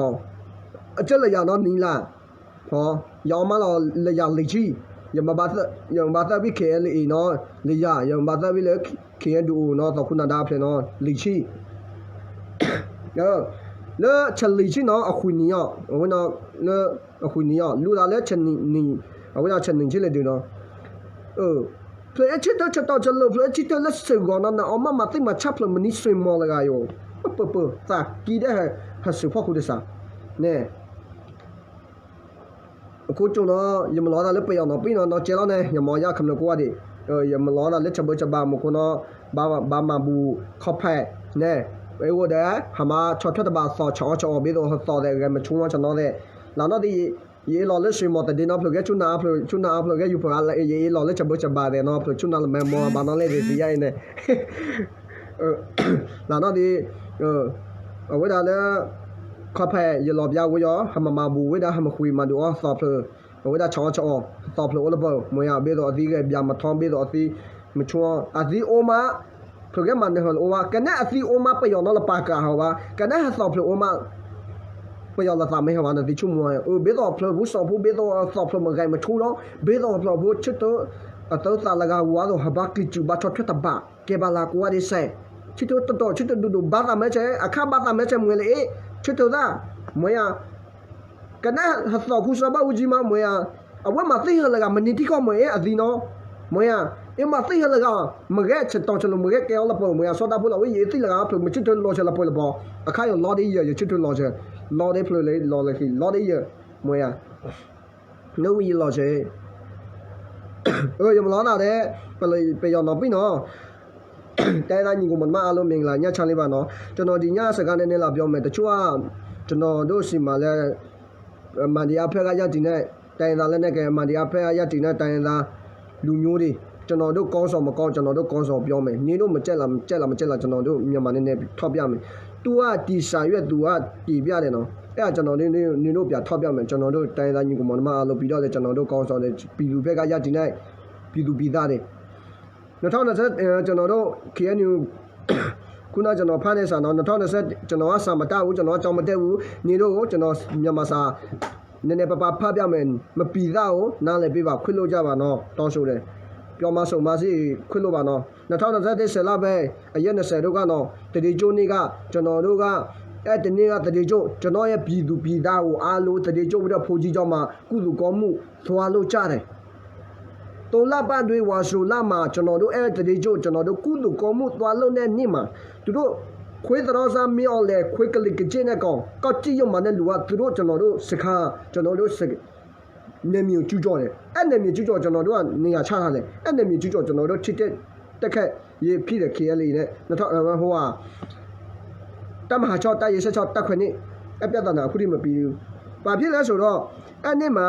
အကၢလၢယၤနီၣ်နံၤလါ, ဖီ, ယအီၣ်မးလီၤလၢယၤလံၤဆံ, ယမၤဘၣ်သၢဖံး ခဲလၢအံၤနီၤ, လၢယၤ ယမၤဘၣ်သၢဖံးလၢ ခဲဒူအိၣ်နီၤ သီခိၣ်နၢ်ဒါဖျဲးနီၤ လံၤဆံ လၢဆၢလံၤဆံနီၤ အဃုနံၤအီၤ, အဝဲနီၤ လၢအဃုနံၤအီၤ လူသးလၢဆၢနံၤ, အဝဲဒၣ်ဆၢနံၤဆံလၢဒုးနီၤ, ဖျၢၣ်အဆံတၢဆတီၤဆလိာ် ဖျၢၣ်အဆံတၢလၢစ့ၢ်ကီးနီၤ နအီၣ်မးမၤသ့ၣ်မၤဆၣ်ဖျၢၣ်မနုၤစ့ၢ်မီၤလၢဂၤယိာ်, ပပပသးကံဒဲး ဟဲစူးဖီၣ်ဃုာ်တစး, န့ၣ် အခိၣ်ကၠိနီၤ ယမၤလီၤဒၣ်လၢပယီၤနီၣ်ပံနီၤ နီၢ်ကဲလီၤန့ၣ် ယမၤယါခမျၢၢ်ကိးဂၤဒဲး, ယမၤလီၤဒၣ်လၢဆၢဘၢဆၢဘၣ်မူခိၣ်နီၤ, ဘၣ်မၤဘူၣ်ခီဖျိ, န့ၣ်, အဝဲဒီး ဟးမၤဆီၣ်ထွဲတဘၣ်သီၣ် ဆၢအီၣ်ဆၢအီၣ်ဘ့သိးဟသီၣ်သဲး ဂဲၤမုၢ်ဆူၣ်ဝါဆၢနီၤသဲး, လၢနီၣ်ဒ် ယအ့ၣ်လီၤလၢစ့ၢ်မီၤတဒ့နီၤ ဖျၢၣ်ဂဲၤဆူၣ်နါအါဖျၢၣ် ဆူၣ်နါအါဖျၢၣ်ဂဲၤယူၤဖျၢၣ် ယအ့ၣ်လီၤလၢဆၢဘၢဆၢဘၣ်သဲးနီၤ ဖျၢၣ်ဆူၣ်နါလၢမဲမီၤဘၣ်နီၤလဲၣ်သ့ၣ်သ့ၣ်ယါအံၤန့ၣ် လၢနီၣ်ဒ် အဝဲဒၣ်လၢ ခီဖျိယလီၤပျးဝဲယီၤ ဟးမၤမၤဘူၣ်ဝဲဒၣ် ဟးမၤဃုာ်မၤဒုးအီၣ်သီၣ်ဖျၢၣ်, အဝဲဒၣ်ဆၢအီၣ်ဆၢအီၣ် သီၣ်ဖျၢၣ်အိၣ်လၢပှၤ မ့ၢ်ယါ ဘ့သိးအသံဂဲၤဘျးမထီ ဘ့သိးအသံ မဆူၣ် အသံအိၣ်မး ဖျၢၣ်ဂဲၤမၤနၢၤဟၢလၢအိၣ်ဝဲ ကနဲအသံအိၣ်မး ပယီၤနီၣ်လၢပာ်ကးဟးဝဲ ကနဲဟးသီၣ်ဖျၢၣ်အိၣ်မး ပယီၤလီၤသးမ့ၢ်ဟးဝဲ နသံဆိကမိၣ် အၢ ဘ့သိးဖျၢၣ်ဖိစီၤဖိ ဘ့သိးသီၣ်ဖျၢၣ်မ့ၢ်ဂဲၤမဆူၣ်လီၤ ဘ့သိးဖျၢၣ်ဖိဆၢထၢၣ် အတၢ်သးလၢဂၤဝါသိး ဟးဘၣ်ကျံးစူၣ်ဘၣ်ဆီၣ်ထွဲတဘၣ် ကဲဘၣ်လၢကိးဂၤဒဲးစဲး ဆၢထၢၣ်တတီၤ ဆၢထၢၣ်ဒိၣ်ဒိၣ် ဘၣ်သးမဲာ်ဆဲး အခါဘၣ်သးမဲာ်ဆဲးမ့ၢ်လၢအ့ၣ် ဆၢထၢၣ်သး မ့ၢ်ယါ ကနဲဟးသီၣ်ခူစီၤဘၣ်အူကၠံမး မ့ၢ်ယါ အဝဲမၤသံဟၢလၢဂၤ မနံၤထံကီၢ်မ့ၢ်အ့ၣ်အသံနီၤ မ့ၢ်ယါ အ့ၣ်မၤသံဟၢလၢဂၤ မ့ၢ်ဂဲၤဆၢတီၤဆၢလိၤ မ့ၢ်ဂဲၤကဲအီၤလၢပှၤ မ့ၢ်ယါ စီၤတၢ်ဖိလီၤ ဝဲယအ့ၣ်သံလၢဂၤ ဖျၢၣ်မ့ၢ်ဆၢထၢၣ်လီၤဆဲးလၢပှၤလၢပှၤ အခါယီၤလီၤဒ်ယဲ ယဆၢထၢၣ်လီၤဆဲး လီၤဒ်ဖျၢၣ်လၢလီၤလၢခံ လီၤဒ်ယဲ မ့ၢ်ယါ နဝံၤယလီၤဆဲး ယမၤလီၤနၤဒဲး ပယီၤနီၣ်ပံနီၤ တိုင်းရင်းသားညီကောင်မောင်နှမအားလုံးမင်္ဂလာ ညချမ်းလေးပါနော် ကျွန်တော်ဒီညစကားနည်းနည်းလာပြောမယ် တချို့က ကျွန်တော်တို့ဆီမှာလည်း အမှန်တရားဖက်ကရပ်တည်တဲ့ တိုင်းရင်းသားလက်နက်ကိုင် အမှန်တရားဖက်ကရပ်တည်တဲ့ တိုင်းရင်းသားလူမျိုးတွေ ကျွန်တော်တို့ကောင်းဆောင်မကောင်း ကျွန်တော်တို့ကောင်းဆောင်ပြောမယ် နင်တို့မကြိုက်လား မကြိုက်လား မကြိုက်လား ကျွန်တော်တို့မြန်မာနည်းနည်းထောက်ပြမယ် သူကတည်စာရွက် သူကတည်ပြတယ်နော် အဲ့ဒါကျွန်တော်တို့ နင်တို့ပြန်ထောက်ပြမယ် ကျွန်တော်တို့တိုင်းရင်းသားညီကောင်မောင်နှမအားလုံး ပြီးတော့လည်း ကျွန်တော်တို့ကောင်းဆောင်တွေ ပြည်သူဘက်ကရပ်တည်တဲ့ ပြည်သူပြည်သားတွေ နှစ်ထောင့်နှစ်ဆယ့် ကျွန်တော်တို့ KNU ခုနကျွန်တော်ဖတ်တဲ့စာနော် နှစ်ထောင့်နှစ်ဆယ့် ကျွန်တော်ကစာမတတ်ဘူး ကျွန်တော်ကကျောင်းမတက်ဘူး နေတို့ကို ကျွန်တော်မြန်မာစာ နည်းနည်းပါးပါးဖတ်ပြမယ် မပြီးသားကို နားလည်ပေးပါ ခွင့်လွှတ်ကြပါနော် တောင်းဆိုတယ် ပြောမဆိုမှစခွင့်လွှတ်ပါနော် နှစ်ထောင့်နှစ်ဆယ့်တစ် ဆယ်လပိုင်း အရက်နှစ်ဆယ်တို့ကနော် သီတင်းကျွတ်နေ့က ကျွန်တော်တို့က အဲ့တနေ့က သီတင်းကျွတ် ကျွန်တော်ရဲ့ပြည်သူပြည်သားကို အားလုံး သီတင်းကျွတ်ပြီးတော့ ဘုန်းကြီးကျောင်းမှာ ကုသိုလ်ကောင်းမှု သွားလုပ်ကြတယ် သုံးလပိုင်းတွင် ဝါဆိုလမှာ ကျွန်တော်တို့ အဲ့သီတင်းကျွတ် ကျွန်တော်တို့ ကုသိုလ်ကောင်းမှု သွားလုပ်တဲ့နေ့မှာ သူတို့ ခွေးသရောစမင်းအောင်လှိုင် ခွေးကလိမ်ကကျိတ်နဲ့ကောင် ကောက်ကျိတ်ရုံမှန်တဲ့လူက သူတို့ ကျွန်တော်တို့ စခန်း ကျွန်တော်တို့ စခန်း နယ်မြေကျူးကျော်တယ်။ အဲ့နယ်မြေကျူးကျော် ကျွန်တော်တို့က နေရာချထားတယ်။ အဲ့နယ်မြေကျူးကျော် ကျွန်တော်တို့ ထိတဲ့ တိုက်ခိုက်ရေးဖြစ်တယ် KNLA နဲ့ နှစ်ထောင် ဟိုဟာ တပ်မဟာခြောက် တပ်ရင်းဆယ့်ခြောက် တပ်ခွဲနှစ် အဲ့ပြဿနာ အခုထိမပြီးသေးဘူး။ ဘာဖြစ်လဲဆိုတော့ အဲ့နေ့မှာ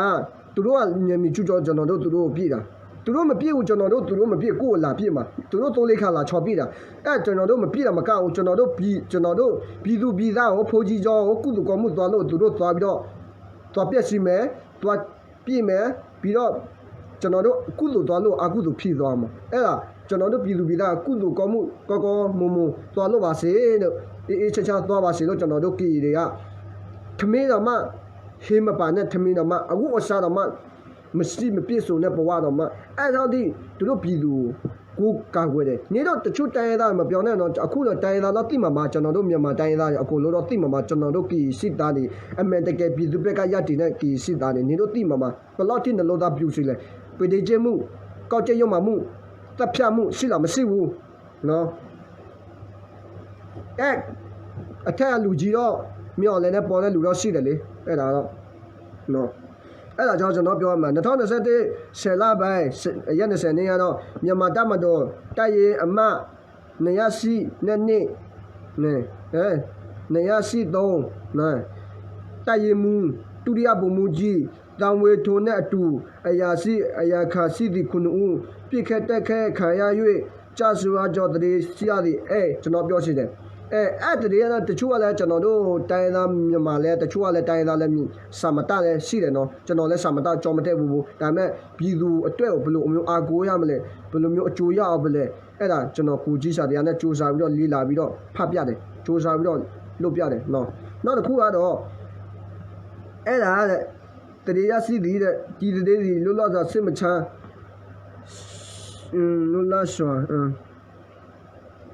သူတို့က နယ်မြေကျူးကျော် ကျွန်တော်တို့ သူတို့ကို ပစ်တာ။ သူတို့မပစ်ဘူး ကျွန်တော်တို့ သူတို့မပစ် ကိုယ့်ကိုလာပစ်မှာ။ သူတို့ သုံးလေးခါ လာချော်ပစ်တာ။ အဲ့ ကျွန်တော်တို့ မပစ်တာမကဘူး ကျွန်တော်တို့ ပြည် ကျွန်တော်တို့ ပြည်သူပြည်သားကို ဘုန်းကြီးကျောင်းကို ကုသိုလ်ကောင်းမှုသွားလို့ သူတို့သွားပြီးတော့ သွားပျက်စီးမယ်, သွားပစ်မယ်, ပြီးတော့ ကျွန်တော်တို့ ကုသိုလ်သွားလို့ အကုသိုလ်ဖြစ်သွားမှာ အဲ့ဒါ ကျွန်တော်တို့ ပြည်သူပြည်သား ကုသိုလ်ကောင်းမှု ကောင်းကောင်းမွန်မွန် သွားလို့ပါစေလို့ အေးအေးချမ်းချမ်း သွားပါစေလို့ ကျွန်တော်တို့ ကရင်တွေက ထမင်းတောင်မှ ဟင်းမပါနဲ့ ထမင်းတောင်မှ အဝတ်အစားတောင်မှ မရှိမပြည့်စုံတဲ့ဘဝတောင်မှ အဲ့လောက်ထိ သူတို့ပြည်သူကို ကိုးကာကွယ်တယ် နင်တို့ တချို့တိုင်းရင်းသား မပြောနဲ့နော် အခုတော့ တိုင်းရင်းသားတော့ သိမှာပါ ကျွန်တော်တို့ မြန်မာတိုင်းရင်းသားတွေ အကုန်လုံးတော့ သိမှာပါ ကျွန်တော်တို့ ကရင်စစ်သားတွေ အမှန်တကယ် ပြည်သူ့ဘက်က ရပ်တည်တဲ့ ကရင်စစ်သားတွေ နင်တို့ သိမှာပါ ဘယ်လောက်ထိ နလုပ်သား ပြုစုလဲ ပြည်ထဲရေးမှူး ကောက်ကျက်ရုံးမှူး သတ်ဖြတ်မှု ရှိလား မရှိဘူးနော် အဲ အထက်အလူကြီးတော့ မင်းအောင်လှိုင်နဲ့ ပေါ်တဲ့လူတော့ ရှိတယ်လေ အဲ့ဒါတော့နော် အဲ့ဒါကြောင့် ကျွန်တော်ပြောရမှာ နှစ်ထောင့်နှစ်ဆယ့်တစ် ဆယ်လပိုင်း ရက်နှစ်ဆယ်နေ့ကတော့ မြန်မာတပ်မတော် တပ်ရင်းအမှတ် နှစ်ရာရှိနှစ် နှစ်ရာရှိသုံး တပ်ရင်းမှူး ဒုတိယဗိုလ်မှူးကြီး သန်းဝင်းထွန်းနဲ့အတူ အရာရှိ အရာခံစစ်သည်ခုနစ်ဦး ပစ်ခတ်တိုက်ခိုက်ခံရ၍ ကျဆုံးသွားကြောင်း သတင်းသိရသည် အဲ ကျွန်တော်ပြောချင်တယ် အဲ အဲ့သတင်းကတော့ တချို့ကလည်း ကျွန်တော်တို့ တိုင်းရင်းသား မြန်မာလည်း တချို့ကလည်း တိုင်းရင်းသားလည်း စာမတတ်လည်း ရှိတယ်နော် ကျွန်တော်လည်း စာမတတ် ကျောမတက်ဘူးဘူး ဒါပေမဲ့ ပြည်သူအတွက်ကို ဘယ်လိုမျိုး အားကိုးရမလဲ ဘယ်လိုမျိုး အကျိုးရအောင်မလဲ အဲ့ဒါ ကျွန်တော် ကိုယ်ချင်းစာတရားနဲ့ စူးစမ်းပြီးတော့ လေ့လာပြီးတော့ ဖတ်ပြတယ် စူးစမ်းပြီးတော့ လုပ်ပြတယ်နော် နောက်တစ်ခုကတော့ အဲ့ဒါတဲ့ သတင်းရရှိသည်တဲ့ ဒီသတင်းသည် လွတ်လပ်စွာ စိတ်မချမ်း လွတ်လပ်စွာ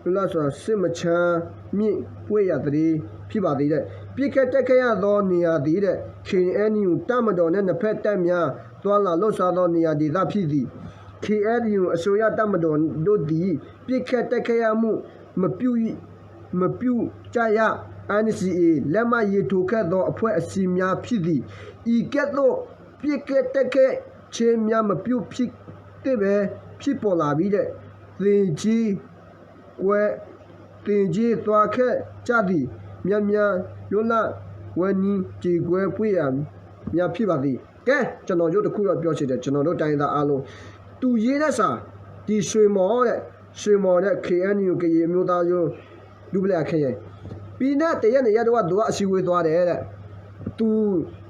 လွတ်လပ်စွာ စိတ်မချမ်းမြေ့ပွင့်ရာသီဖြစ်ပါသည်တဲ့ ပစ်ခတ်တိုက်ခိုက်ရသောနေရာသည်တဲ့ KNU တပ်မတော်နှင့် နှစ်ဖက်တပ်များ သွားလာလှုပ်ရှားသောနေရာဒေသဖြစ်သည် KNU အစိုးရတပ်မတော်တို့သည် ပစ်ခတ်တိုက်ခိုက်ရမှု မပြုမပြုကြရ NCA လက်မှတ်ရေးထိုးခဲ့သောအဖွဲ့အစည်းများဖြစ်သည် ။ဤကဲ့သို့ ပစ်ခတ်တိုက်ခိုက်ခြင်းများ မပြုဖြစ်သင့်ဘဲ ဖြစ်ပေါ်လာပြီး သင်္ကြန်ကွဲ သင်္ကြန်သွားခဲ့ကြသည် များများ လွတ်လပ်ဝဲနည်း ကြေကွဲပွင့်ရာများဖြစ်ပါသည်။ ကဲ ကျွန်တော်ရုပ်တစ်ခုတော့ပြောချင်တယ် ကျွန်တော်တို့တိုင်းရင်းသားအားလုံး သူရေးတဲ့စာ ဒီရွှေမော်တဲ့ ရွှေမော်တဲ့ KNU ကရင်အမျိုးသားရုံး ဒူပလဲအခရံာ် ပြီးနဲ့တရက်နှစ်ရက်တော့သူကအစည်းအဝေးသွားတယ်တဲ့ သူ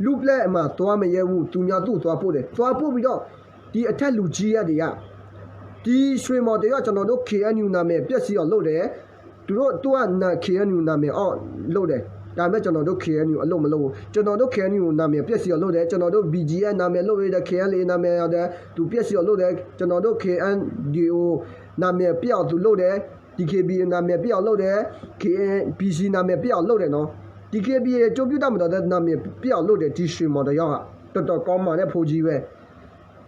လူပလဲမှာသွားမရဲဘူး သူများသူ့သွားပို့တယ် သွားပို့ပြီးတော့ ဒီအထက်လူကြီးရတွေက ဒီရွှေမော်တယောက်ကျွန်တော်တို့ KNU နာမည်ပျက်စီးအောင်လုပ်တယ် သူတို့သူကနာ KNU နာမည်အောင်လုပ်တယ်ဒါပေမဲ့ကျွန်တော်တို့ KNU အလုပ်မလုပ်ဘူးကျွန်တော်တို့ KNU နာမည်ပျက်စီးအောင်လုပ်တယ်ကျွန်တော်တို့ BGF နာမည်လုပ်တယ် KNLA နာမည်ရတယ်သူပျက်စီးအောင်လုပ်တယ်ကျွန်တော်တို့ KNDO နာမည်ပျက်အောင်သူလုပ်တယ် DKBA နာမည်ပျက်အောင်လုပ်တယ် KNPC နာမည်ပျက်အောင်လုပ်တယ်နော် DKBA အကျိုးပြုတပ်မတော်တဲ့နာမည်ပျက်အောင်လုပ်တယ်ဒီရွှေမော်တယောက်ကတော်တော်ကောင်းမွန်တဲ့ဖိကြီးပဲ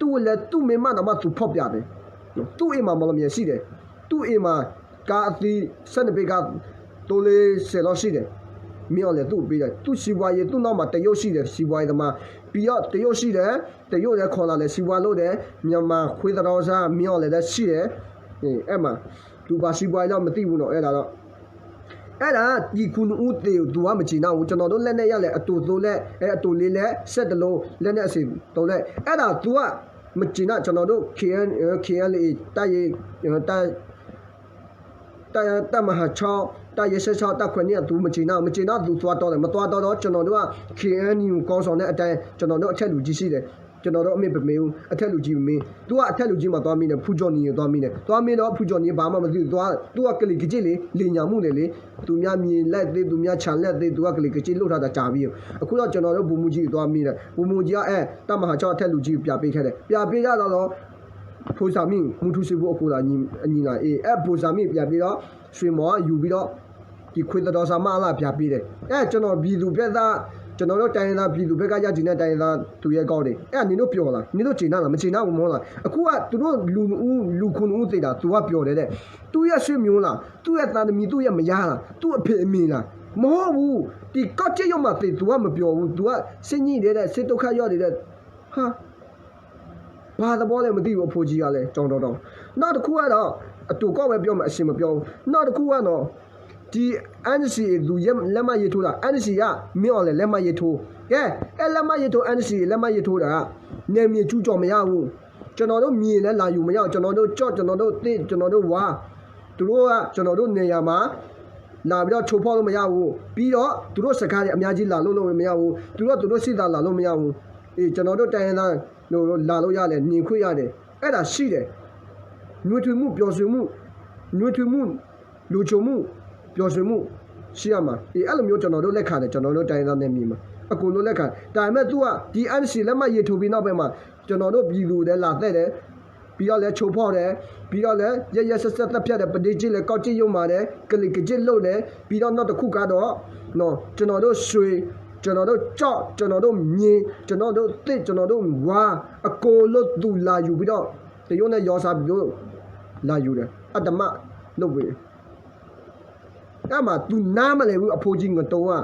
သူ့လည်းသူ့မိန်းမတောင်မှသူဖောက်ပြတယ်။ သူ့အိမ်မှာမော်လမြိုင်ရှိတယ်။ သူ့အိမ်မှာကားအသီး ဆယ့်နှစ်ဘီးကား သုံးလေးဆယ်လောက်ရှိတယ်။ မင်းအောင်လှိုင်သူ့ကိုပေးတယ်။ သူ့စီးပွားရေးသူ့နောက်မှာတရုတ်ရှိတယ်စီးပွားရေးသမားပြီးတော့တရုတ်ရှိတယ်တရုတ်လည်းခေါ်လာတယ်စီးပွားလုပ်တယ်မြန်မာခွေးသတော်စားမင်းအောင်လှိုင်လည်းရှိတယ်အဲမှာသူဘာစီးပွားရေးတော့မသိဘူးနော်အဲ့ဒါတော့ အဲ့ဒါပြည်သူနှစ်ဦးသေကိုသူကမကျေနပ်ဘူးကျွန်တော်တို့လက်နက်ရလဲအတူသုံးလက်အဲအတူလေးလက်ဆက်တလုံးလက်နက်အစီသုံးလက်အဲ့ဒါသူကမကျေနပ်ကျွန်တော်တို့ KN KNLA တပ်ရင်းတပ်တပ်တပ်မဟာ6တပ်ရင်းဆက်6တပ်ခွဲ့နှစ်ကသူမကျေနပ်မကျေနပ်သူသွားတော့တယ်မသွားတော့တော့ကျွန်တော်တို့က KNU ကောင်းဆောင်တဲ့အတိုင်းကျွန်တော်တို့အထက်လူကြီးရှိတယ်ကျွန်တော်တို့အမေပမေဦးအထက်လူကြီးပမေသူကအထက်လူကြီးမှာသွားမင်းတယ်ဖူကျော်နီကိုသွားမင်းတယ်သွားမင်းတော့ဖူကျော်နီဘာမှမသိဘူးသွားသူကကလီကကြည့်လေလင်ညာမှုတယ်လေသူများမြေလိုက်သေးသူများခြံလက်သေးသူကကလီကကြည့်လို့ထားတာကြာပြီအခုတော့ကျွန်တော်တို့ဘူမူကြီးကိုသွားမင်းတယ်ဘူမူကြီးကအဲတမဟာ6အထက်လူကြီးကိုပြပေးခဲ့တယ်ပြပေးကြတော့တော့ဖိစာမင်းမူထူစေဖို့အကူလာအညီလာအေးအဲဖိစာမင်းပြပေးတော့ရွှေမော်ယူပြီးတော့ဒီခွေးသတော်စာမအလပြပေးတယ်အဲကျွန်တော်ပြည်သူ့ဘက်ကကျွန်တော်တို့တိုင်းရင်းသားပြည်သူ့ဘက်ကရည်တည်တဲ့တိုင်းရင်းသားသူရဲကောင်းတွေအဲ့နင်တို့ပြောလားနင်တို့ကျေနပ်လားမကျေနပ်ဘူးမဟုတ်လားအခုကသူတို့လူနှစ်ဦးလူခုနှစ်ဦးသေတာသူကပြောတယ်တဲ့သူ့ရဲ့ဆွေမျိုးလားသူ့ရဲ့သားသမီးသူ့ရဲ့မယားလားသူ့အဖေအမေလားမဟုတ်ဘူးဒီကောက်ကျစ်ရုံမှာသေသူကမပြောဘူးသူကစစ်ညစ်နေတဲ့စစ်ဒုက္ခရောက်နေတဲ့ဟာ ဘာသဘောလဲမသိဘူးအဖိကြီးကလည်းကြောင်တော်တော်နောက်တစ်ခုကတော့အတူကောက်ပဲပြောမယ်အရှင်မပြောဘူးနောက်တစ်ခုကတော့ဒီ NCA သူလက်မှတ်ရေးထိုးတာ NCA ကမင်းအောင်လှိုင်လက်မှတ်ရေးထိုးကဲအဲလက်မှတ်ရေးထိုး NCA လက်မှတ်ရေးထိုးတာကနယ်မြေကျူးကျော်မရဘူးကျွန်တော်တို့မြေလည်းလာယူမရဘူးကျွန်တော်တို့ကြော့ကျွန်တော်တို့သစ်ကျွန်တော်တို့ဝါသူတို့ကကျွန်တော်တို့နေရာမှာ လာပြီးတော့ချိုးဖျက်လို့မရဘူး, ပြီးတော့သူတို့စခန်းတွေအများကြီးလာလို့မရဘူး, သူတို့သူတို့စစ်သားလာလို့မရဘူး, ကျွန်တော်တို့တိုင်းရင်းသားလာလို့ရတယ်, နေခွင့်ရတယ်, အဲ့ဒါရှိတယ်. နွေးထွေးမှုပျော်ရွှင်မှု, နွေးထွေးမှု, လူချိုမှု, ပျော်ရွှင်မှုရှိရမှာ. အဲ့လိုမျိုးကျွန်တော်တို့လက်ခံတယ်, ကျွန်တော်တို့တိုင်းရင်းသားနယ်မြေမှာ အကုန်လုံးလက်ခံတယ်. ဒါပေမဲ့သူက ဒီ NCA လက်မှတ်ရေးထိုးပြီးနောက်ပိုင်းမှာ ကျွန်တော်တို့ပြည်သူတွေလာသတ်တယ်, ပြီးတော့လည်းချိုးဖောက်တယ်, ပြီးတော့လည်းရက်ရက်စက်စက်သတ်ဖြတ်တယ်, ပဒေကျစ်လဲကောက်ကျစ်ယုံမာတယ်, ကလစ်ကကျစ်လုပ်တယ်, ပြီးတော့နောက်တစ်ခုကတော့နော်, ကျွန်တော်တို့ဆွေ, ကျွန်တော်တို့ကျောက်, ကျွန်တော်တို့မြေ, ကျွန်တော်တို့သစ်, ကျွန်တော်တို့ဝါ, အကုန်လုံးသူလာယူပြီးတော့ တရုတ်နဲ့ရောင်းစားပြီးတော့လာယူတယ်, အဓမ္မလုပ်ပြီး အဲ့မှာ သူနားမလည်ဘူး, အဖိကြီးငတိဝါ.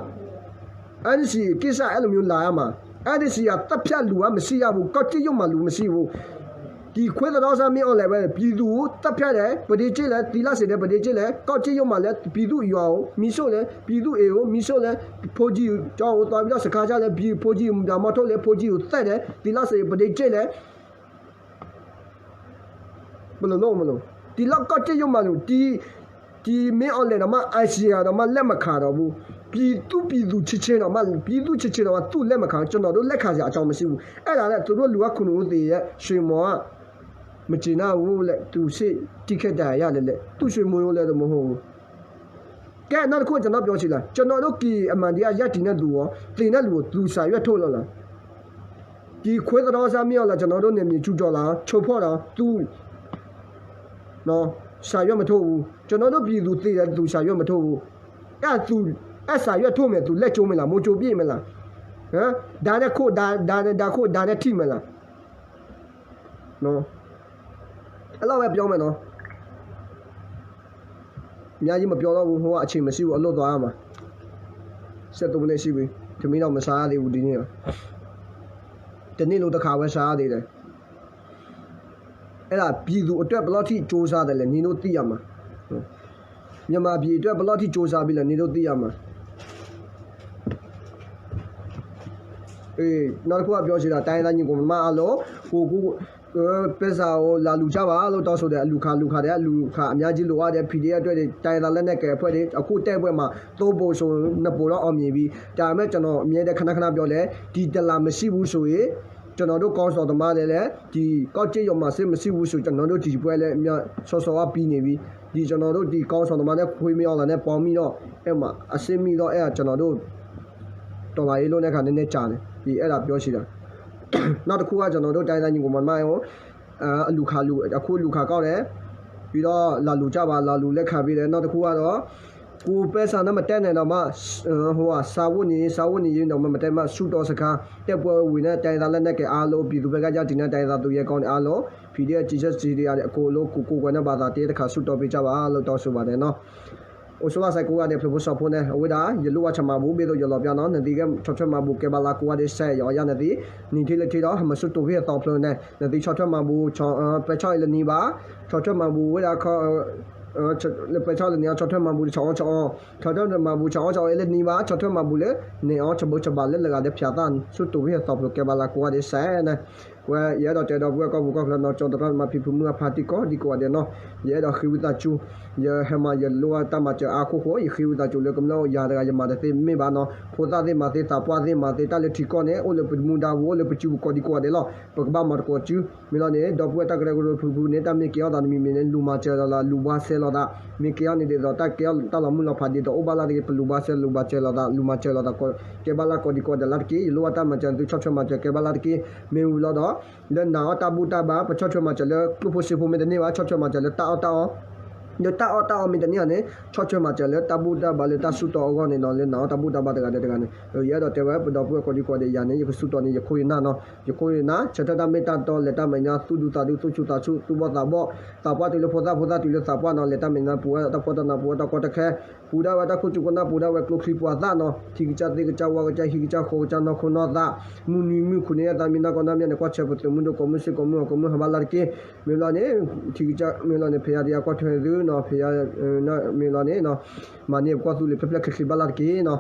NCA ကိစ္စအဲ့လိုမျိုးလာရမှာ, NCA ကသတ်ဖြတ်လူကမရှိရဘူး, ကောက်ကျစ်ယုံမာလူမရှိဘူး. ဒီခွေးသရောစမင်းအောင်လှိုင်ပဲ ပြည်သူကိုသတ်ဖြတ်တယ်, ပဒေကျစ်လဲ, သီလစေတယ်, ပဒေကျစ်လဲ, ကောက်ကျစ်ယုံမာလဲ, ပြည်သူ့ရွာကိုမီးရှို့လဲ, ပြည်သူ့အိမ်ကိုမီးရှို့လဲ, ဖိကြီးကျောင်းကိုသွားပြီးတော့စခန်းချလဲ, ပြည်ဖိကြီးကိုဓာတ်မီးထိုးလဲ, ဖိကြီးကိုသတ်တယ်, သီလစေ ပဒေကျစ်လဲ, ဘယ်လိုလုပ်မလို့, ဒီလောက်ကောက်ကျစ်ယုံမာလို့, ဒီ, ဒီမင်းအောင်လှိုင်တောင်မှ NCA တောင်မှလက်မခံတော့ဘူး, ပြည်သူ့ပြည်သူချင်းချင်းတောင်မှ, ပြည်သူ့ချင်းချင်းတောင်မှ သူ့လက်မခံဘူး, ကျွန်တော်တို့လက်ခံစရာအကြောင်းမရှိဘူး. အဲ့ဒါနဲ့သူတို့လူကခုနှစ်ဦးသေရဲ့, ရွှေမော်က မကျေနပ်ဘူးလဲ, သူစစ်ထိခိုက်ဒဏ်ရာရတယ်လဲ, သူ့ဆွေမျိုးလဲတော့မဟုတ်ဘူး. ကဲ, နောက်တစ်ခုကျွန်တော်ပြောချင်တာ, ကျွန်တော်တို့ကရင်အမှန်တရားရပ်တည်တဲ့သူရော, သေတဲ့လူကိုသူစာရွက်ထုတ်လို့လား? ဒီခွေးသရောစမင်းအောင်လှိုင် ကျွန်တော်တို့နယ်မြေကျူးကျော်လာ, ချိုးဖောက်တာ, သူ နော်, စာရွက်မထိုးဘူး. ကျွန်တော်တို့ပြည်သူသေတယ်, သူစာရွက်မထိုးဘူး. အဲ့သူ, အဲ့စာရွက်ထိုးမယ်, သူလက်ကျိုးမလား, မိုးကြိုးပြည့်မလား? ဟမ်, ဓာတ်နဲ့ခုတ်, ဓာတ်, ဓာတ်နဲ့, ဓာတ်ခုတ်, ဓာတ်နဲ့ထိမယ်လား? နော်, အဲ့လောက်ပဲပြောမယ်နော်. အများကြီးမပြောတော့ဘူး, ဟိုကအချိန်မရှိဘူး, အလုပ်သွားရမှာ. စက်သုံးနှစ်ရှိပြီ, ထမင်းတော့မစားရသေးဘူးဒီနေ့တော့. တစ်နေ့လုံးတစ်ခါပဲစားရသေးတယ်. အဲ့ဒါပြည်သူအတွက်ဘယ်လောက်ထိကြိုးစားတယ်လဲ, နင်တို့သိရမှာ. မြန်မာပြည်အတွက်ဘယ်လောက်ထိကြိုးစားပြီလဲ, နင်တို့သိရမှာ. နောက်တစ်ခုကပြောချင်တာ, တိုင်းရင်းသားညီကိုမမအားလုံး, ကိုကို, ပဲစာကိုလာလူကြပါလို့တောင်းဆိုတယ်, အလူခါ, လူခါတယ်, အလူခါအများကြီးလိုအပ်တယ်, PDF အတွက်တွေ, တိုင်းရင်းသားလက်နက်ကိုင်အဖွဲ့တွေ, အခုတိုက်ပွဲမှာသုံးပုံဆိုနှစ်ပုံတော့အောင်မြင်ပြီ. ဒါပေမဲ့ကျွန်တော်အမြဲတမ်းခဏခဏပြောတယ်, ဒီတလးမရှိဘူးဆိုရင်, ကျွန်တော်တို့ကောင်းဆောင်သမားတွေလည်း, ဒီကောက်ကျစ်ယုံမာစစ်မရှိဘူးဆို, ကျွန်တော်တို့ဒီပွဲလည်းများစောစောကပြီးနေပြီ. ဒီကျွန်တော်တို့ဒီကောင်းဆောင်သမားနဲ့ခွေးမင်းအောင်လှိုင်နဲ့ပေါင်းမိတော့, အဲ့မှာအစစ်မိတော့, အဲ့ဒါကျွန်တော်တို့ တော်လှန်ရေးလုပ်တဲ့အခါနည်းနည်းကြာတယ်. ဒီအဲ့ဒါပြောချင်တာ. နောက်တစ်ခုကကျွန်တော်တို့တိုင်းရင်းသားညီကိုမောင်နှမကို, အလူခါလူ, အခုလူခါကောက်တယ်. ပြီးတော့လာလူကြပါ, လာလူလက်ခံပေးတယ်. နောက်တစ်ခုကတော့, ကိုပဲစာနဲ့မတက်နဲ့တော့မှ, ဟိုဟာ, စာဝတ်နေရေး, စာဝတ်နေရေးတော့မှမတက်မှ, ဆူတော်စခန်း, တိုက်ပွဲဝင်တဲ့တိုင်းရင်းသားလက်နက်ကိုင်အားလုံး, ပြည်သူ့ဘက်ကရပ်တည်တဲ့တိုင်းရင်းသားသူရဲကောင်းတွေအားလုံး, PDF Jesus တွေအကုန်လုံးကိုကိုယ်ကွယ်နဲ့ဘာသာတရားတစ်ခါဆူတော်ပေးကြပါလို့တောင်းဆိုပါတယ်နော်. အိၣ်ဆိးလၢ်စဲးကိးဂၤဒဲး ဖျိးဖိစီၤဖိန့ၣ် အဝဲဒၣ် ယလိၣ်ဝဲဆီၣ်မၤဘူၣ် ဘ့ၣ်သိးယလီၤပျၢ်နီၤ နသံကဲဆီၣ်ထွဲမၤဘူၣ် ကဲဘၣ်လၢကိးဂၤဒဲးစဲး ယအီၤယၤနသံ နံၤထံလၢထံဒီး ဟးမၤဆူတိၤဖ့ၣ်အသီဖျိန့ၣ် နသံဆီၣ်ထွဲမၤဘူၣ် ပဲဆီၣ်အံၤလၢနံၤဘၣ် ဆီၣ်ထွဲမၤဘူၣ်ဝဲဒၣ် ပဲဆီၣ်လၢနံၤအီၤ ဆီၣ်ထွဲမၤဘူၣ်တဆီၣ်အီၣ်ဆီၣ်အီၣ် ဆီၣ်ထွဲမၤဘူၣ်ဆီၣ်အီၣ်ဆီၣ်အီၣ်လၢနံၤဘၣ် ဆီၣ်ထွဲမၤဘူၣ်လၢန့ၣ်အီၤ ဆီၣ်ဘၢဆီၣ်ဘၣ်လၢလရာ်ဒီးဖၠးသၣ် ဆူတိၤဖ့ၣ်အသီဖျိးကဲဘၣ်လၢကိးဂၤဒဲးစဲးန့ၣ် ဝဲယအဲၣ်ဒိးတဲဒီပုၢ်ဝဲၢ်ကီၢ်ပူၤကီၢ်ချၢနီၤ ကၠီတရၣ်မၤဖံးဖုမုၢ်အဖါတံၢ်ကီၢ်ဒံးကိးဂၤဒဲးနီၤ ယအဲၣ်ဒိးဃ့ဝံသးစူၤ ယဟဲမၤယလိၣ်တၢ်မၤစၢၤအါခိၣ်ဃိ ယဃ့ဝံသးစူၤလၢကမျၢၢ်ယၤတဂၤယမၤတသ့မ့ၢ်ဘၣ်နီၤ ဖိသၣ်သ့ၣ်မၤသ့ သးပှၢ်သ့ၣ်မၤသ့ တၢ်လၢထံကီၢ်န့ၣ် အိၣ်လၢပမူဒါပူၤ အိၣ်လၢပစုပူၤကိးဒံးကိးဂၤဒဲးလီၤ ပကဘၣ်မၤသကိးစု မ့ၢ်လီၤန့ၣ် ဒီပုၢ်ဝဲၢ်တၢ်ကရၢကရိဖုဖုန့ၣ် တၢ်မ့ၢ်ကဲထီၣ်သးတမံၤမံၤန့ၣ် လူၤမၤစၢၤလီၤသး လူၤဘှါစဲလီၤသး မ့ၢ်ကဲထီၣ်န့ၣ်ဒ်သိး တၢ်ကဲထီၣ်တၢ်လီၤမုၢ်လီၤဖးဒ်သိးအိၣ်ဘၣ်လၢ်တက့ၢ် ပလူၤဘှါစဲ လူၤမၤစၢၤလီၤသး လူၤမၤစၢၤလီၤသး ကဲဘၣ်လၢ်ကိးဒံးကိးဂၤဒဲးလၢ်တက့ၢ် ယလိၣ်ဘၣ်တၢ်မၤစၢၤသုဆီၣ်ထွဲမၤစၢၤကဲဘၣ်လၢ်တက့ၢ် မ့ၢ်ဝံၤလီၤဒီး လၢနၤအီၣ်တၢ်ဘူၣ်တၢ်ဘါ ပဆီၣ်ထွဲမၤစၢၤလၢကျိၣ်ဖိစ့ဖိမ့ၢ်တန့ၢ်ဘၣ် ဆီၣ်ထွဲမၤစၢၤလၢတၢ်အီၣ်တၢ်အီ လၢတၢ်အီၣ်တၢ်အီမ့ၢ်တန့ၢ်ဘၣ်န့ၣ် ဆီၣ်ထွဲမၤစၢၤလၢတၢ်ဘူၣ်တၢ်ဘါလၢတၢ်ဆူၣ်တီၤအဂီၢ်န့ၣ်နီၤ လၢနၤအီၣ်တၢ်ဘူၣ်တၢ်ဘါတဂၤဒီးတဂၤန့ၣ် ယအဲၣ်ဒိးတဲဝဲ ပဒီပုၢ်ဝဲၢ်ကိးဒံးကိးဂၤဒဲးယၤန့ၣ် ယကသူၣ်တီၤန့ၣ် ယခိၣ်ယနၢ်နီၤ ယခိၣ်ယနၢ် ဆၢထၢၣ်တၢ်မ့ၢ်တၢ်တီ လဲၤတၢ်မဲာ်ညါ သူၣ်ဒူသးဒူ သူၣ်ဆူၣ်သးဆူၣ် သူၣ်ဘီၣ်သးဘီၣ် သးပှၢ်တုၤလၢဖိသၣ် ဖိသၣ်တုၤလၢသးပှၢ်နီၤ လဲၤတၢ်မဲာ်ညါ ပူၤဝဲဒၣ်တၢ်ဖှီၣ်တၢ်နး ပူၤဝဲတၢ်ကီတၢ်ခဲ ပူၤဒၣ်ဝဲတၢ်ခိၣ်စူၣ်ခိၣ်နၢ် ပူၤဒၣ်ဝဲကျိချံပှၤသၣ်နီၤ ထံကစၢ်သ့ၣ်ကစၢ် ဝၣ်ကစၢ် ဟံၣ်ကစၢ် ဃီကစၢ် နီၢ်ခိနီၢ်သး မုၢ်နွံမုၢ်ခုၣ်န့ၣ် သးမံနီၢ်ကီၢ်နၢ်မံန့ၣ် ကွၢ်ဆၢပသုးမုၢ်ဒိၣ် ကိးမုၢ်စ့ၢ် ကိးမုၢ်အီၤ ကိးမုၢ်ဟးဘၣ်လၢ်တက့ၢ် မ့ၢ်ဘျီန့ၣ် ထံကစၢ် မ့ၢ်ဘျီန့ၣ် ဖဲယၤတယၤကွၢ်ထွဲသုနီၤ ဖဲယၤ မ့ၢ်ဘျီန့ၣ် မၤန့ၢ်ပကွၢ်သူလ့ၤဖျဲၣ်ဖျဲၣ်ချ့ချ့ဘၣ်လၢ်တက့ၢ်နီၤ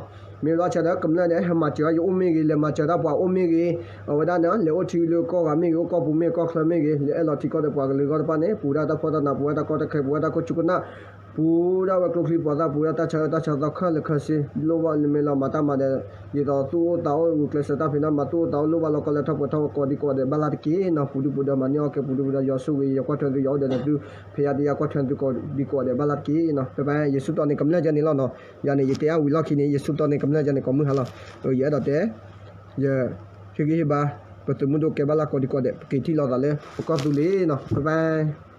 မ့ၢ်ဘျီဆၢဒီး ကမျၢၢ်န့ၣ် ဟဲမၤစၢၤယအိၣ်မ့ၢ်ဂ့ၤ လဲၤမၤစၢၤတၢ်ပှၤအိၣ်မ့ၢ်ဂ့ၤ အဝဲဒၣ်န့ၣ် လဲၤအိၣ်ထံလၢကီၢ်ဂၤမ့ၢ်ဂ့ၤ အိၣ်ကီၢ်ပူၤမ့ၢ်ဂ့ၤ ကီၢ်ချၢမ့ၢ်ဂ့ၤ လဲၤအဲၣ်လီၤထံကီၢ်ဒီးပှၤကလုာ်ဂီၢ်တဖၣ်န့ၣ် ပူၤဒၣ်တၢ်ဖှီၣ်တၢ်နး ပူၤဝဲတၢ်ကီတၢ်ခဲ ပူၤဝဲတၢ်ခိၣ်စူၣ်ခိၣ်နၢ် ပူၤဒၣ်ဝဲကျိချံပှၤသၣ် ပူၤဒၣ်တၢ်ဆၢတၢ်ဆၢသီခဲလၢာ်ခဲဆ့ လိၣ်ဘၣ်နမ့ၢ်လီၤမၤတၢ်မၤဒီး ဒ်သိးသူၣ်အိၣ်သးအိၣ် ဂုာ်ကျဲးစၢးတၢ်ဖံးတၢ်မၤ သူၣ်အိၣ်သးအိၣ် လိၣ်ဘၣ်လီၢ်ကီလၢထီၣ်ပှဲၤထီၣ် ကိးဒံကိးဂၤဒဲးဘၣ်လၢ်တက့ၢ်နီၤ. ပူၤဒုပူၤဒီး မၤန့ၢ်အီၣ်က့ၤပူၤဒုပူၤဒီး ယွၤဆိၣ်ဂ့ၤ ယွၤကွၢ်ထွဲသု ယွၤအိၣ်ဒီးနသု ဖဲယၤတယၤကွၢ်ထွဲသုကိးဒံကိးဂၤဒဲးဘၣ်လၢ်တက့ၢ်နီၤ. ဖဲဖဲ ယစူးတီန့ၣ်ကမျၢၢ်ကဲန့ၣ်လီၤနီၤ. ယၤန့ၣ် ယတဲအဝံၤလီၢ်ခံန့ၣ် ယစူးတီန့ၣ်ကမျၢၢ်ကဲန့ၣ် ကိးမုၢ်ဟါလီၤ. ယအဲၣ်ဒိးတဲ ယ ဟ့ၣ်ဂံၢ်ဟ့ၣ်ဘါ ပသုးမုၢ်ဒိၣ်ကဲဘၣ်လၢ်ကိးဒံကိးဂၤဒဲး ပက့ၤထံၣ်လိာ်သးလၢ ပကီၢ်သူလ့ၤနီၤ. ဖဲဖဲ